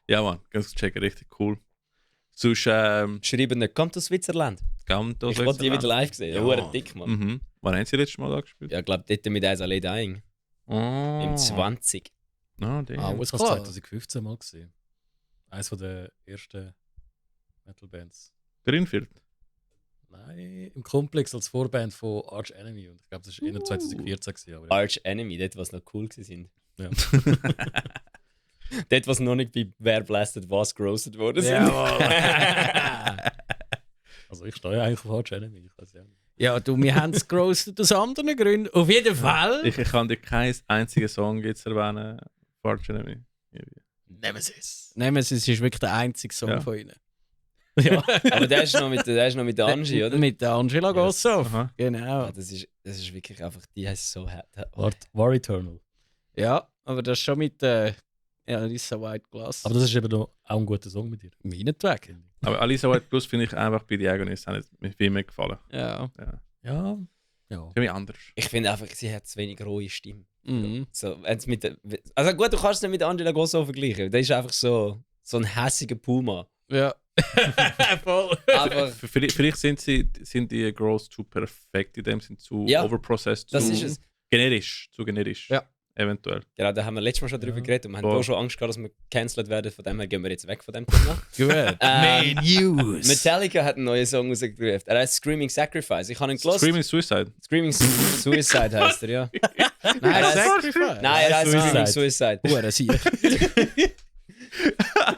Ja, Mann, ganz checken, richtig cool. Sonst, Schreiben nicht, kommt aus Switzerland. Gantos. Ich wollte die wieder live sehen. Ja, hure dick, Mann. Mhm. Wann haben sie letztes Mal da gespielt? Ja, ich glaube, dort mit Eyes Alle Dying. Oh. Im 20. Ah, damn. Ah, Ich habe es 2015 mal gesehen. Eines der ersten Metal-Bands. Greenfield. Nein, im Komplex als Vorband von Arch Enemy. Und ich glaube, das war eher 2014. Gewesen, aber ja. Arch Enemy, dort, was noch cool sind. Ja. Dort, was noch nicht bei Wer blastet was grossed worden sind. Also ich stehe eigentlich auf Arch Enemy. Ich weiß ja nicht. Ja, du, wir haben es gerostet aus anderen Gründen. Auf jeden Fall. Ich kann dir keinen einzigen Song jetzt erwähnen. Arch Enemy. Nemesis. Nemesis ist wirklich der einzige Song Ja. von ihnen. Ja. Aber der ist noch mit der Angie, oder? Mit der Angela Gossow. Aha. Genau. Ja, das ist wirklich einfach, die heißt so hart. War Eternal. Ja, aber das ist schon mit Alissa White Glass. Aber das ist eben noch auch ein guter Song mit dir. meinetwegen. Aber Alisa White Plus finde ich einfach bei Diagonist haben mir viel mehr gefallen. Ja. Ja. Ja. Ja. Für mich anders. Ich finde einfach, sie hat zu wenig rohe Stimme. Mhm. So, wenn's mit der, also gut, du kannst es nicht mit Angela Gossow vergleichen. Der ist einfach so ein hässiger Puma. Ja. Voll. Aber Vielleicht sind die Girls zu perfekt in dem, sind zu Ja, overprocessed, das zu ist es. generisch. Zu generisch. Ja. Eventuell. Genau, da haben wir letztes Mal schon drüber Ja. geredet und wir haben Voll. auch schon Angst gehabt, dass wir cancelled werden. Von dem her gehen wir jetzt weg von dem Thema. Gut. Ähm, News. Metallica hat einen neuen Song rausgebracht. Er heißt Screaming Sacrifice. Ich habe ihn gelost. Screaming Suicide. Screaming Suicide heißt er, ja. Nein, heißt- Sacrifice. Nein, er heißt Suicide. Screaming Suicide. Hure sicher.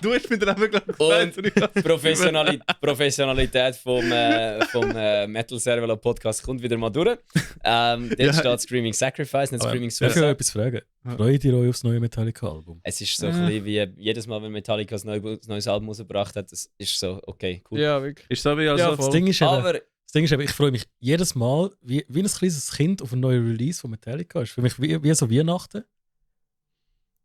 Du hast mir dann einfach Und gesagt. Professionalität vom Metal Servola Podcast kommt wieder mal durch. Dort Ja. steht Screaming Sacrifice, nicht Aber Screaming darf ich euch Suicide. etwas fragen? Freut ihr euch aufs neue Metallica-Album? Es ist so ein bisschen wie jedes Mal, wenn Metallica ein neues Album rausgebracht hat, das ist so, okay, cool. Ja, wirklich. Ist so wie also. Ja, Das voll. Ding ist eben, Aber ich freue mich jedes Mal, wie ein kleines Kind auf ein neues Release von Metallica. Ist für mich wie so Weihnachten.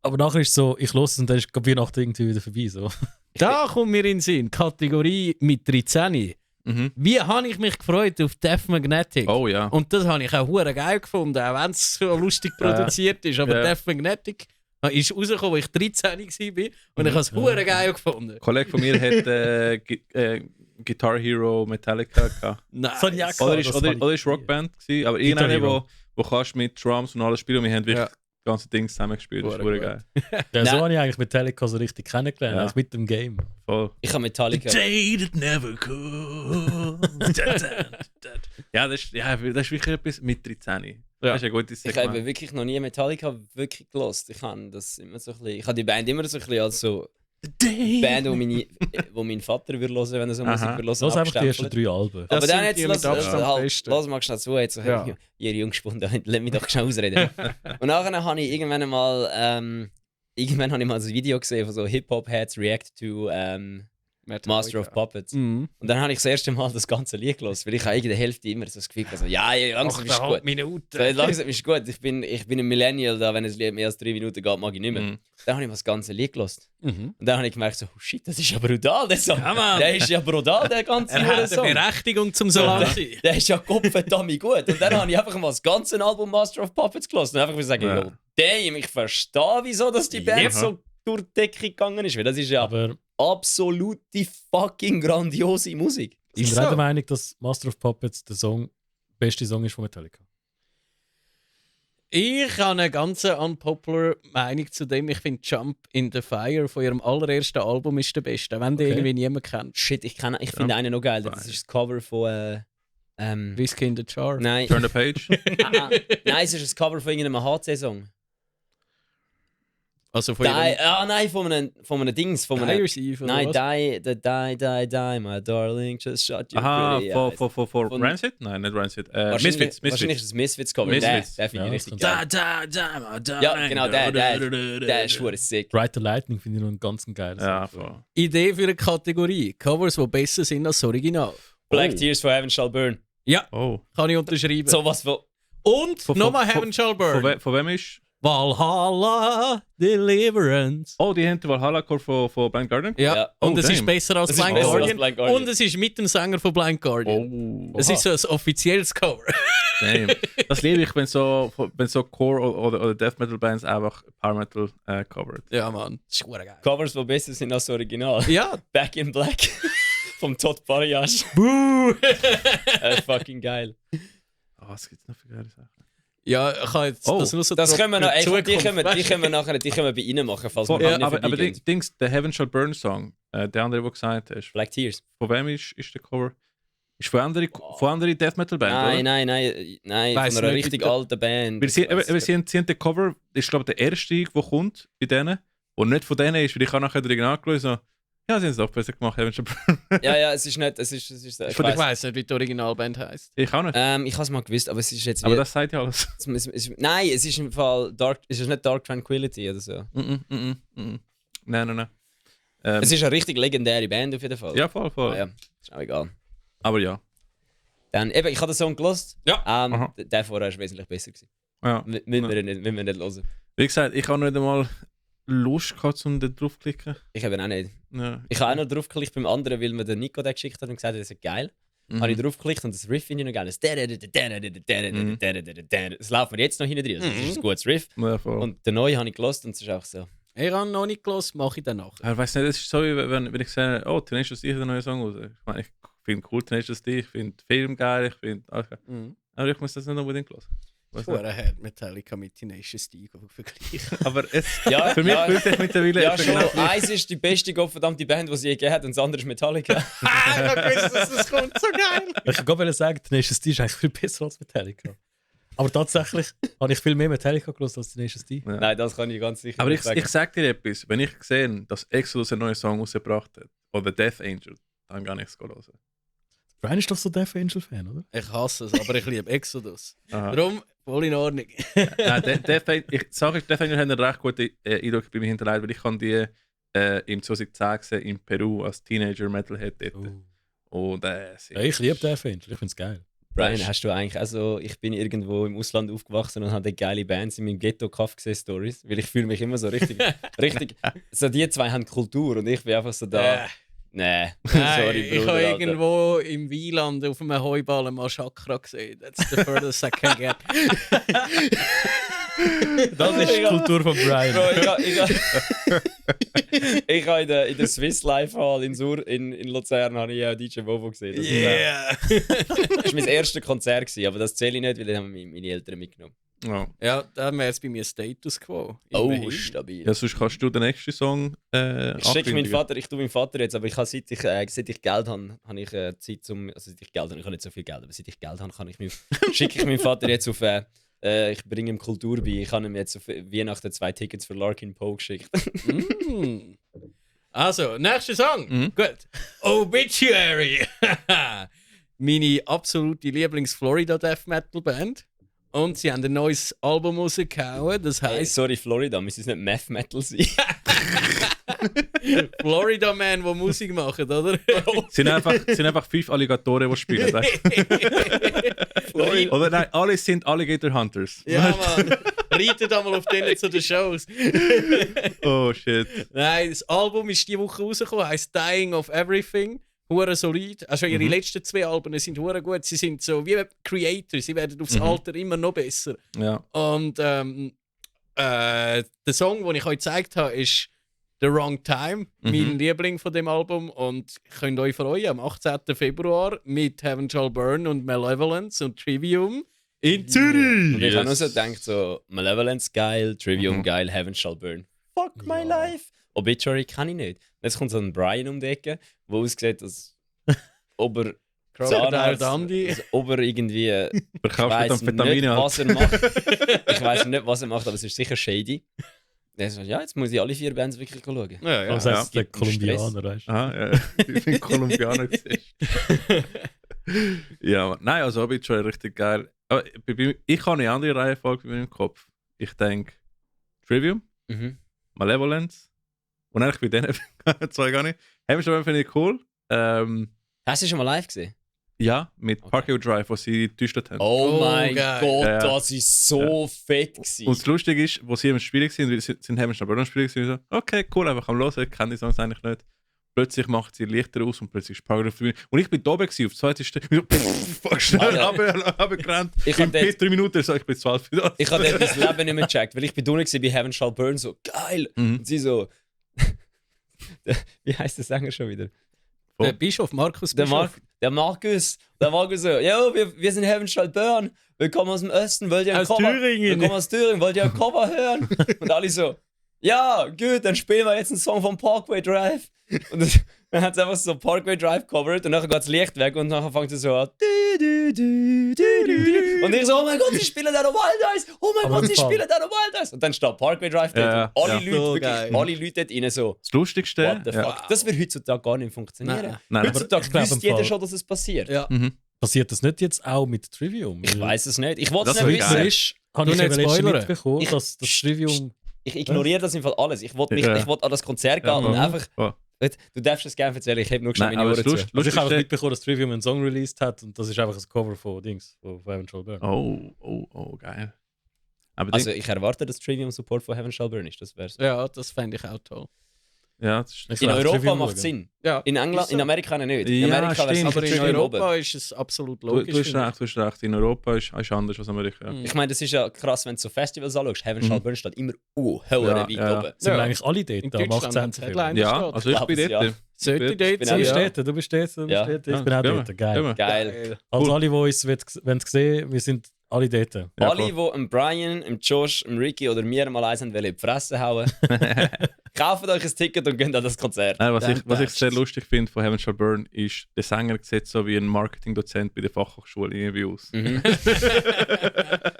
Aber nachher ist es so, ich los es und dann ist gerade Weihnachten irgendwie wieder vorbei. So. Da kommt mir in den Sinn, Kategorie mit 13. Mhm. Wie habe ich mich gefreut auf Death Magnetic? Oh ja. Und das habe ich auch hure geil gefunden, auch wenn es so lustig produziert ist. Aber Ja. Death Magnetic ist rausgekommen, als ich 13 war und ich habe es hure geil gefunden. Ein Kollege von mir hat Guitar Hero Metallica gehabt. Nein. So ein Jack- Oder das ist habe ich oder ist Rockband gewesen, aber Guitar irgendeine, Hero. wo kannst mit Drums und alles spielen und wir haben wirklich Ja. das ganze Ding zusammen gespielt. Das ist Hure wirklich gut. geil. Ja, so Nein. habe ich eigentlich Metallica so richtig kennengelernt, Ja. also mit dem Game. Voll. ich habe Metallica. Day that never comes. Ja, das ist wirklich etwas mit 13. Das ist eine gute Ich habe Segment. wirklich noch nie Metallica wirklich gelost. Ich habe das immer so ein bisschen, ich habe die Band immer so ein bisschen als so Band, wo mein Vater würde hören, wenn er so Aha. Musik würde hören. Los einfach die ersten abstempelt. 3 Alben. Das Aber dann sind jetzt die lass mit Abstand besten. mal schnell zu, jetzt so, Ja. ihr Jungspunde, lass mich doch schnell ausreden. Und nachher habe ich irgendwann mal ein Video gesehen von so Hip-Hop-Heads React to Master of Puppets. Mhm. Und dann habe ich das erste Mal das ganze Lied gehört, weil ich habe in der Hälfte immer so das Gefühl hatte, ja, langsam ist gut. Minuten. So, langsam ist gut. Ich bin ein Millennial, da, wenn ein Lied mehr als 3 Minuten geht, mag ich nicht mehr. Mhm. Dann habe ich mal das ganze Lied gehört. Mhm. Und dann habe ich gemerkt, so, oh shit, das ist ja brutal, der Song. Ja, Mann. Der ist ja brutal, der ganze Er hat Song. eine Berechtigung zum so lang sein. Der ist ja kopfendammt gut. Und dann habe ich einfach mal das ganze Album Master of Puppets gelassen. Und einfach sagen, Ja. yo, damn, ich verstehe, wieso dass die Band Ja. so durch die Decke gegangen ist. Weil das ist ja Aber absolute fucking grandiose Musik. ich bin so. auch der Meinung, dass Master of Puppets der beste Song ist von Metallica. Ich habe eine ganz unpopular Meinung zu dem. Ich finde Jump in the Fire von ihrem allerersten Album ist der beste, wenn den Okay. irgendwie niemand kennt. Shit, ich finde einen noch geil. Das ist das Cover von. Whiskey in the Jar. Nein. Turn the page. Nein, es ist das Cover von irgendeinem HC-Song. Also von ihrem Nein, von einem Dings. Von einem, Dyer's Eve oder nein, was? die, my darling, just shot you Aha, pretty for eyes. Von- Rancid? Nein, nicht Rancid. Wahrscheinlich Misfits. ist das Misfits-Cover. Misfits. Der finde ich Ja, richtig das geil. Ja, genau, der ist schwer sick. Brighter Lightning finde ich noch einen ganz geilen Ja, Song. voll. Idee für eine Kategorie. Covers, die besser sind als das Original. Black Tears for Heaven Shall Burn. Ja, Oh. kann ich unterschreiben. Sowas von. Und nochmal von- Heaven Shall Burn. Von wem ist? Valhalla Deliverance. Oh, die haben den Valhalla-Chor von Blind Guardian? Ja, Ja. und Oh, es ist damn. besser als Es ist Blind besser als Guardian. Blind Guardian. Und es ist mit dem Sänger von Blind Guardian. Oh, Es ist so ein offizielles Cover. damn. Das liebe ich, wenn so Core oder Death Metal Bands einfach Power Metal covert. Ja, Mann. Das ist verdammt geil. Covers, die besser sind als das Original. Ja. Back in Black vom Todd Pariash. Buh. Fucking geil. Oh, was gibt's noch für geile Sachen? Ja, ich habe jetzt Oh, das nur so Das drauf können wir noch. für Ey, die Zukunft, können wir weißt du? nachher die können wir bei Ihnen machen, falls wir Ja, nicht aber vorbeigehen. Dings, der Heaven Shall Burn Song, der andere, der gesagt hast, Black Tears. von wem ist der Cover? Ist von anderen Death Metal Band, Nein, oder? nein, Weiss von einer nicht, richtig bitte. alten Band. Weil sie haben den Cover, das ist glaube ich der erste, der kommt bei denen, und nicht von denen ist, weil ich habe nachher drin angeschaut, so, ja, sie haben es doch besser gemacht, Heaven Shall Burn. Ja, es ist nicht. Ich Ich weiss. weiss nicht, wie die Originalband heisst. Ich auch nicht, Ich habe es mal gewusst, aber es ist jetzt. aber wie- das sagt ja alles. Nein, es ist im Fall Dark. Es ist nicht Dark Tranquility oder so. Nein. Es ist eine richtig legendäre Band auf jeden Fall. Ja, voll. Ah, ja. Ist auch egal. Aber ja. Dann, eben, ich habe den Song gelost. Ja. Aha. Der vorher war wesentlich besser gewesen. Ja. Müssen wir nicht hören. Wie gesagt, ich habe nicht einmal Lust gehabt, um da drauf zu klicken. Ich habe auch nicht. Ja. Ich habe auch noch draufgeklickt beim anderen, weil mir der Nico den geschickt hat und gesagt hat, das ist geil. Habe ich draufgeklickt und das Riff finde ich noch geil. Das läuft mir jetzt noch hinten drin. Also, das ist ein gutes Riff. Ja, voll. Und den neuen habe ich gelost und es ist auch so. Ich habe noch nicht gehört, mache ich dann nachher. Ich weiß nicht, es ist so, wie wenn ich sage, oh, Tenacious D hat einen neuen Song raus. Ich meine, ich finde cool Tenacious D, ich finde den Film geil, ich finde. Okay. Aber ich muss das nicht unbedingt hören. Weißt du? Vorher hat Metallica mit Tenacious D vergleichen. Aber es, Ja, für mich ja. fühlt sich mittlerweile Ja, etwa schon. genau gleich. Eins ist die beste gottverdammte Band, die sie je gegeben hat, und das andere ist Metallica. Ich habe gewusst, dass das kommt. So geil. Ich kann gerade sagen, Tenacious D ist eigentlich viel besser als Metallica. Aber tatsächlich habe ich viel mehr Metallica gehört als Tenacious D. Ja. Nein, das kann ich ganz sicher Aber nicht ich sagen. sag dir etwas, wenn ich sehe, dass Exodus einen neuen Song rausgebracht hat, oder Death Angel, dann gar nichts hören. Brian ist doch so Death Angel-Fan, oder? Ich hasse es, aber ich liebe Exodus. Aha. Darum, voll in Ordnung. Nein, Death Angel, ich sage, Death Angel hat einen recht guten Eindruck bei mir hinterlegt, weil ich habe die im 2010 gesehen, in Peru als Teenager Metalhead dort. Und Ja, ich liebe Death Angel, ich finde es geil. Brian, hast du eigentlich also, ich bin irgendwo im Ausland aufgewachsen und habe geile Bands in meinem Ghetto-Kaff gesehen, Stories, weil ich fühle mich immer so richtig, so die zwei haben Kultur und ich bin einfach so da, nee, Nein, sorry ich Bruder, habe Alter. irgendwo im Wieland auf einem Heuballen mal Chakra gesehen. That's the furthest I can get. Das ist die Kultur von Brian. Bro, ich habe in der Swiss Life Hall in Luzern habe ich auch DJ Bobo gesehen. Das war mein erstes Konzert, gewesen, aber das zähle ich nicht, weil dann haben meine Eltern mitgenommen. ja. Ja, dann wäre es bei mir Status Quo. Oh, Immerhin. stabil. Ja, sonst kannst du den nächsten Song Ich schicke meinen ankündigen. Vater, ich tue meinen Vater jetzt, aber ich habe seit ich Geld habe, habe ich Zeit zum, also seit ich Geld habe, ich habe nicht so viel Geld, aber seit ich Geld habe, schicke ich meinen Vater jetzt auf, ich bringe ihm Kultur bei, ich habe ihm jetzt auf Weihnachten 2 Tickets für Larkin Poe geschickt. Mm. Also, nächster Song. Mhm. Gut. Obituary. Meine absolute Lieblings-Florida Death Metal Band. Und sie haben ein neues Album rausgehauen, das Hey, heisst sorry Florida, müssen es nicht Math Metal sein? Florida Man, der Musik macht, oder? sind einfach 5 Alligatoren, die spielen. weißt du? Oder nein, alle sind Alligator Hunters. Ja, Mann. Reitet einmal auf denen zu den Shows. Oh shit. Nein, das Album ist diese Woche rausgekommen, heisst Dying of Everything. Hure solid. Also ihre letzten 2 Alben sind hure gut. Sie sind so wie Creator. Sie werden aufs Alter immer noch besser. Ja. Und der Song, den ich euch gezeigt habe, ist The Wrong Time, mein Liebling von dem Album. Und könnt euch freuen, am 18. Februar mit Heaven Shall Burn und Malevolence und Trivium in Zürich. Und ich habe nur so gedacht, so, Malevolence geil, Trivium geil, Heaven Shall Burn. Fuck my life. Obituary kann ich nicht. Jetzt kommt so ein Brian um die Ecke, der aussieht, als ob er Crocodile Zahnarzt, Dundee. als ob er irgendwie, ich Verkaufst weiss du nicht, Amphetamine halt. was er macht. Ich weiß nicht, was er macht, aber es ist sicher shady. Der sagt, ja, jetzt muss ich alle 4 Bands wirklich schauen. Ja, ja. Was heißt der gibt einen Kolumbianer, weißt du? Aha, ja. Ich bin Kolumbianer. siehst du. Ja, aber- nein, also Obituary richtig geil. Aber ich habe eine andere Reihenfolge in meinem Kopf. Ich denke Trivium, Mhm. Malevolence und eigentlich bei denen 2 gar nicht. Heaven Shall Burn finde ich cool. Hast du schon mal live gesehen? Ja, mit Parkway Drive, wo sie getestet haben. Oh mein geil. Gott, Ja. das ist so fett gewesen. Und das Lustige ist, wo sie im Spiel waren, wir sind Heaven Shall Burn am Spiel gewesen, so, okay, cool, einfach am Hören, ich kenne die Songs eigentlich nicht. Plötzlich macht sie Lichter aus und plötzlich ist Parkway Drive. Und ich bin da oben gewesen, auf 2. Stelle, schnell runtergerannt. Ich In hab dort- 3 Minuten, so, ich bin 12 wieder. Ich habe das Leben nicht mehr gecheckt, weil ich bin unten bei Heaven Shall Burn, so geil. Mhm. Und sie so. Wie heißt der Sänger schon wieder? Oh. Der Bischof, Markus Der, Bischof. Der Markus so, yo, wir sind Heaven Shall Burn, wir kommen aus dem Osten, wollt ihr ein Aus Cover? Thüringen. Wir kommen aus Thüringen, wollt ihr ein Cover hören? Und alle so, ja, gut, dann spielen wir jetzt einen Song von Parkway Drive. Und dann hat es einfach so Parkway Drive covered und dann geht das Licht weg und dann fängt es so an. Und ich so, oh mein Gott, sie spielen da noch Wild Eyes! Oh mein Aber Gott, sie im Fall. spielen da noch Wild Eyes! Und dann steht Parkway Drive dort Ja, und alle ja. Leute, So wirklich, geil. alle Leute dort rein so. Das Lustigste. What the fuck? Ja. Das wird heutzutage gar nicht funktionieren. Nein. Nein, Heutzutage ich glaub, wüsste im jeder Fall- schon, dass es passiert. Ja. Passiert das nicht jetzt auch mit Trivium? Ich weiß es nicht. Ich wollte Das es nicht wird wissen. geil. Ist, habe Du ich nicht eben letztens spoilern. mitbekommen, Ich- dass das Trivium... Ich ignoriere das im Fall alles. Ich wollte Ja. an das Konzert gehen Ja. und einfach. Oh. Du darfst es gerne erzählen, ich habe nur schon Nein, meine aber Ohren das zu. Lust- Also ich habe Lustigste. mitbekommen, dass Trivium einen Song released hat und das ist einfach ein Cover von Dings, von Heaven Shall Burn. Oh, geil. Aber Also ich erwarte, dass Trivium Support von Heaven Shall Burn ist. Das wär's. Ja, das fände ich auch toll. ja, das ist Ich In will Europa Trivium macht schauen. Sinn. Ja, In England, ist so. in Amerika nicht. In Ja, Amerika wäre es stimmt. sicher Aber in Trivium Europa oben. ist es absolut Du logisch. hast finde recht, du hast recht. In Europa ist anders als Amerika. Mhm. Ich meine, das ist ja krass, wenn du so Festivals anschaust. Heaven Mhm. Shall Burn steht immer höher weit ja. oben. Sind wir Ja. eigentlich alle In dort am Deutschland 18. haben sie Februar? Headliner. Ja, steht. also ich bin glaub's, ja. dort. Sollte Ich dort bin Du auch- bist sein. ja. dort, du bist dort, du bist Ja. dort. Ich Ja, bin auch gehen dort, wir. geil. Gehen wir. Geil. Also Cool. alle, die uns wollen sehen, wir sind alle dort. Ja, Alle, voll. die Brian, Josh, Ricky oder mir mal eins haben wollen, in die Fresse hauen, kauft euch ein Ticket und geht an das Konzert. Nein, was ich passt's. sehr lustig finde von Heaven Shall Burn ist, der Sänger sieht so wie ein Marketingdozent bei der Fachhochschule irgendwie aus. Mhm.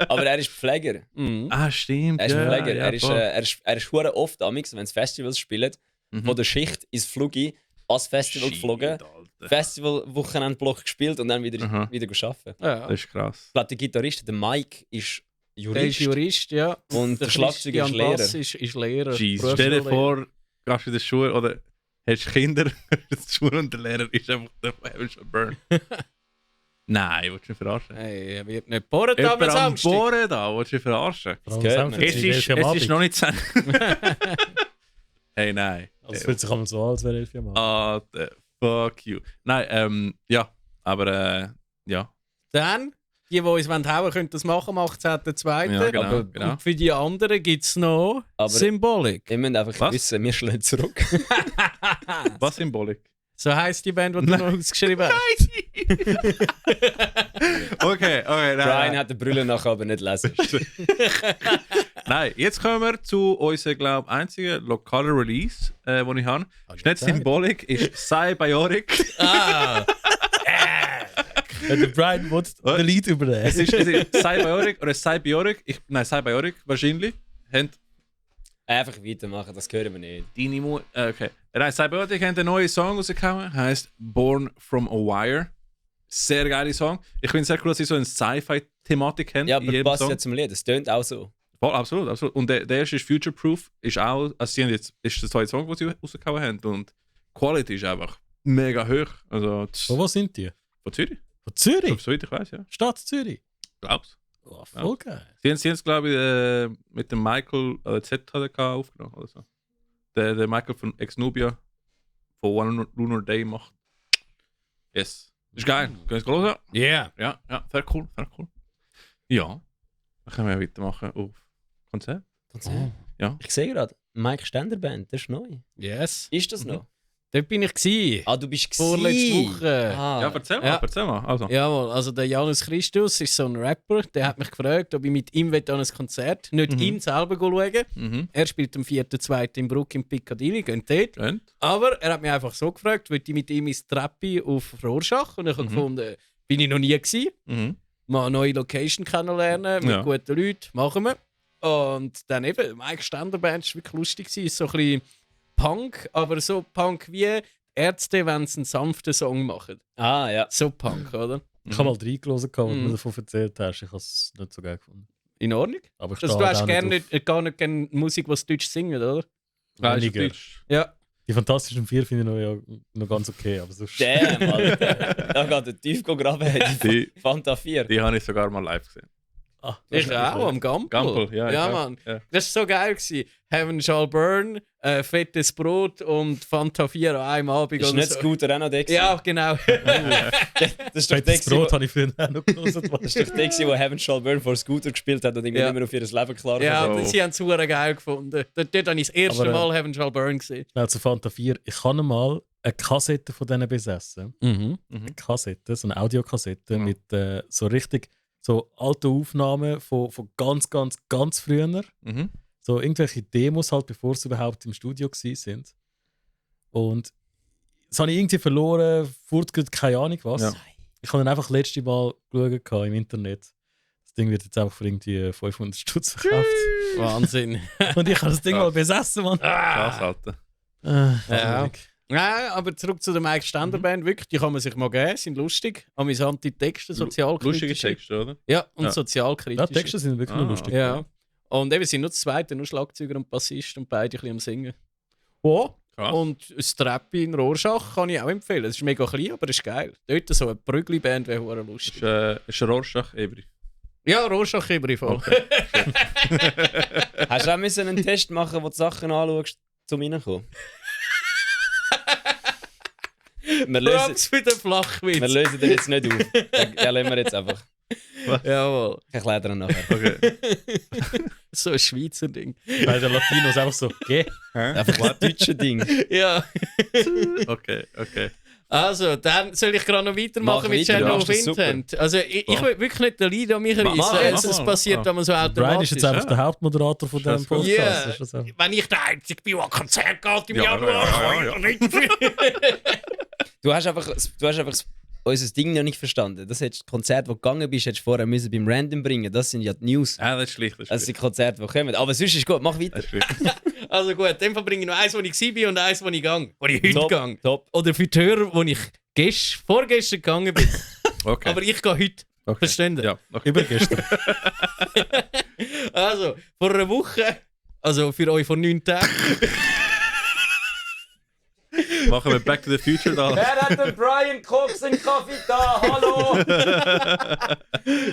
Aber er ist Pfleger. Mhm. Ah, stimmt. Er ist ja, Pfleger. ja, Er ist hure oft amix, wenn es Festivals spielen, Mhm. von der Schicht ins Flugi ans Festival Shit, geflogen, Alter. Festival-Wochenendblock gespielt und dann wieder Aha. arbeiten. Ja. Das ist krass. Ich glaube, der Gitarrist, der Mike, ist Der Jurist. ist Jurist, ja. Und der Schlagzeuger ist Christian Lehrer. Bass ist Lehrer. Jeez, stell dir vor, gehst du in die Schule oder hast Kinder, gehst in die Schule und der Lehrer ist einfach der von Heaven Shall Burn. Nein, willst du mich verarschen? Hey, er wird nicht bohren am Jemand am Samstag. Bohren da, willst du mich verarschen? Das gehört man. Es ist noch nicht 10. Hey, nein. Also es fühlt sich einmal so an, als wäre 11 Jahre alt. Ah, fuck you. Nein, ja, aber ja. Dann, die uns hauen wollen, können das machen am 18.02. Ja, genau, Aber genau. Und für die anderen gibt es noch Aber- Symbolik. Ihr müsst einfach Was? wissen, wir schlagen zurück. Was Symbolik? So heisst die Band, die du noch ausgeschrieben hast. Okay, nein. Brian hat den Brüllen nachher aber nicht lesen. Nein, jetzt kommen wir zu unserem, glaube ich, einzigen lokalen Release, den ich habe. Ist nicht Symbolik, ist Cybiotic. Ah! Der Brian will den Lied übernehmen. Es ist Cybiotic oder Cybiotic. Nein, Cybiotic wahrscheinlich. Haben Einfach weitermachen, das hören wir nicht. deine okay. Nein, Cybiotic haben einen neuen Song rausgekommen, heißt Born from a Wire. Sehr geiler Song. Ich finde es sehr cool, dass sie so eine Sci-Fi-Thematik haben. Ja, in aber jedem passt Song. ja zum Lied, es tönt auch so. Voll, absolut, absolut. Und der erste ist Future Proof, ist auch, also sie haben jetzt, ist der zweite Song, den sie rausgehauen haben. Und die Quality ist einfach mega hoch. Also, Von wo sind die? von Zürich. Von Zürich? Soweit ich weiß, ja. Stadt Zürich? Glaub's. Oh, voll geil. Sie haben es, glaube ich, mit dem Michael ZHDK aufgenommen oder so. Der Michael von Ex-Nubia von One Lunar Day macht. Yes. Ist geil. Können wir es hören? Yeah. Ja, sehr cool, sehr cool. Ja. Dann können wir weitermachen auf Konzert. Ja. Ich sehe gerade, Mike Stender Band, das ist neu. Yes. Ist das noch? Dort bin ich gewesen. Ah, du bist Vorletzte gewesen. Woche. Ah, Ja, erzähl mal, Ja. erzähl mal. Also. Jawohl, also der Janus Christus ist so ein Rapper, der hat mich gefragt, ob ich mit ihm an ein Konzert, nicht Mhm. ihn selber schauen. Mhm. Er spielt am 4.2. in Bruck im Piccadilly, gehen dort. Und? Aber er hat mich einfach so gefragt, wollte ich mit ihm ins Treppi auf Rorschach und ich habe Mhm. gefunden, bin ich noch nie gewesen. Mhm. Mal eine neue Location kennenlernen mit Ja. guten Leuten, machen wir. Und dann eben, Mike Stender Band war wirklich lustig, gewesen. Ist so ein bisschen Punk, aber so Punk wie Ärzte, wenn sie einen sanften Song machen. Ah, ja. So Punk, oder? Ich habe mal reingelassen, was du Mhm. mir davon erzählt hast. Ich habe es nicht so geil gefunden. In Ordnung? Aber ich Also, stehe du hast auch gar nicht nicht gerne Musik, die Deutsch singen, oder? Ah, ist Weniger. Deutsch. Ja. Die Fantastischen Vier finde ich noch ganz okay, aber sonst... Damn, Alter. Da geht der tief graben, die Fanta 4. Die habe ich sogar mal live gesehen. Ah, Ich auch, am Gampel. Gampel, ja. Ja, ich auch. Mann. Ja. Das war so geil. Heaven Shall Burn, fettes Brot und Fanta 4 an einem Abend. Ist oder nicht so. Scooter auch noch der? Ja, genau. Das ist doch der, Fettes Brot wo- habe ich früher auch noch gelesen. das ist doch der, der Heaven Shall Burn vor Scooter gespielt hat und irgendwie Ja. nicht mehr auf ihr Leben klar Ja, war. sie haben es super geil gefunden. Dort habe ich das erste Aber, Mal Heaven Shall Burn gesehen. Schnell zu Fanta 4. Ich habe mal eine Kassette von denen besessen. Eine Kassette, so eine Audiokassette mit so richtig so alten Aufnahmen von ganz, ganz, ganz früher. Mhm. So irgendwelche Demos halt, bevor sie überhaupt im Studio waren. Und das habe ich irgendwie verloren, fortgeht keine Ahnung was. Ja. Ich habe dann einfach das letzte Mal geschaut im Internet. Das Ding wird jetzt einfach für irgendwie 500 Stutz verkauft. Wahnsinn. Und ich habe das Ding mal besessen, Mann. Krass, Alter. Ja. Ja, aber zurück zu der Mike Ständer Band. Wirklich, die kann man sich mal geben, sind lustig. Amüsante Texte, sozialkritische. Lustige Texte, oder? Ja, und Ja. sozialkritische. Ja, Texte sind wirklich nur lustig. Ja. Und eben sind nur das Zweite, nur Schlagzeuger und Bassist und beide ein bisschen am Singen. Ja. Krass. Und das Trappi in Rorschach kann ich auch empfehlen. Es ist mega klein, aber es ist geil. Dort so eine Prügli-Band wäre hure lustig. Ist ein Rorschach Ebri. Ja, Rorschach immer voll. Hast du auch müssen einen Test machen, wo du Sachen anschaust, zum reinkommen? Wir lösen, Props für den Flachwitz. wir lösen den jetzt nicht auf. Den lassen wir jetzt einfach. Jawohl. Ich erkläre dir nachher. Okay. So ein Schweizer Ding. Weil der Latinos einfach so, geh. Einfach das deutsche Ding. Ja. Okay. Also, dann soll ich gerade noch weitermachen Mach mit weiter, Shadow ja. of Das ist super. Intent. Also, ich will wirklich nicht den Lead an mich Mach reissen. mal, Es mach passiert mal. immer so Brian automatisch. ist jetzt einfach der Hauptmoderator von diesem Das ist gut. Podcast. Ja. Ist das so? Wenn ich der Einzige bin, der ein Konzert geht im Ja, Januar, ja, ja, kann ich nicht dafür. Du hast einfach unser Ding noch nicht verstanden. Das hättest Konzert, wo du gegangen bist, hättest du vorher müssen beim Random bringen. Das sind ja die News. Ah, das ist schlicht. Das sind Konzerte, die kommen. Aber sonst ist gut, mach weiter. Das ist schlicht. Also gut, in dem Fall bringe ich noch eins, wo ich war und eins, wo ich gang. Wo ich heute Top, gang. top. Oder für die Hörer, wo ich vorgestern gegangen bin. Okay. Aber ich gehe heute. okay. Verstehen Sie? Ja, okay. Übergestern. Also, vor einer Woche, also für euch vor 9 Tagen, Machen wir Back to the Future da. Wer hat den Brian Cox in Kaffee da? Hallo!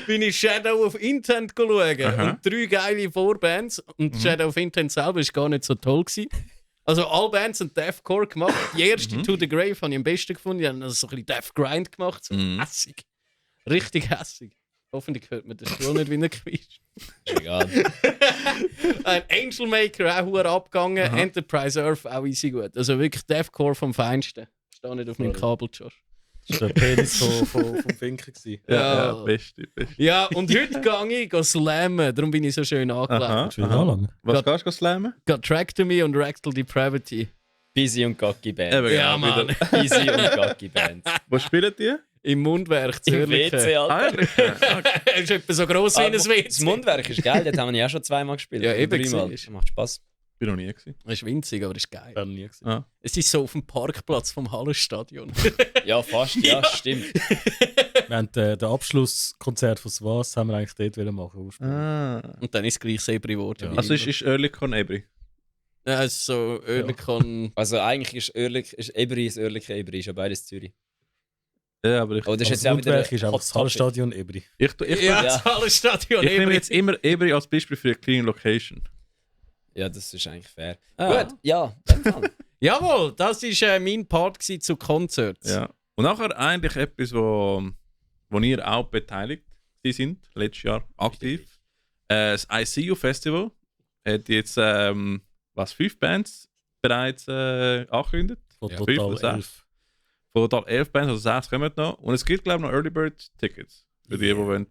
bin ich Shadow of Intent schauen. Aha. Und 3 geile Vorbands. Und Shadow of Intent selber war gar nicht so toll gewesen. Also alle Bands haben Deathcore gemacht. Die erste, To The Grave, habe ich am besten gefunden. Die haben also so ein bisschen Death Grind gemacht. So hässig. Richtig hässig. Hoffentlich hört man das Stuhl nicht, wie er quietscht. Egal. Ein Angel Maker auch hure abgegangen. Enterprise Earth auch easy gut. Also wirklich Deathcore vom Feinsten. Stehe nicht auf meinem Kabel, Josh. Das war der Penis vom Finken. gewesen. Ja, beste. Ja, und heute gehe ich slammen. Darum bin ich so schön angelegt. Aha. Schon wieder lang. Was kannst du slammen? Got Tractomy und Rectal Depravity. Busy und Gacki Band. Eben, Ja, genau, Mann. wieder. Busy und Gacki Band. Wo spielen die? Im Mundwerk zu Im WC, Oerlikon. Alter. Er ist etwa so gross wie ein Das WC. Mundwerk ist geil, das haben wir ja auch schon zweimal gespielt. Ja, Oder eben, dreimal. siehst du. Macht Spaß. Bin noch nie gewesen. Das ist winzig, aber das ist geil. Ich habe nie gesehen. Ah. Es ist so auf dem Parkplatz vom Hallenstadion. Ja, fast. Ja, stimmt. Wir haben den Abschlusskonzert von SWAS haben wir eigentlich dort machen ursprünglich. Ah. Und dann ist es gleich Sebri geworden. Ja. wie Also immer. ist Oerlikon Ebri. Ja, es ist so Oerlikon. Also eigentlich ist Ebri das örtliche Ebri, ist ja beides Zürich. Ja, aber ich, Aber das ist Aber jetzt ja das wieder Mundwerk ist einfach Hot das Topic. Hallenstadion Ebri. ich Ja, Ja. das Hallenstadion. nehme Ebri. jetzt immer Ebri als Beispiel für eine clean Location. Ja, das ist eigentlich fair. Ah. Gut, ja, in dem Fall. Jawohl, das war mein Part gewesen zu Konzerts. Ja. Und nachher eigentlich etwas, wo ihr auch beteiligt sind, letztes Jahr aktiv. Das ICU Festival hat jetzt 5 Bands bereits angekündigt. Von Ja. total 5 oder 6. 11. Von total 11 Bands, also 6 kommen noch. Und es gibt, glaube ich, noch Early Bird Tickets. Für die, die wollen,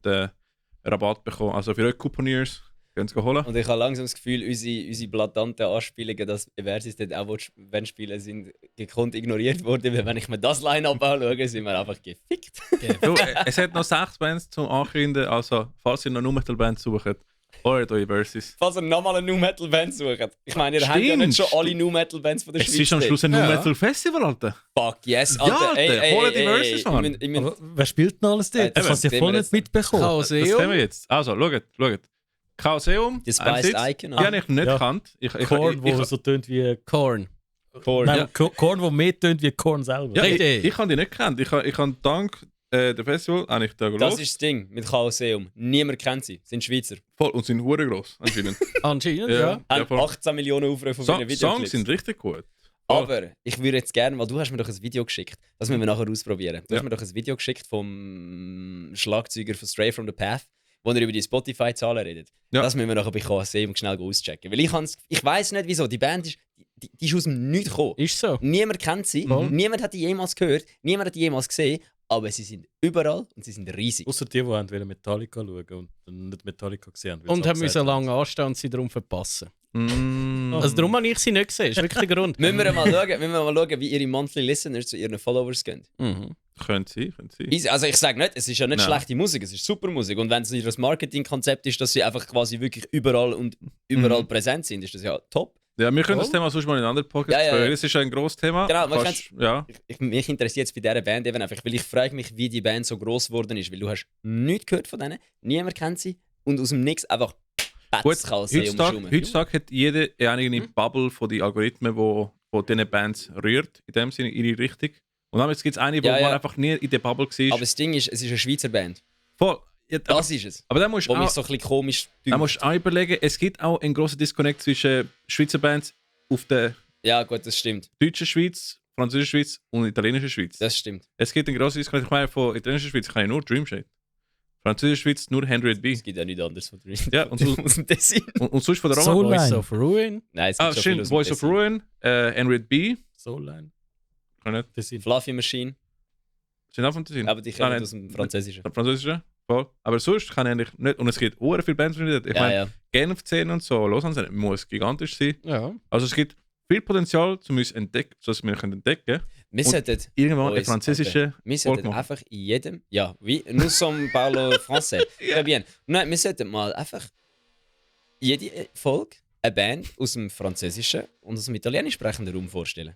Rabatt bekommen. Also für euch Couponiers, können sie holen. Und ich habe langsam das Gefühl, unsere blatanten Anspielungen, dass Versus dort auch wenn spielen, sind gekonnt ignoriert worden. Weil wenn ich mir das Line-Up anschaue, sind wir einfach gefickt. Du, es hat noch 6 Bands zum Ankündigen. Also, falls ihr noch nur Metal-Bands sucht, holt euch Versus. Falls ihr nochmal eine Nu-Metal-Band sucht. Ich meine, ihr habt ja nicht schon alle Nu-Metal-Bands von der Es Schweiz. ist am Schluss ein Ja. Nu-Metal-Festival, Alter. Fuck yes, Ja, Alter. Alter, holt die Versus an. Aber wer spielt denn alles dort? Das Eben, kannst du ja sehen voll wir nicht jetzt. mitbekommen. Das kennen wir Chaoseum. jetzt. Also, schaut. Chaoseum. Die Spiced einerseits, Icon. Die habe ich nicht Ja. gekannt. Korn, wo so tönt wie Korn. Korn. Nein, Korn, der mehr tönt wie Korn selber. Ja, Richtig. ich habe die nicht gekannt. Ich habe dank der Festival eigentlich da Das gehört. ist das Ding mit Chaoseum. Niemand kennt sie. Sind Schweizer. Voll und sind hure gross anscheinend. Anscheinend, ja. Haben voll. 18 Millionen Aufrufe von ihren Songs Videoclips. sind richtig gut. Aber ich würde jetzt gerne, weil du hast mir doch ein Video geschickt. Das müssen wir nachher ausprobieren. Du hast mir doch ein Video geschickt vom Schlagzeuger von Stray from the Path, wo er über die Spotify-Zahlen redet. Ja. Das müssen wir nachher bei KSM schnell auschecken. Weil ich weiss nicht wieso. Die Band ist, die ist aus dem Nichts gekommen. Ist so. Niemand kennt sie, niemand hat die jemals gehört, niemand hat die jemals gesehen, aber sie sind überall und sie sind riesig. Außer die wollten Metallica schauen und dann nicht Metallica gesehen haben. weil Und sie haben abgesagt müssen lange anstehen und sie darum verpassen. Mm. Also darum habe ich sie nicht gesehen. Das ist wirklich der Grund. Müssen wir mal schauen, wie ihre Monthly Listeners zu ihren Followers gehen. Mhm. Könnte sein. Easy. Also ich sage nicht, es ist ja nicht Nein. schlechte Musik, es ist super Musik. Und wenn es ihr Marketingkonzept ist, dass sie einfach quasi wirklich überall präsent sind, ist das ja top. Ja, wir können das Oh. Thema sonst mal in einen anderen Podcast Ja, ja, ja. führen. Es ist ein grosses Thema. Genau, man ja. Mich interessiert es bei dieser Band eben einfach, weil ich frage mich, wie die Band so gross geworden ist, weil du hast nichts gehört von denen, niemand kennt sie und aus dem Nix einfach Gut, Batzkalsee heutzutage hat jeder eine eigene Bubble von den Algorithmen, die diese Bands rührt, in dem Sinne, in ihre Richtung. Und dann gibt es eine, wo Ja, ja. man einfach nie in der Bubble war. Aber das Ding ist, es ist eine Schweizer Band. Voll. Ja, Das ist es. aber dann musst Wo du mich auch, so ein bisschen komisch dann dünkt. musst du auch überlegen, es gibt auch einen grossen Disconnect zwischen Schweizer Bands auf der Ja gut, das stimmt. deutschen Schweiz, französischen Schweiz und italienischen Schweiz. Das stimmt. Es gibt einen grossen Disconnect. Ich meine, von italienischer Schweiz kann ich nur Dream Shade. Französische Schweiz nur 100 B. Es gibt ja nichts anderes von Dream. Ja, und so- aus dem Tessin. Und sonst von der Soul Roma. Line. Voice of Ruin. Nein, es gibt Ah, so viel stimmt. aus dem Voice of Tessin. Ruin, 100 B. Soulline. Kann nicht. Das sind Fluffy Machine, Sind auch von Tessin. aber die kommen Nein, aus dem Französischen. Französische. Voll. Aber sonst kann ich eigentlich nicht. Und es gibt auch viele Bands, die nicht. Ich Ja, meine, ja. Genf-Szene und so, Lausanne muss gigantisch sein. Ja. Also es gibt viel Potenzial, um uns entdecken, sodass wir können entdecken. Wir Und sollten Irgendwann eine uns- französische Wir Folge sollten machen. einfach in jedem. Ja, wie? Nous sommes parle français. Très bien. Nein, wir sollten mal einfach jede Folge eine Band aus dem Französischen und aus dem Italienisch sprechenden Raum vorstellen.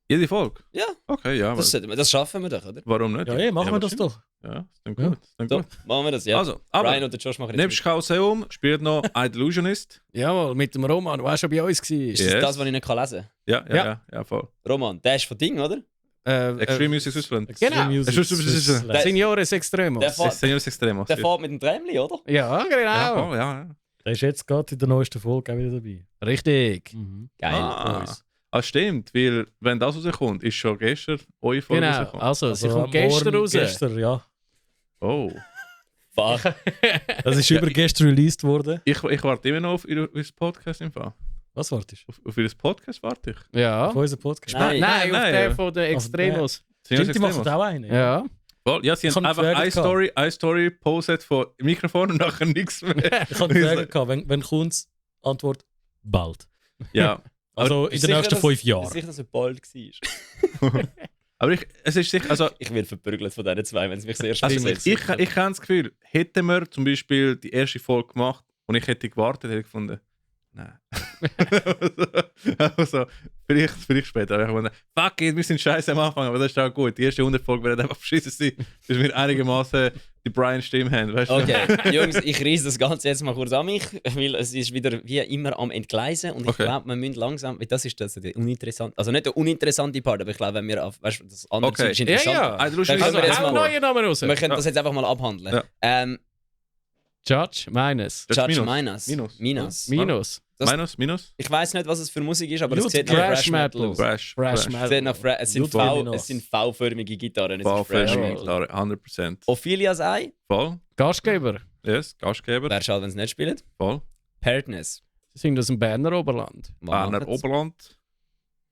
Jede Folge? Ja. Okay, ja. Das schaffen wir doch, oder? Warum nicht? Ja, hey, machen wir das wahrscheinlich. doch. Ja, ist dann Ja. gut. Ist dann So, gut. machen wir das, ja. Also, aber Brian und der Josh machen jetzt nebst Chaoseum spielt noch ein Delusionist. Jawohl, mit dem Roman, der auch schon bei uns war. mit. Ist Yes. das das, was ich nicht lesen kann? Ja, voll. Roman, der ist von Ding, oder? Extreme Music Switzerland. Genau. Music Es ist- Switzerland. Der- Seniores Extremos. Der fährt- Señores Extremos. Der fährt mit dem Trämli, oder? Ja, Ja, genau. voll, ja. Der ist jetzt gerade in der neuesten Folge auch wieder dabei. Richtig. Geil. Ah, stimmt, weil wenn das rauskommt, ist schon gestern eure Folge Genau. rausgekommen. Also, sie Also, kommt gestern morgen- raus. Gestern, ja. Oh. Fuck. Das ist übergestern released worden. Ich warte immer noch auf ihr Podcast im Fall. Was wartest du? Auf ihr Podcast warte ich. Ja. Auf unseren Podcast? Nein. Nein, auf nein, der ja. von den Extremos. Stimmt, die machen auch einen. Ja. Voll, ja, sie Ich haben hab einfach eine eine Frage Story gepostet von Mikrofon und nachher nichts mehr. Ich habe eine Frage gehabt, wenn kommt Antwort bald. Ja, Also in den nächsten 5 Jahren. Sicher, dass er bald war. aber es ist sicher, also, Ich werde verprügelt von diesen zwei, wenn es mich sehr also schlimm ich habe das Gefühl, hätten wir zum Beispiel die erste Folge gemacht und ich hätte gewartet, hätte ich gefunden, nein. Also, vielleicht später. Aber ich gefunden, fuck it, wir sind scheiße am Anfang, aber das ist auch gut. Die erste 100 Folge werden einfach beschissen sein, bis wir einigermaßen die Brian-Stimme haben. Weißt du? Okay, Jungs, ich reiße das Ganze jetzt mal kurz an mich, weil es ist wieder wie immer am Entgleisen und ich Okay. glaube, wir müssen langsam, weil das ist der uninteressante, also nicht der uninteressante Part, aber ich glaube, wenn wir auf, weißt du, das andere Okay. Zeug ist Ja, interessant. ja. Also, du Dann hast können wir jetzt Auch mal- neue Namen raus. Wir können das jetzt einfach mal abhandeln. Ja. Judge, meines. Das ist Judge Minus. Minus. Minus. Minus. Das- Minus? Ich weiß nicht, was es für Musik ist, aber es Youth sieht nach Thrash Thrash Metal Metal. aus. Crash. Fresh Es Metal. sieht nach es sind Youth V, Minus. es sind V-förmige Gitarren. Es ist Vollförmige Thrash Metal. Gitarre, 100%. Ophelia's Eye, Voll. Gastgeber. Yes, Gastgeber. wer schade, wenn es nicht spielt. Voll. Paredness. Sie sind aus dem Berner Oberland. Berner Oberland.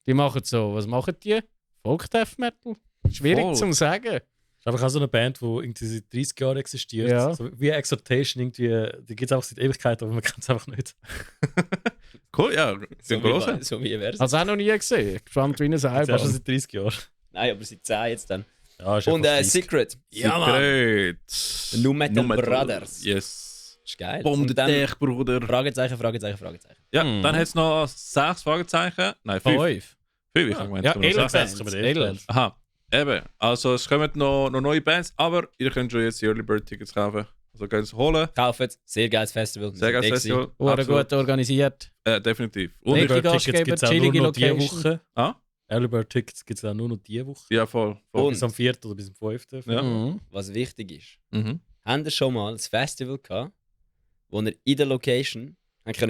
Die machen so, was machen die? Folk-Death Metal? Schwierig Voll. zu sagen. Das ist einfach auch so eine Band, die irgendwie seit 30 Jahren existiert. Ja. So wie Exhortation, irgendwie, die gibt es einfach seit Ewigkeiten, aber man kennt es einfach nicht. Cool, ja. So Große. wie wär's. Also auch noch nie gesehen. Gespannt wie ein Das ist auch schon Seilbahn. seit 30 Jahren. Nein, aber seit 10 jetzt dann. Ja, ist Und einfach 30. Secret. Secret. Nu Metal Brothers. Yes. Ist geil. Bom Und de dann Tech, Bruder. Fragezeichen, Fragezeichen, Fragezeichen. Ja, Mhm. dann hat es noch 6 Fragezeichen. Nein, 5. 5. 5, ich habe gemeint. Ja, es kommen noch Edelfans. sechs. Das können wir Aha, eben. Also es kommen noch neue Bands, aber ihr könnt schon jetzt die Early Bird Tickets kaufen. Also gehen es holen. Kaufen es. Sehr geiles Festival. Sehr geiles Wir sind Festival. Wurde Absolut. gut organisiert. Definitiv. Und Richtig Early Bird Gas Tickets geben, gibt es auch nur chillige noch diese Location. Woche. Ah? Early Bird Tickets gibt es auch nur noch diese Woche. Ja, voll. Und- Bis am 4. oder bis am 5. Ja. Mhm. Was wichtig ist. Mhm. Haben ihr schon mal ein Festival gehabt, wo ihr in der Location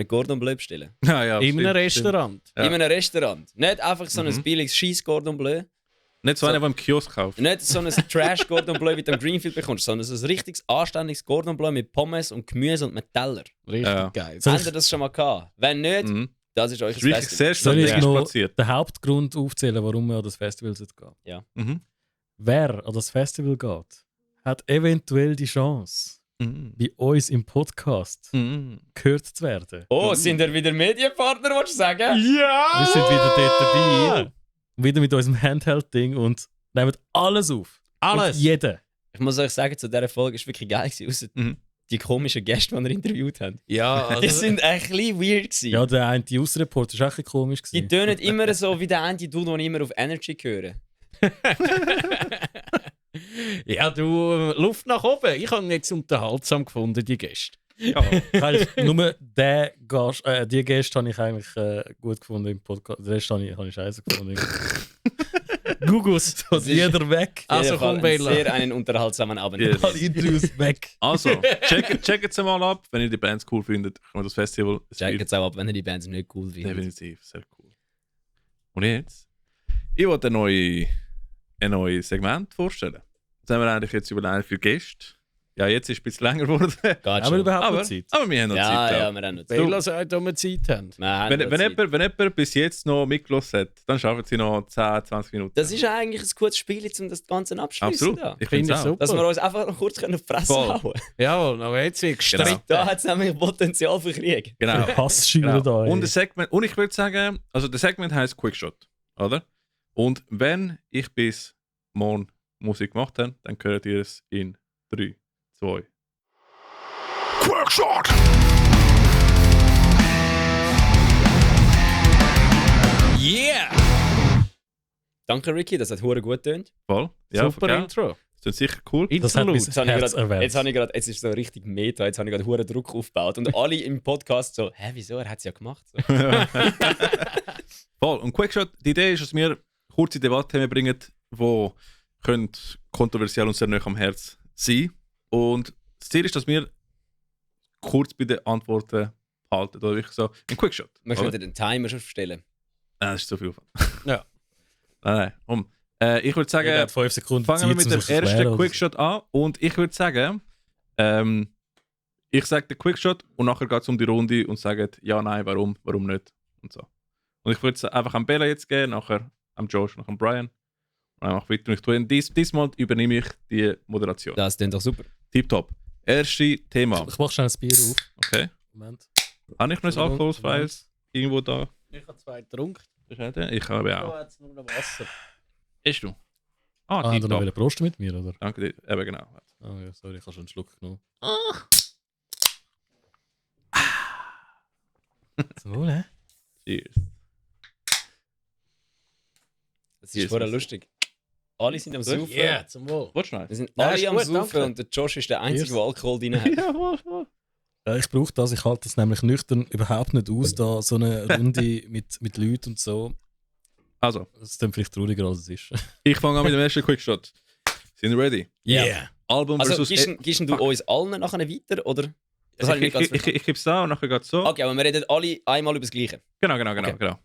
Cordon Bleu bestellen Ja, ja, In stimmt, einem stimmt. Restaurant. Ja. In einem Restaurant. Nicht einfach so ein Mhm. billiges Scheiss Cordon Bleu. Nicht so einer, der im Kiosk kauft. Nicht so ein Trash Cordon Bleu, wie du am Greenfield bekommst, sondern so ein richtiges, anständiges Cordon Bleu mit Pommes und Gemüse und mit Teller. Richtig Ja. geil. Soll Habt ihr das schon mal gehabt? Wenn nicht, Mhm. das ist euch Das ein ist wirklich Festival. sehr Soll ich strategisch noch platziert. den Hauptgrund aufzählen, warum wir an das Festival gehen? Mhm. Wer an das Festival geht, hat eventuell die Chance, Mhm. bei uns im Podcast Mhm. gehört zu werden. Oh, sind ihr wieder Medienpartner, willst du sagen? Wir sind wieder dort dabei. Wieder mit unserem Handheld-Ding und nehmen alles auf. Alles. Und jeden. Ich muss euch sagen, zu dieser Folge war wirklich geil, außer Mhm. die komischen Gäste, die wir interviewt haben. Ja, also, Die sind ein bisschen weird gewesen. Ja, der eine Ausreport war auch ein bisschen komisch. Die gewesen. tönen immer so wie der eine Dude, den ich immer auf Energy höre. ja, du, Luft nach oben. Ich habe ihn jetzt unterhaltsam gefunden, die Gäste. Ja. Eigentlich nur die Gäste habe ich eigentlich gut gefunden im Podcast. Den Rest habe ich scheiße gefunden. Gugus. So, jeder weg. Also Auf jeden Fall komm, Bella. Sehr einen unterhaltsamen Abend. Yes. Alle Interviews weg. Also, checkt es mal ab, wenn ihr die Bands cool findet. Können wir das Festival. Es Checkt wird jetzt auch ab, wenn ihr die Bands nicht cool findet. definitiv sehr cool. Und jetzt? Ich wollte ein neues Segment vorstellen. Das haben wir eigentlich jetzt überlegt für Gäste. Ja, jetzt ist es ein bisschen länger geworden. Geht Haben wir schon. überhaupt aber, noch Zeit? aber wir haben noch Ja, Zeit. ja, Ja. wir haben noch Zeit. Bella sagt, dass wir Zeit haben. Wir haben Wenn, noch wenn, Zeit. jemand bis jetzt noch mitgelassen hat, dann schaffen sie noch 10, 20 Minuten. Das ist eigentlich ein gutes Spiel, um das Ganze abschließen. absolut. Da. Ich Finde finde ich es auch. super. Dass wir uns einfach noch kurz auf die Fresse Voll. hauen. Jawohl, aber jetzt wird gestritten. Genau. Da hat es nämlich Potenzial für Krieg. Genau. Hassschüler Genau. da. ey. Und, das Segment, und ich würde sagen, also das Segment heißt Quickshot, oder? Und wenn ich bis morgen Musik gemacht habe, dann hört ihr es in 3, 2. Quickshot! Yeah! Danke, Ricky, das hat hure gut getönt. Voll? Ja, Super gell? Intro. Das ist sicher cool. Das hat Interlude. mich Jetzt habe ich Herz grad, erwärmt. jetzt ist es so richtig Meta, jetzt habe ich gerade hure Druck aufgebaut. Und alle im Podcast so, hä, wieso? Er hat es ja gemacht. So. Voll. Und Quickshot, die Idee ist, dass wir kurze Debatten bringen, die kontroversiell und sehr nah am Herz sein. Und das Ziel ist, dass wir kurz bei den Antworten halten. Oder wirklich so ein Quickshot. Man oder? könnte den Timer schon stellen. Nein, das ist zu viel. Ja. Nein. Ich würde sagen, Jeder hat 5 Sekunden fangen wir Zeit, mit um dem sich zu erklären ersten oder so. Quickshot an. Und ich würde sagen, ich sage den Quickshot und nachher geht es um die Runde und sage ja, nein, warum nicht und so. Und ich würde es einfach am Bella jetzt geben, nachher am Josh, nachher am Brian. Und einfach weiter. Und diesmal übernehme ich die Moderation. Das klingt doch super. Tipptopp. Erste Thema. Ich mach schnell ein Bier auf. Okay. Moment. Habe ich noch ein alkoholfreies irgendwo da? Ich habe 2 getrunken. Ich habe auch. jetzt nur noch Wasser. Hast du? Ah, du noch tipptopp. wieder prosten mit mir, oder? Danke dir. Eben genau. Ah ja, sorry, ich habe schon einen Schluck genommen. Zum Wohl, hä? Cheers. Das ist Jesus. hure lustig. Alle sind am Saufen. Yeah, zum Wohl. Willst du noch Wir eins? sind Nein, alle ist am gut, Saufen danke. und der Josh ist der Einzige, Cheers. der Alkohol drin hat. Ja, voll. Ja, ich brauche das. Ich halte das nämlich nüchtern überhaupt nicht aus, da so eine Runde mit Leuten und so. Also, Das ist dann vielleicht trauriger, als es ist. ich fange an mit dem ersten Quickshot. Sind ihr ready? Yeah. Album Also, versus... gibst du uns allen nachher weiter, oder? Das ich habe ich nicht ganz verstanden. gebe es da und nachher geht es so. Okay, aber wir reden alle einmal über das Gleiche. Genau. Okay. Genau.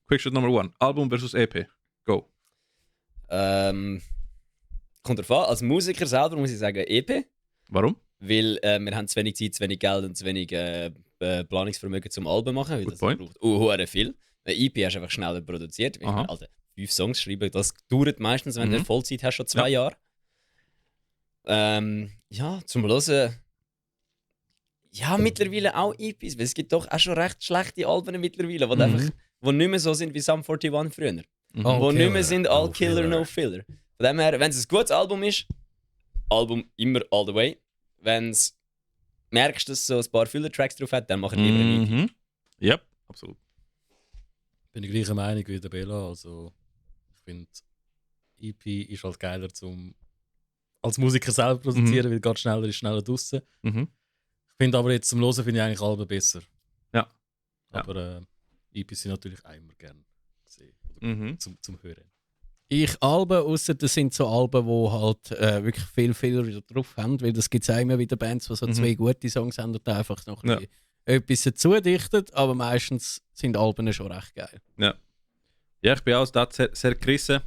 Quickshot Number 1. Album versus EP. Go. Kommt drauf an. Als Musiker selber muss ich sagen EP, Warum? weil wir haben zu wenig Zeit, zu wenig Geld und zu wenig Planungsvermögen zum Alben machen, weil Good das point. braucht hure viel. Ein EP hast du einfach schneller produziert. Ich Aha. meine, Alter, 5 Songs schreiben, das dauert meistens, wenn du Mhm. Vollzeit hast, schon 2 Jahre. Ja, zum Hören. Ja, mittlerweile auch EPs, weil es gibt doch auch schon recht schlechte Alben mittlerweile, die einfach die nicht mehr so sind wie Sum 41 früher. All Die nicht mehr Killer, sind All no Killer, Filler. No Filler. Von dem her, wenn es ein gutes Album ist, Album immer all the way. Wenn du merkst, dass es so ein paar Filler-Tracks drauf hat, dann mach ich lieber ein EP. Mhm. Yep, absolut. Bin ich gleicher Meinung wie der Bella. Also, ich finde, EP ist halt geiler zum als Musiker selber produzieren, weil geht schneller ist schneller draussen. Mhm. Ich finde aber jetzt zum Hören finde ich eigentlich Alben besser. Ja. Aber EPs sind natürlich auch immer gerne gesehen. Oder Mhm. zum Hören. Ich Alben, ausser das sind so Alben, die halt wirklich viel Fehler drauf haben, weil das gibt es auch immer wieder Bands, die so 2 gute Songs haben und da einfach noch ein bisschen etwas dazu dichten, aber meistens sind Alben schon recht geil. Ja, ich bin auch da sehr gerissen.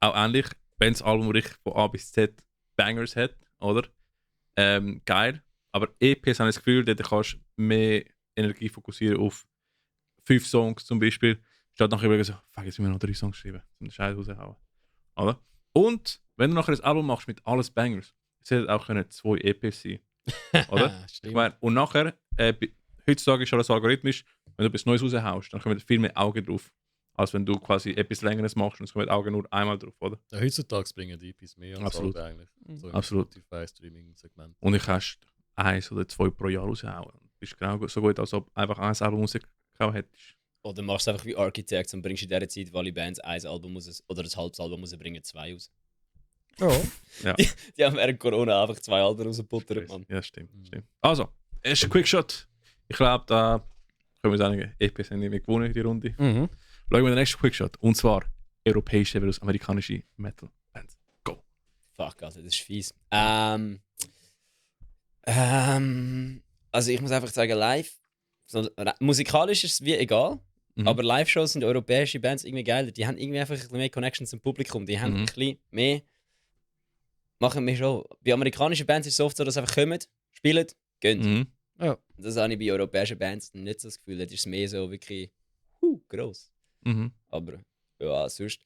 Auch ähnlich, wenn das Album richtig von A bis Z Bangers hat, oder? Geil. Aber EPs habe ich das Gefühl, da kannst du mehr Energie fokussieren auf 5 Songs zum Beispiel. Statt nachher überlegen so, fuck, jetzt müssen wir noch 3 Songs schreiben, um den Scheiß rauszuhauen. Oder? Und wenn du nachher ein Album machst mit alles Bangers, es hätten auch 2 EPs sein. Oder? Ich meine, und nachher, heutzutage ist alles algorithmisch, wenn du etwas Neues raushaust, dann kommen viel mehr Augen drauf, als wenn du quasi etwas Längeres machst und es kommen die Augen nur einmal drauf, oder? Ja, heutzutage bringen die EPs mehr als Absolut. Alben eigentlich. So im Absolut. Spotify-Streaming-Segment. Und ich hast 1 oder 2 pro Jahr raushauen. Du bist genau so gut, als ob einfach ein Album rausgehauen hättest. Oder machst du einfach wie Architects und bringst in dieser Zeit, weil alle Bands ein Album oder ein halbes Album bringen 2 aus. Die haben während Corona einfach 2 Alben rausgebuttert, Mann. Ja, stimmt. Also, erster Quickshot. Ich glaube, da können wir sagen, EPs haben nicht mehr gewonnen in die Runde. Mhm. Schauen wir den nächsten Quickshot. Und zwar europäische versus amerikanische Metal-Bands. Go. Fuck, Alter, das ist fies. Also ich muss einfach sagen, live, so, musikalisch ist es wie egal, Mhm. aber Live-Shows sind europäische Bands irgendwie geiler. Die haben irgendwie einfach ein bisschen mehr Connections zum Publikum. Die haben ein bisschen mehr, machen mehr Show. Bei amerikanischen Bands ist es oft so, dass sie einfach kommen, spielen, gehen. Mhm. Das habe ich bei europäischen Bands nicht so das Gefühl. Das ist mehr so wirklich gross. Mhm. Aber ja, sonst.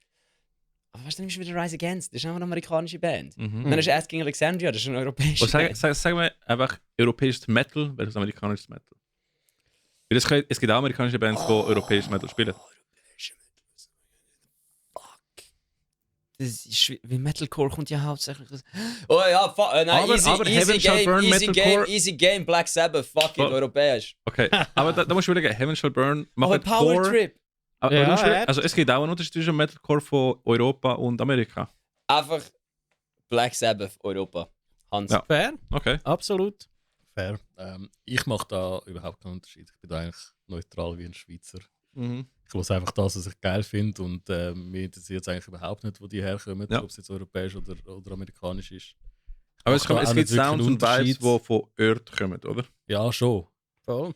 Aber weißt du, dann nimmst du wieder Rise Against. Das ist auch eine amerikanische Band. Mhm. Und dann ist Asking Alexandria, das ist eine europäische Und Band. sagen wir einfach europäisches Metal versus amerikanisches Metal. Weil es gibt auch amerikanische Bands, die europäisches Metal spielen. Das ist wie Metalcore kommt ja hauptsächlich aus. Oh ja, nein, Aber Heaven Shall Burn, easy game, Black Sabbath, fuck it, Oh. europäisch. Okay, aber da musst du überlegen, Heaven Shall Burn macht Power Core. Trip. Aber Ja, du musst überlegen, ja. also es gibt auch einen Unterschied zwischen Metalcore von Europa und Amerika. Einfach Black Sabbath, Europa. Hans. Ja. Fair, Okay. absolut. Fair. Ich mache da überhaupt keinen Unterschied. Ich bin da eigentlich neutral wie ein Schweizer. Ich höre einfach das, was ich geil finde und mir interessiert es eigentlich überhaupt nicht, wo die herkommen, Ja. ob es jetzt europäisch oder amerikanisch ist. Aber Macht da es auch gibt nicht wirklich Sounds einen und Vibes, Unterschied. die von Earth kommen, oder? Ja, schon. Voll.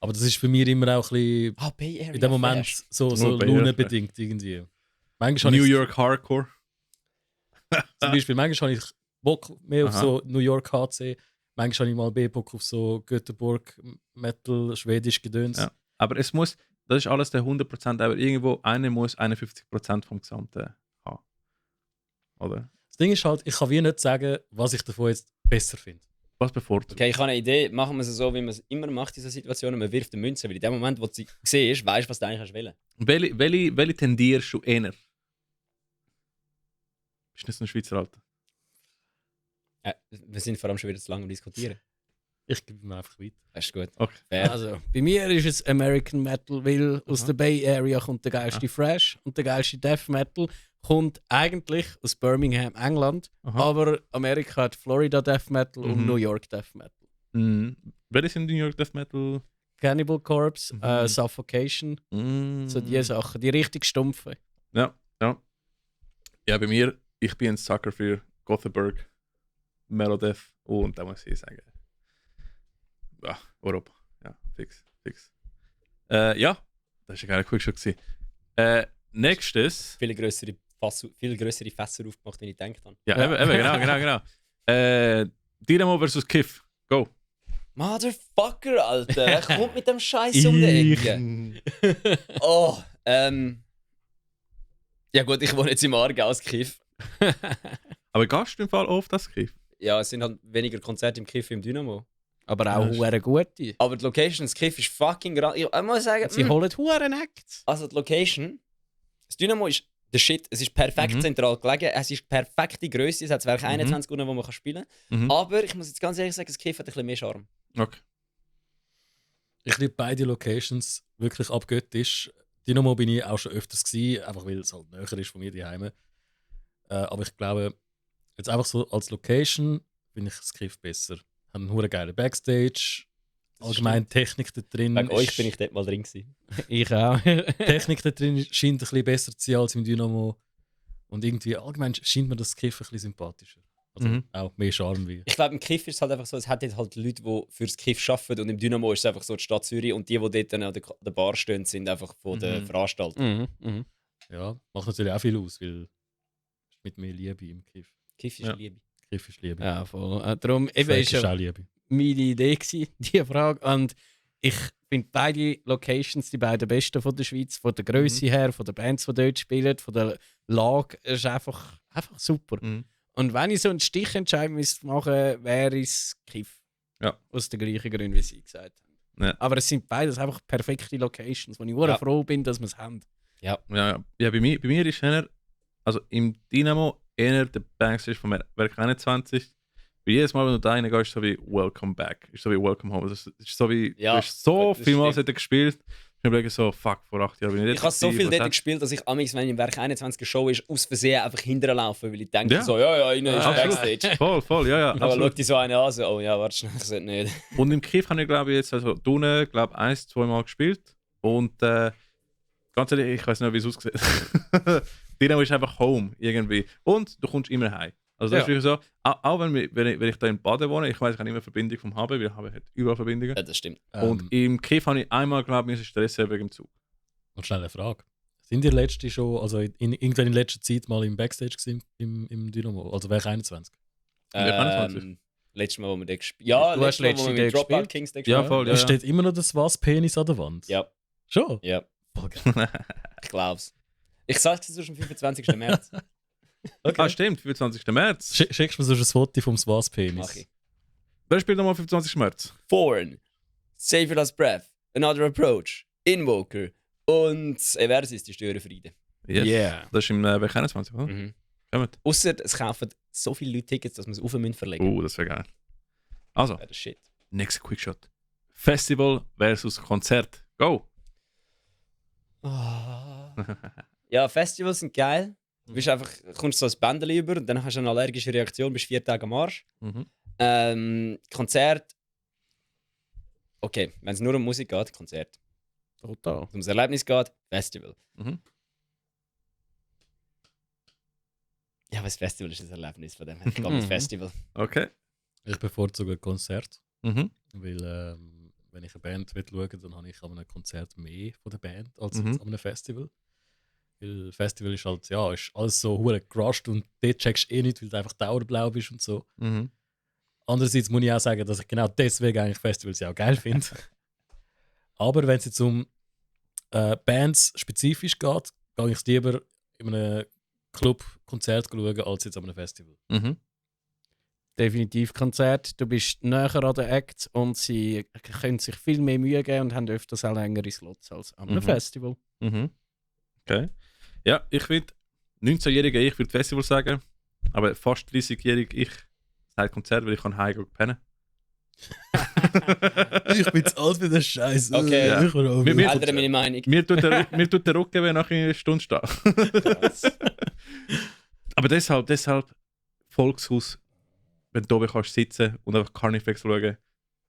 Aber das ist für mich immer auch ein bisschen Bay Area. in dem Moment Flash. so Nur Bay Area launenbedingt irgendwie. Manchmal New habe ich York Hardcore. zum Beispiel, manchmal habe ich Bock mehr auf Aha. so New York HC, manchmal habe ich mal mehr Bock auf so Göteborg Metal, Schwedisch Gedöns. Ja. Aber es muss, das ist alles der 100%, aber irgendwo einer muss 51% vom Gesamten haben. Oder? Das Ding ist halt, ich kann wie nicht sagen, was ich davon jetzt besser finde. Was bevorzugt? Okay, ich habe eine Idee. Machen wir es so, wie man es immer macht in solchen Situationen. Man wirft eine Münze, weil in dem Moment, wo du sie siehst, weißt du, was du eigentlich willst. Welche tendierst du eher? Bist du nicht so ein Schweizer Alter? Wir sind vor allem schon wieder zu lange am Diskutieren. Ich gebe mir einfach weiter. Das ist gut. Okay. Fair. Also, bei mir ist es American Metal, weil aus Aha. der Bay Area kommt der geilste Thrash und der geilste Death Metal kommt eigentlich aus Birmingham, England, Aha. aber Amerika hat Florida Death Metal und Mhm. New York Death Metal. Mhm. Welche sind New York Death Metal? Cannibal Corpse, Mhm. Suffocation, Mhm. so die Sachen, die richtig stumpfen. Ja. Ja, bei mir, ich bin ein Sucker für Gothenburg, Melodeath und da muss ich sagen, ja, Europa. Ja, fix. Ja, das war ein geiler Quickshot gewesen. Nächstes. Viel größere Fässer aufgemacht, als ich gedacht habe. Ja, eben, genau. Dynamo versus Kiff. Go. Motherfucker, Alter. Er kommt mit dem Scheiß um die Ecke. Oh, ja gut, ich wohne jetzt im Aargau als Kiff. Aber gehst du im Fall auf das Kiff? Ja, es sind halt weniger Konzerte im Kiff wie im Dynamo. Aber auch hure gute. Aber die Location, das Kiff ist fucking grand. Ich muss sagen, Sie holen hure Acts. also die Location, das Dynamo ist der Shit. Es ist perfekt zentral gelegen, es ist perfekte Größe, es hat zwar 21 Runden, wo man spielen kann. Mhm. Aber ich muss jetzt ganz ehrlich sagen, das Kiff hat ein bisschen mehr Charme. Okay. Ich liebe beide Locations wirklich abgöttisch. Dynamo bin ich auch schon öfters gewesen, einfach weil es halt näher ist von mir daheim. Aber ich glaube, Jetzt einfach so als Location finde ich das Kiff besser. Haben einen geilen Backstage, allgemein Technik da drin. Wegen euch ist- bin ich dort mal drin gewesen. Ich auch. Technik da drin scheint ein bisschen besser zu sein als im Dynamo. Und irgendwie allgemein scheint mir das Kiff ein bisschen sympathischer. Also Mhm. auch mehr Charme wie. Ich glaube, im Kiff ist es halt einfach so, es hat dort halt Leute, die fürs Kiff arbeiten und im Dynamo ist es einfach so die Stadt Zürich und die dort dann an der Bar stehen, sind einfach von der Veranstaltung. Ja, macht natürlich auch viel aus, weil es ist mit mehr Liebe im Kiff. Kiff ist Ja. Liebe. Kiff ist Liebe. Ja, voll. Darum eben Fleck ist ist ja auch Liebe. meine Idee gewesen, diese Frage. Und ich finde beide Locations die beiden besten von der Schweiz, von der Größe her, von den Bands, die dort spielen, von der Lage, ist einfach super. Mhm. Und wenn ich so einen Stichentscheid müsste machen, wäre es Kiff. Ja. Aus den gleichen Gründen, wie sie gesagt haben. Ja. Aber es sind beides einfach perfekte Locations, wo ich sehr Ja. froh bin, dass wir es haben. Ja, bei mir ist eher, also im Dynamo eher der Backstage von Werk 21. Weil jedes Mal, wenn du da reingehst, ist so wie Welcome Back, ist so wie Welcome Home. Das ist so wie, Ja, du hast so das viel Mal stimmt. gespielt. Ich überlege so, fuck, vor 8 Jahren bin ich Ich habe so viel gewesen, dort gespielt, dass ich amigs, wenn im Werk 21 eine Show ist, aus Versehen einfach hinterlaufen, weil ich denke Ja. so, ja, innen ist Absolut. Backstage. Voll, ja. Aber absolut. schaut die so eine an, so, oh ja, warte schnell, ich sollte nicht. Und im Kiff habe ich, glaube ich, jetzt also Dune, glaube 1-2 Mal gespielt. Und ganz ehrlich, ich weiß nicht, wie es aussieht. Dynamo ist einfach Home irgendwie. Und du kommst immer heim. Also das Ja. ist wirklich so, auch wenn ich da in Baden wohne, ich weiß, ich habe immer Verbindung vom HB, weil HB hat überall Verbindungen. Ja, das stimmt. Und im Kiff habe ich einmal, glaube ich, Stress wegen dem Zug. Und schnell eine Frage. Sind ihr letzte schon, also irgendwann in letzter Zeit mal im Backstage gewesen, im Dynamo? Also Werk 21? Werk 21? Letztes Mal, wo wir dort gespielt haben. Ja, Du letztes hast Mal, wo letzte wir Idee mit Dropout gespielt? Kings dort Ja, gespielt voll, haben. ja. Da steht immer noch das Was-Penis an der Wand. Ja, Schon? ja, Voll geil. ich glaub's. Ich sag's dir, es ist am 25. März. Ah, stimmt, 25. März. Schickst du mir so ein Foto vom Was-Penis? Mach ich. Wer spielt nochmal 25. März? Foreign, Save It As Breath, Another Approach, Invoker und Eversis, die Störenfriede. Yes. Yeah. Das ist im Werk 21, oder? Mhm. Kommt. Ausser es kaufen so viele Leute Tickets, dass wir es auf den Mund verlegen. Das wäre geil. Also, Ja, das Shit. nächster Quickshot. Festival versus Konzert. Go! Ja, Festivals sind geil. Du bist einfach, kommst so ein Bändchen über und dann hast du eine allergische Reaktion, bist 4 Tage am Arsch. Konzert. Okay, wenn es nur um Musik geht, Konzert. Total. Wenn es ums Erlebnis geht, Festival. Mhm. Ja, aber das Festival ist ein Erlebnis, von dem her. Ich glaube, das Festival. Okay. Ich bevorzuge ein Konzert, Mhm. weil wenn ich eine Band schauen will, dann habe ich an einem Konzert mehr von der Band als Mhm. jetzt an einem Festival. Weil Festival ist halt, ja, ist alles so hure gerusht und dort checkst du eh nicht, weil du einfach dauerblau bist und so. Mhm. Andererseits muss ich auch sagen, dass ich genau deswegen eigentlich Festivals ja auch geil finde. Aber wenn es jetzt um Bands spezifisch geht, gehe ich es lieber in einem Club-Konzert schauen, als jetzt an einem Festival. Mhm. Definitiv Konzert. Du bist näher an den Acts und sie können sich viel mehr Mühe geben und haben öfters auch längere Slots als an einem Mhm. Festival. Mhm. Okay. Ja, ich finde, 19-Jähriger ich würde Festival sagen, aber fast 30-Jährig ich sage Konzert, weil ich kann heimgehen pennen. Ich bin zu alt für den Scheiß. Okay. Ja. Mir- Ändere meine Meinung. Mir tut der Rücken weh nach einer Stunde stehen. Aber deshalb Volkshaus, wenn du oben kannst sitzen und einfach Carnifex schauen,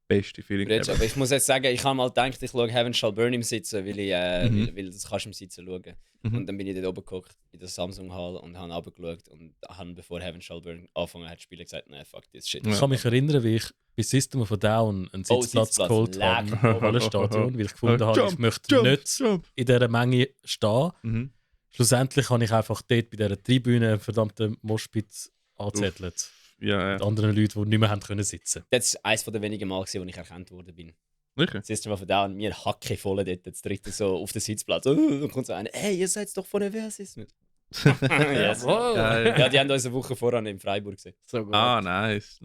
beste Feeling Bridge, ever. aber ich muss jetzt sagen, ich habe mal gedacht, ich schaue Heaven Shall Burn im Sitzen, weil, Mhm. weil das kannst du im Sitzen schauen. Mhm. Und dann bin ich dort oben geguckt, in der Samsung Hall und habe runtergeschaut und habe, bevor Heaven Shall Burn angefangen hat zu spielen, gesagt, nein, fuck this shit. Ich kann mich erinnern, wie ich bei System of a Down einen Oh, Sitzplatz Sitzplatz, geholt leck. habe im Hallenstadion, weil ich gefunden habe, ich Jump, möchte jump, nicht jump. in dieser Menge stehen. Mhm. Schlussendlich habe ich einfach dort bei dieser Tribüne einen verdammten Moshpit angezettelt. Ja, Mit anderen Leuten, die nicht mehr haben können sitzen. Das war eines der wenigen Mal, wo ich erkannt worden bin. Wirklich? System of a Down, mir Hacke voll dort, das dritte so auf den Sitzplatz. Und kommt so einer, hey, ihr seid doch von der Versis. Yes. Geil. Ja, die haben uns eine Woche voran in Freiburg gesehen. So gut. Ah, nice.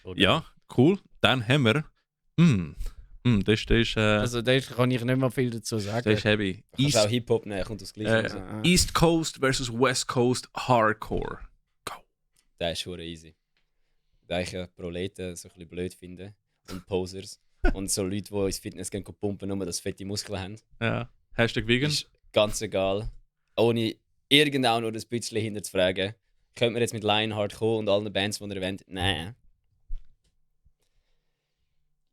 Voll Ja, cool. Dann haben wir. Das ist Also da kann ich nicht mehr viel dazu sagen. das ist heavy. Du kannst auch Hip-Hop nehmen, kommt das Gleiche raus. East Coast versus West Coast Hardcore. Das ist schon easy. Da ich ja Proleten so ein bisschen blöd finde und Posers und so Leute, die ins Fitness gehen pumpen, nur dass sie fette Muskeln haben, Ja. Hashtag vegan. ist ganz egal. Ohne irgendwo nur ein bisschen hinter zu fragen. Könnte man jetzt mit Lionheart kommen und allen Bands, die er erwähnt? Nein.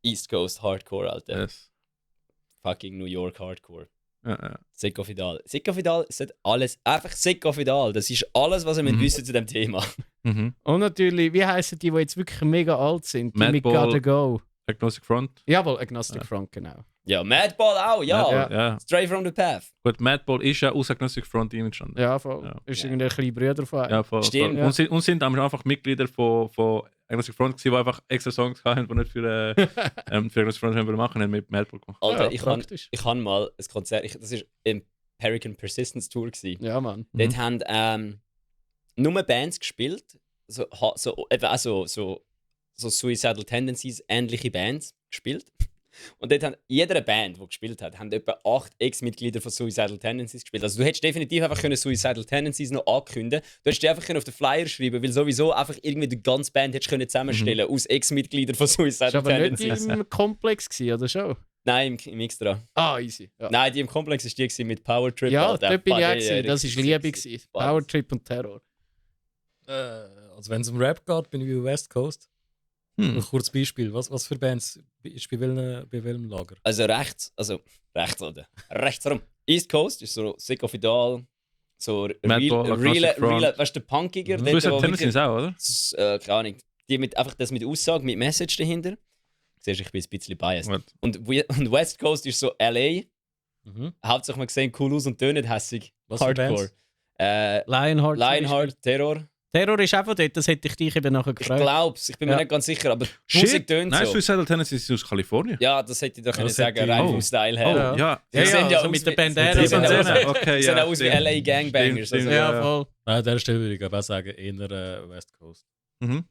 East Coast Hardcore, Alter. Yes. Fucking New York Hardcore. Ja. Sicko Fidal. Sicko Fidal ist alles. Einfach Sicko Fidal. Das ist alles, was ihr wissen zu dem Thema. Mhm. Und natürlich, wie heißen die jetzt wirklich mega alt sind? Die Madball. mit Gotta Go. Agnostic Front. Jawohl, Agnostic Front, genau. Ja, Madball auch, ja. Ja. Straight from the Path. Gut, Madball ist ja aus Agnostic Front entstanden. Ja, voll. Ja. Ist Ja. irgendwie ein kleiner Bruder von einem. Ja, voll. Stimmt. voll. Und sind einfach Mitglieder von Agnostic Front gewesen, die einfach extra Songs hatten, die nicht für Agnostic Front machen wollten, haben mit Madball gemacht. Alter, Ja, ich han praktisch. mal ein Konzert, das war im Hurricane Persistence Tour. Gewesen. Ja, Mann. Dort haben nur Bands gespielt, so Suicidal Tendencies, ähnliche Bands gespielt. Und dort haben jede Band, die gespielt hat, haben etwa 8 Ex-Mitglieder von Suicidal Tendencies gespielt. Also du hättest definitiv einfach können Suicidal Tendencies noch ankündigen. Du hättest die einfach können auf den Flyer schreiben, weil sowieso einfach irgendwie die ganze Band hättest können zusammenstellen aus Ex-Mitgliedern von Ist Suicidal aber nicht Tendencies. im Komplex gewesen, oder schon? Nein, im Extra. Ah, easy. Ja, Nein, die im Komplex ist die gewesen mit Power Trip. ja Alter. dort bin ich auch Buddy, gewesen. Das war richtig Liebe. sexy. Gewesen. Power Trip und Terror. Also wenn es um Rap geht, bin ich bei West Coast. Ein kurzes Beispiel. Was für Bands ist bei welchem Lager? Also rechts, oder? Rechts rum. East Coast ist so Sicko Fidal, so Madball, Agnostic Front. weißt du, der Punkiger, Du dort, bist wo Tendencies auch, oder? keine Ahnung, die mit einfach das mit Aussage, mit Message dahinter. Siehst du, ich bin ein bisschen biased. Gut. Und West Coast ist so LA, Mhm. hauptsächlich mal gesehen cool aus und tönt hässig. Was für Hardcore. Bands? Lionheart. zum Lionheart, Terror. Beispiel. Terror ist auch von dort, das hätte ich dich eben nachher Ich gefragt. glaub's, ich bin mir Ja. nicht ganz sicher, aber die Shit. Musik tönt Nein, so. Suicidal Tendencies ist aus Kalifornien. Ja, das hätte ich doch können Das sagen, hätte ich- rein Oh. vom Style Oh, her. ja. Ja, Die sehen ja also aus mit der wie- Bandana. die sind ja aus- Okay, Die sehen ja. aus wie LA Gangbangers. Stimmt, Also. ja. Ja, voll. An dieser Stelle würde ich aber auch sagen, eher West Coast. Mhm.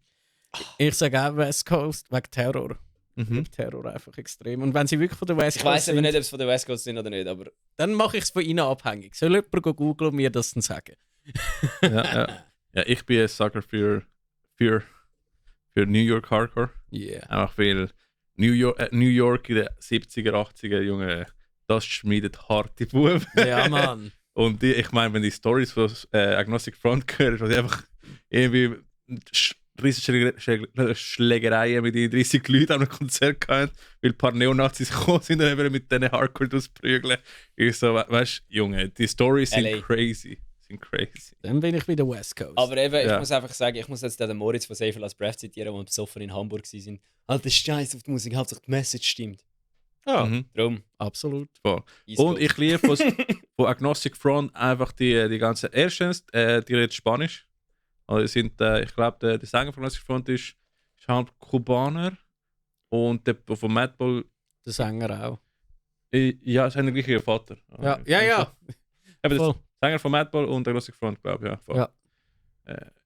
Ich sage auch West Coast wegen Terror. Mhm. Terror einfach extrem. Und wenn sie wirklich von der West Ich Coast weiß aber sind, nicht, ob es von der West Coast sind oder nicht, aber dann mache ich es von ihnen abhängig. Soll jemand googeln und mir das dann sagen? Ja. Ja, ich bin ein Sucker für New York Hardcore. Yeah. Einfach weil New York in den 70er, 80er, Junge, das schmiedet harte Buben. Ja, Mann. Und ich meine, wenn die Stories von Agnostic Front hören, wo die einfach irgendwie riesige Schlägereien mit den 30 Leuten an einem Konzert hatten, weil ein paar Neonazis gekommen sind und eben mit denen Hardcore ausprügeln. Ich so, weißt du, Junge, die Stories sind LA. crazy. Sind crazy. Dann bin ich wieder West Coast. Aber eben, ich Ja. muss einfach sagen, ich muss jetzt den Moritz von Safer Last Breath zitieren, der besoffen in Hamburg waren. Alter Scheiß auf die Musik, hauptsächlich die Message stimmt. ja, Mhm. Drum, absolut. Voll. East Und Coast. ich liebe von Agnostic Front einfach die ganzen erstens, die reden Spanisch. Also sind, ich glaube, der Sänger von Agnostic Front ist halb Kubaner. Und der von Madball, Der Sänger auch. ja, ist ein gleicher Vater. Ja, ja, ja. Eben, Voll. der Sänger von Madball und Agnostic Front, glaube ich. Ja, voll. Ja.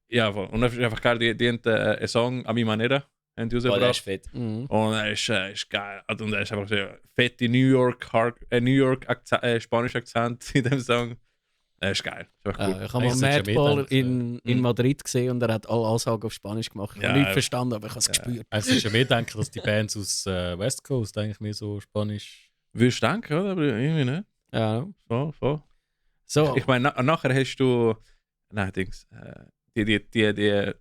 Ja, voll. Und das ist einfach geil, die haben einen Song, A Mi Manera, haben die Oh, der ist rausgebracht. fett. Mhm. Und er ist geil. Und er ist einfach so fette New York Spanisch Akzent in dem Song. Er ist geil. Ist einfach cool. Ich habe mal Eigentlich solltest du ja Madball mitdenken. in Madrid gesehen und er hat alle Ansagen auf Spanisch gemacht. Ich Ja, habe nichts verstanden, aber ich habe es gespürt. Eigentlich solltest du ja mehr denken, dass die Bands aus West Coast eigentlich mehr so Spanisch. Würdest du denken, oder? Aber irgendwie nicht. Ja. Voll. So, Ich meine, nachher hast du. Nein, Dings. Die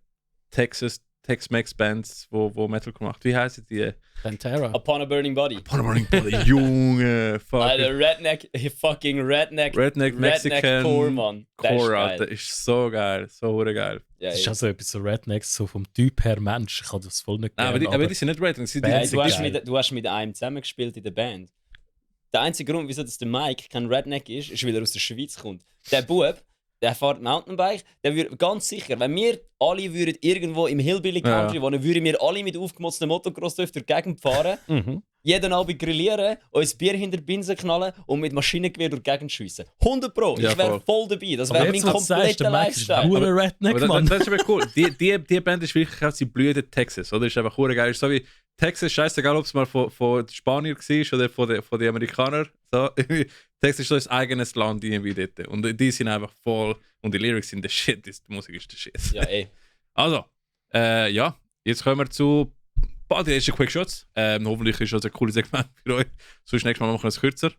Tex-Mex-Bands, wo Metal gemacht. Wie heißen die? Pantera. Upon a Burning Body. Burning Body. Junge, fuck. Alter, fucking Redneck Redneck Mexican Core, Mann. Der ist Core, geil. Alter. Ist so geil. So hure geil. Ja, Das ist ja. auch so etwas so Rednecks, so vom Typ her Mensch. Ich kann das voll nicht Nein, gerne, aber die sind nicht Redneck. Die Ja, sind geil. du hast mit einem zusammengespielt in der Band. Der einzige Grund, wieso das der Mike kein Redneck ist, ist, weil er aus der Schweiz kommt. Der Bub, der fährt Mountainbike, der würde ganz sicher, wenn wir alle würden irgendwo im Hillbilly Country wohnen, würden wir alle mit aufgemotzten Motocross durch die Gegend fahren, jeden Abend grillieren, uns Bier hinter die Binsen knallen und mit Maschinengewehr durch die Gegend schiessen. 100 Pro, Ja, ich wäre voll. voll dabei. Das Aber wäre mein jetzt, was du sagst, kompletter der Max ist ein Lifestyle. purer Redneck, Aber Mann. das ist aber cool. Die Band ist wirklich, sie blüht Texas, oder? Ist einfach hure geil. Ist so wie Texas, scheißegal, ob es mal von Spanier war oder von den Amerikanern. So. Texas ist so ein eigenes Land irgendwie dort. Und die sind einfach voll. Und die Lyrics sind der Shit, die Musik ist der Shit. Ja, ey. Also, ja, jetzt kommen wir zu die ersten Quick Shots. Hoffentlich ist das ein cooles Segment für euch. Sonst nächstes Mal machen wir es kürzer.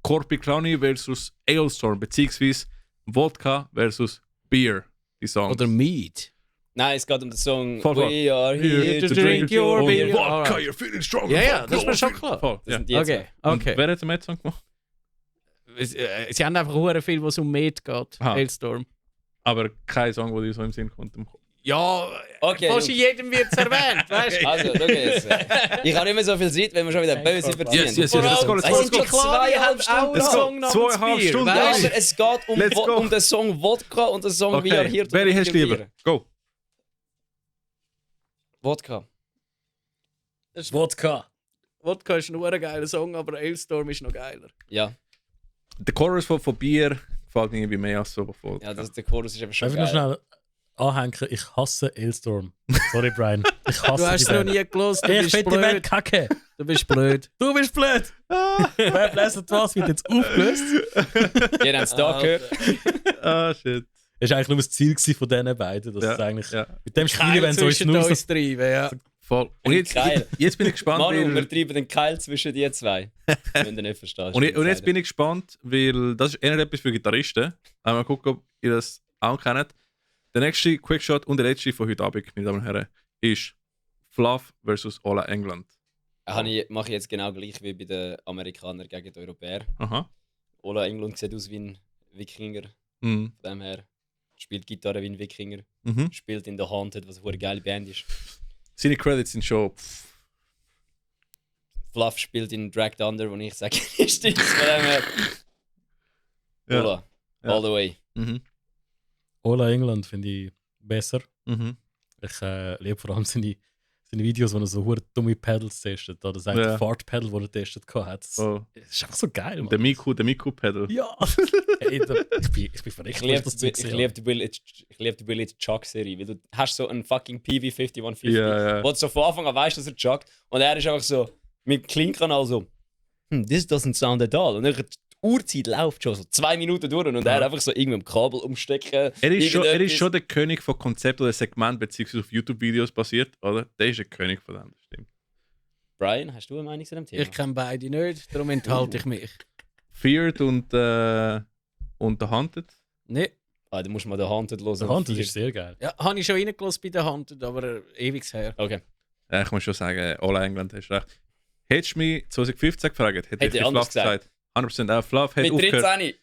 Corpi Clowny versus Alestorm, beziehungsweise Vodka versus Beer. die Songs. Oder Meat. Nein, es geht um den Song Voll. We are here to to drink drink your your beer. beer. Vodka, you're feeling strong. Ja, das ist mir schon klar. Voll, Das ja. sind die zwei. Und Okay. wer hat den Met-Song gemacht? Sie haben einfach sehr viel, was um Meat geht. Aha. Hailstorm. Aber kein Song, der dir so im Sinn kommt. Ja, Okay, fast in jedem wird es erwähnt, weißt du? Also, schau jetzt. Ich habe nicht mehr so viel Zeit, wenn wir schon wieder böse überziehen. Yes, yes, Vor yes, let's go, allem, let's es go, sind let's schon go. Zweieinhalb auch Stunden. einen Song namens 2,5 Bier, Stunden. Ja, weißt du? aber es geht Let's go. um den Song Wodka und den Song We are here Okay, to welche drink hast du your lieber? beer. Go. Wodka. Wodka. Wodka ist ein geiler Song, aber Hailstorm ist noch geiler. Ja, Der Chorus von Bier gefällt mir irgendwie mehr als so von ja der Chorus ist eben schon Darf ich noch geil. schnell anhängen? Ich hasse Hailstorm. Sorry, Brian. Ich hasse Du hast es die noch Band. nie gelost, du Ich bist finde die Band blöd. kacke. Du bist blöd. Du bist blöd. Wer bläst was? Wird jetzt aufgelöst. Ihr habt es da gehört. Ah, shit. Das war eigentlich nur das Ziel gewesen von diesen beiden. Dass es eigentlich Ja, mit dem Spiel, Keil wenn es uns zwischen nur so uns treiben, ja. voll. Und Geil. jetzt bin ich gespannt, Manu, wir weil, treiben den Keil zwischen die zwei. Wenn du nicht verstehst. und jetzt bin ich gespannt, weil das ist eher etwas für Gitarristen. Mal gucken, ob ihr das auch kennt. Der nächste Quickshot und der letzte von heute Abend, meine Damen und Herren, ist Fluff vs. Ola England. Mache ich jetzt genau gleich wie bei den Amerikanern gegen die Europäer. Aha. Ola England sieht aus wie ein Wikinger. Mhm. Von dem her spielt Gitarre wie ein Wikinger. Mhm. Spielt in The Haunted, was eine geile Band ist. Seine Credits sind schon. Fluff spielt in Dragged Under, wo ich sage, stimmt. Von dem her. Ja. Ola, Ja. all the way. Mhm. Ola England finde ich besser. Mhm. Ich liebe vor allem seine Videos, wo er so hure dumme Pedals testet. Oder sein Ja. Fart-Pedal, das er testet hat. Das Oh. ist einfach so geil, Mann. Der Miku-Pedal. Ja! Hey, ich bin verrückt, Ich liebe das Zeug gesehen die Will It Chuck-Serie, weil du hast so einen fucking PV5150, Ja, ja. wo du so von Anfang an weißt, dass er chuckt. Und er ist einfach so mit dem Clean-Kanal so, this doesn't sound at all. Und dann die Uhrzeit läuft schon so 2 Minuten durch und er einfach so irgendwie am Kabel umstecken. Er ist irgendetwas. schon der König von Konzept oder Segment, beziehungsweise auf YouTube-Videos basiert, oder? Der ist der König von dem, das stimmt. Brian, hast du eine Meinung zu dem Thema? Ich kenne beide nicht, darum enthalte ich mich. Feared und The Haunted. Nee. Ah, du musst mal den Haunted hören. Der Hand ist sehr geil. Ja, habe ich schon reingelassen bei der Hand, aber ewig her. Okay. Ja, ich muss schon sagen, Ola England hast recht. Hättest du mich 2015 gefragt, hätte Hätte ich ich anders Fluff gesagt. 100% auch Fluff hat Mit aufgehört. 13.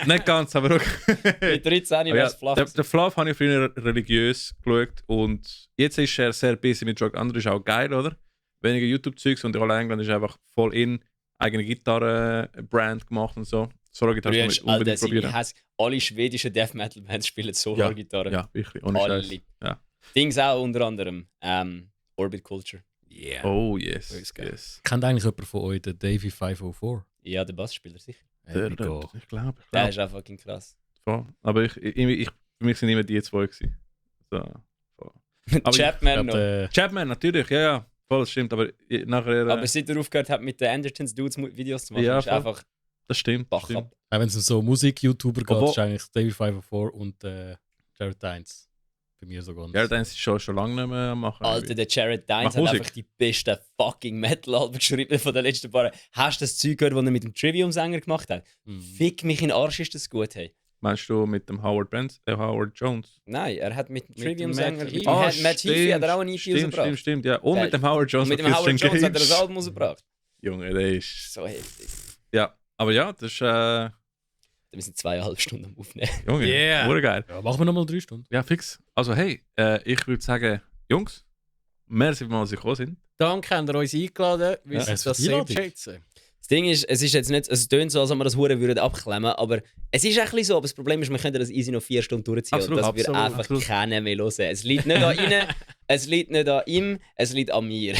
Nicht ganz, aber okay. Mit 13 Aber wäre ja, es Fluff. der Fluff habe ich früher religiös geschaut und jetzt ist er sehr busy mit Drug Under, ist auch geil, oder? Weniger YouTube-Zeugs und der Ola England ist einfach voll in, eigene Gitarre-Brand gemacht und so. Solo-Gitarre kann ich unbedingt probieren. Alle schwedischen Death Metal Bands spielen Solo-Gitarre. Ja, wirklich, ohne Alle. Scheiß. Ja. Dings auch unter anderem. Orbit Culture. Yeah. Oh yes, ist geil. yes. Kennt eigentlich jemand von euch den Davey 504? Ja, der Bassspieler sicher. Ich glaube. Der ist auch fucking krass. Voll. Aber für mich sind immer die zwei gewesen. So, voll. Aber Chapman noch. Chapman, natürlich, ja, ja. Voll, das stimmt. Aber nachher. Aber seit er aufgehört hat, mit den Andertons Dudes Videos zu machen, Ja, ist voll. einfach das stimmt. Das Bach stimmt. ab. Wenn es um so Musik-YouTuber geht, Obwohl- ist eigentlich Davey 504 und Jared Dines. Bei mir sogar. Ja, dann ist schon lange nicht mehr am machen. Alter, der Jared Dines Mach hat Musik. einfach die besten fucking Metal-Alben geschrieben von den letzten paar Jahren. Hast du das Zeug gehört, das er mit dem Trivium-Sänger gemacht hat? Mhm. Fick mich in den Arsch, ist das gut, hey. Meinst du mit dem Howard Jones? Nein, er hat mit dem Mit Trivium-Sänger... dem Matt Heafy hat er auch eine EP stimmt, rausgebracht. stimmt, ja. Und Der- mit dem Howard Jones. Und mit von dem Howard Christian Jones hat er Cage. das Album rausgebracht. Junge, der ist. So heftig. Ja, aber ja, das ist. Wir sind 2,5 Stunden am Aufnehmen. Junge, Yeah. urgeil. Ja, machen wir nochmal 3 Stunden. Ja, fix. Also, hey, ich würde sagen, Jungs, merci, dass Sie gekommen sind. Danke, habt ihr uns eingeladen. Wir Ja. wissen das Die sehr Einladung. schätzen. Das Ding ist, es ist jetzt nicht, es tönt so, als ob wir das Hure würden abklemmen, aber es ist ein bisschen so, aber das Problem ist, wir können das easy noch 4 Stunden durchziehen Absolut, und das wird absolut, einfach absolut. keiner mehr hören. Es liegt nicht an ihnen, es liegt nicht an ihm, es liegt an mir.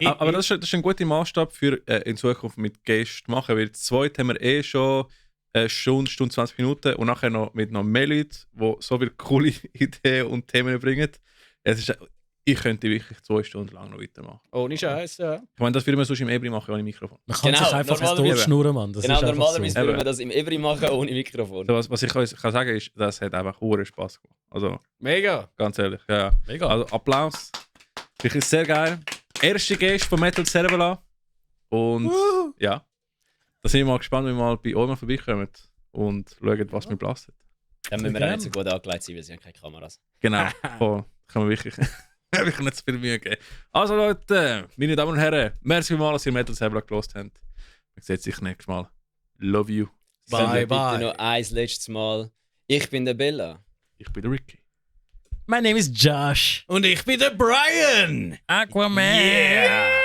Aber das ist ein guter Maßstab für in Zukunft mit Gästen machen, weil zu zweit haben wir schon eine Stunde 20 Minuten und nachher noch mit noch mehr Leuten, die so viele coole Ideen und Themen bringen. Es ist, ich könnte wirklich 2 Stunden lang noch weitermachen. Ohne Scheiß, ja. Ich meine, das würde man sonst im Ebri machen ohne Mikrofon. Man kann Genau, sich einfach ins normalerweise- Tod schnurren, Mann. Das Genau, ist einfach normalerweise so. würden wir Eben. das im Every machen ohne Mikrofon. So, was ich euch kann sagen ist, das hat einfach hohen Spaß gemacht. Also, Mega. ganz ehrlich, ja. Mega. Also, Applaus. Wirklich sehr geil. Erste Gäste von Metal Cervela. Und ja, da sind wir mal gespannt, wenn wir mal bei euch mal vorbeikommen und schauen, was wir blastet. Dann müssen wir auch nicht so gut angelegt sein, weil sie haben keine Kameras. Genau, voll. Kann man wirklich, wirklich nicht so viel Mühe geben. Also Leute, meine Damen und Herren, merci vielmals, dass ihr Metal Saber gelost habt. Man sieht sich nächstes Mal. Love you. Sagen wir Bye, bitte bye. noch ein letztes Mal. Ich bin der Bella. Ich bin der Ricky. My name is Josh. Und ich bin der Brian! Aquaman. Yeah!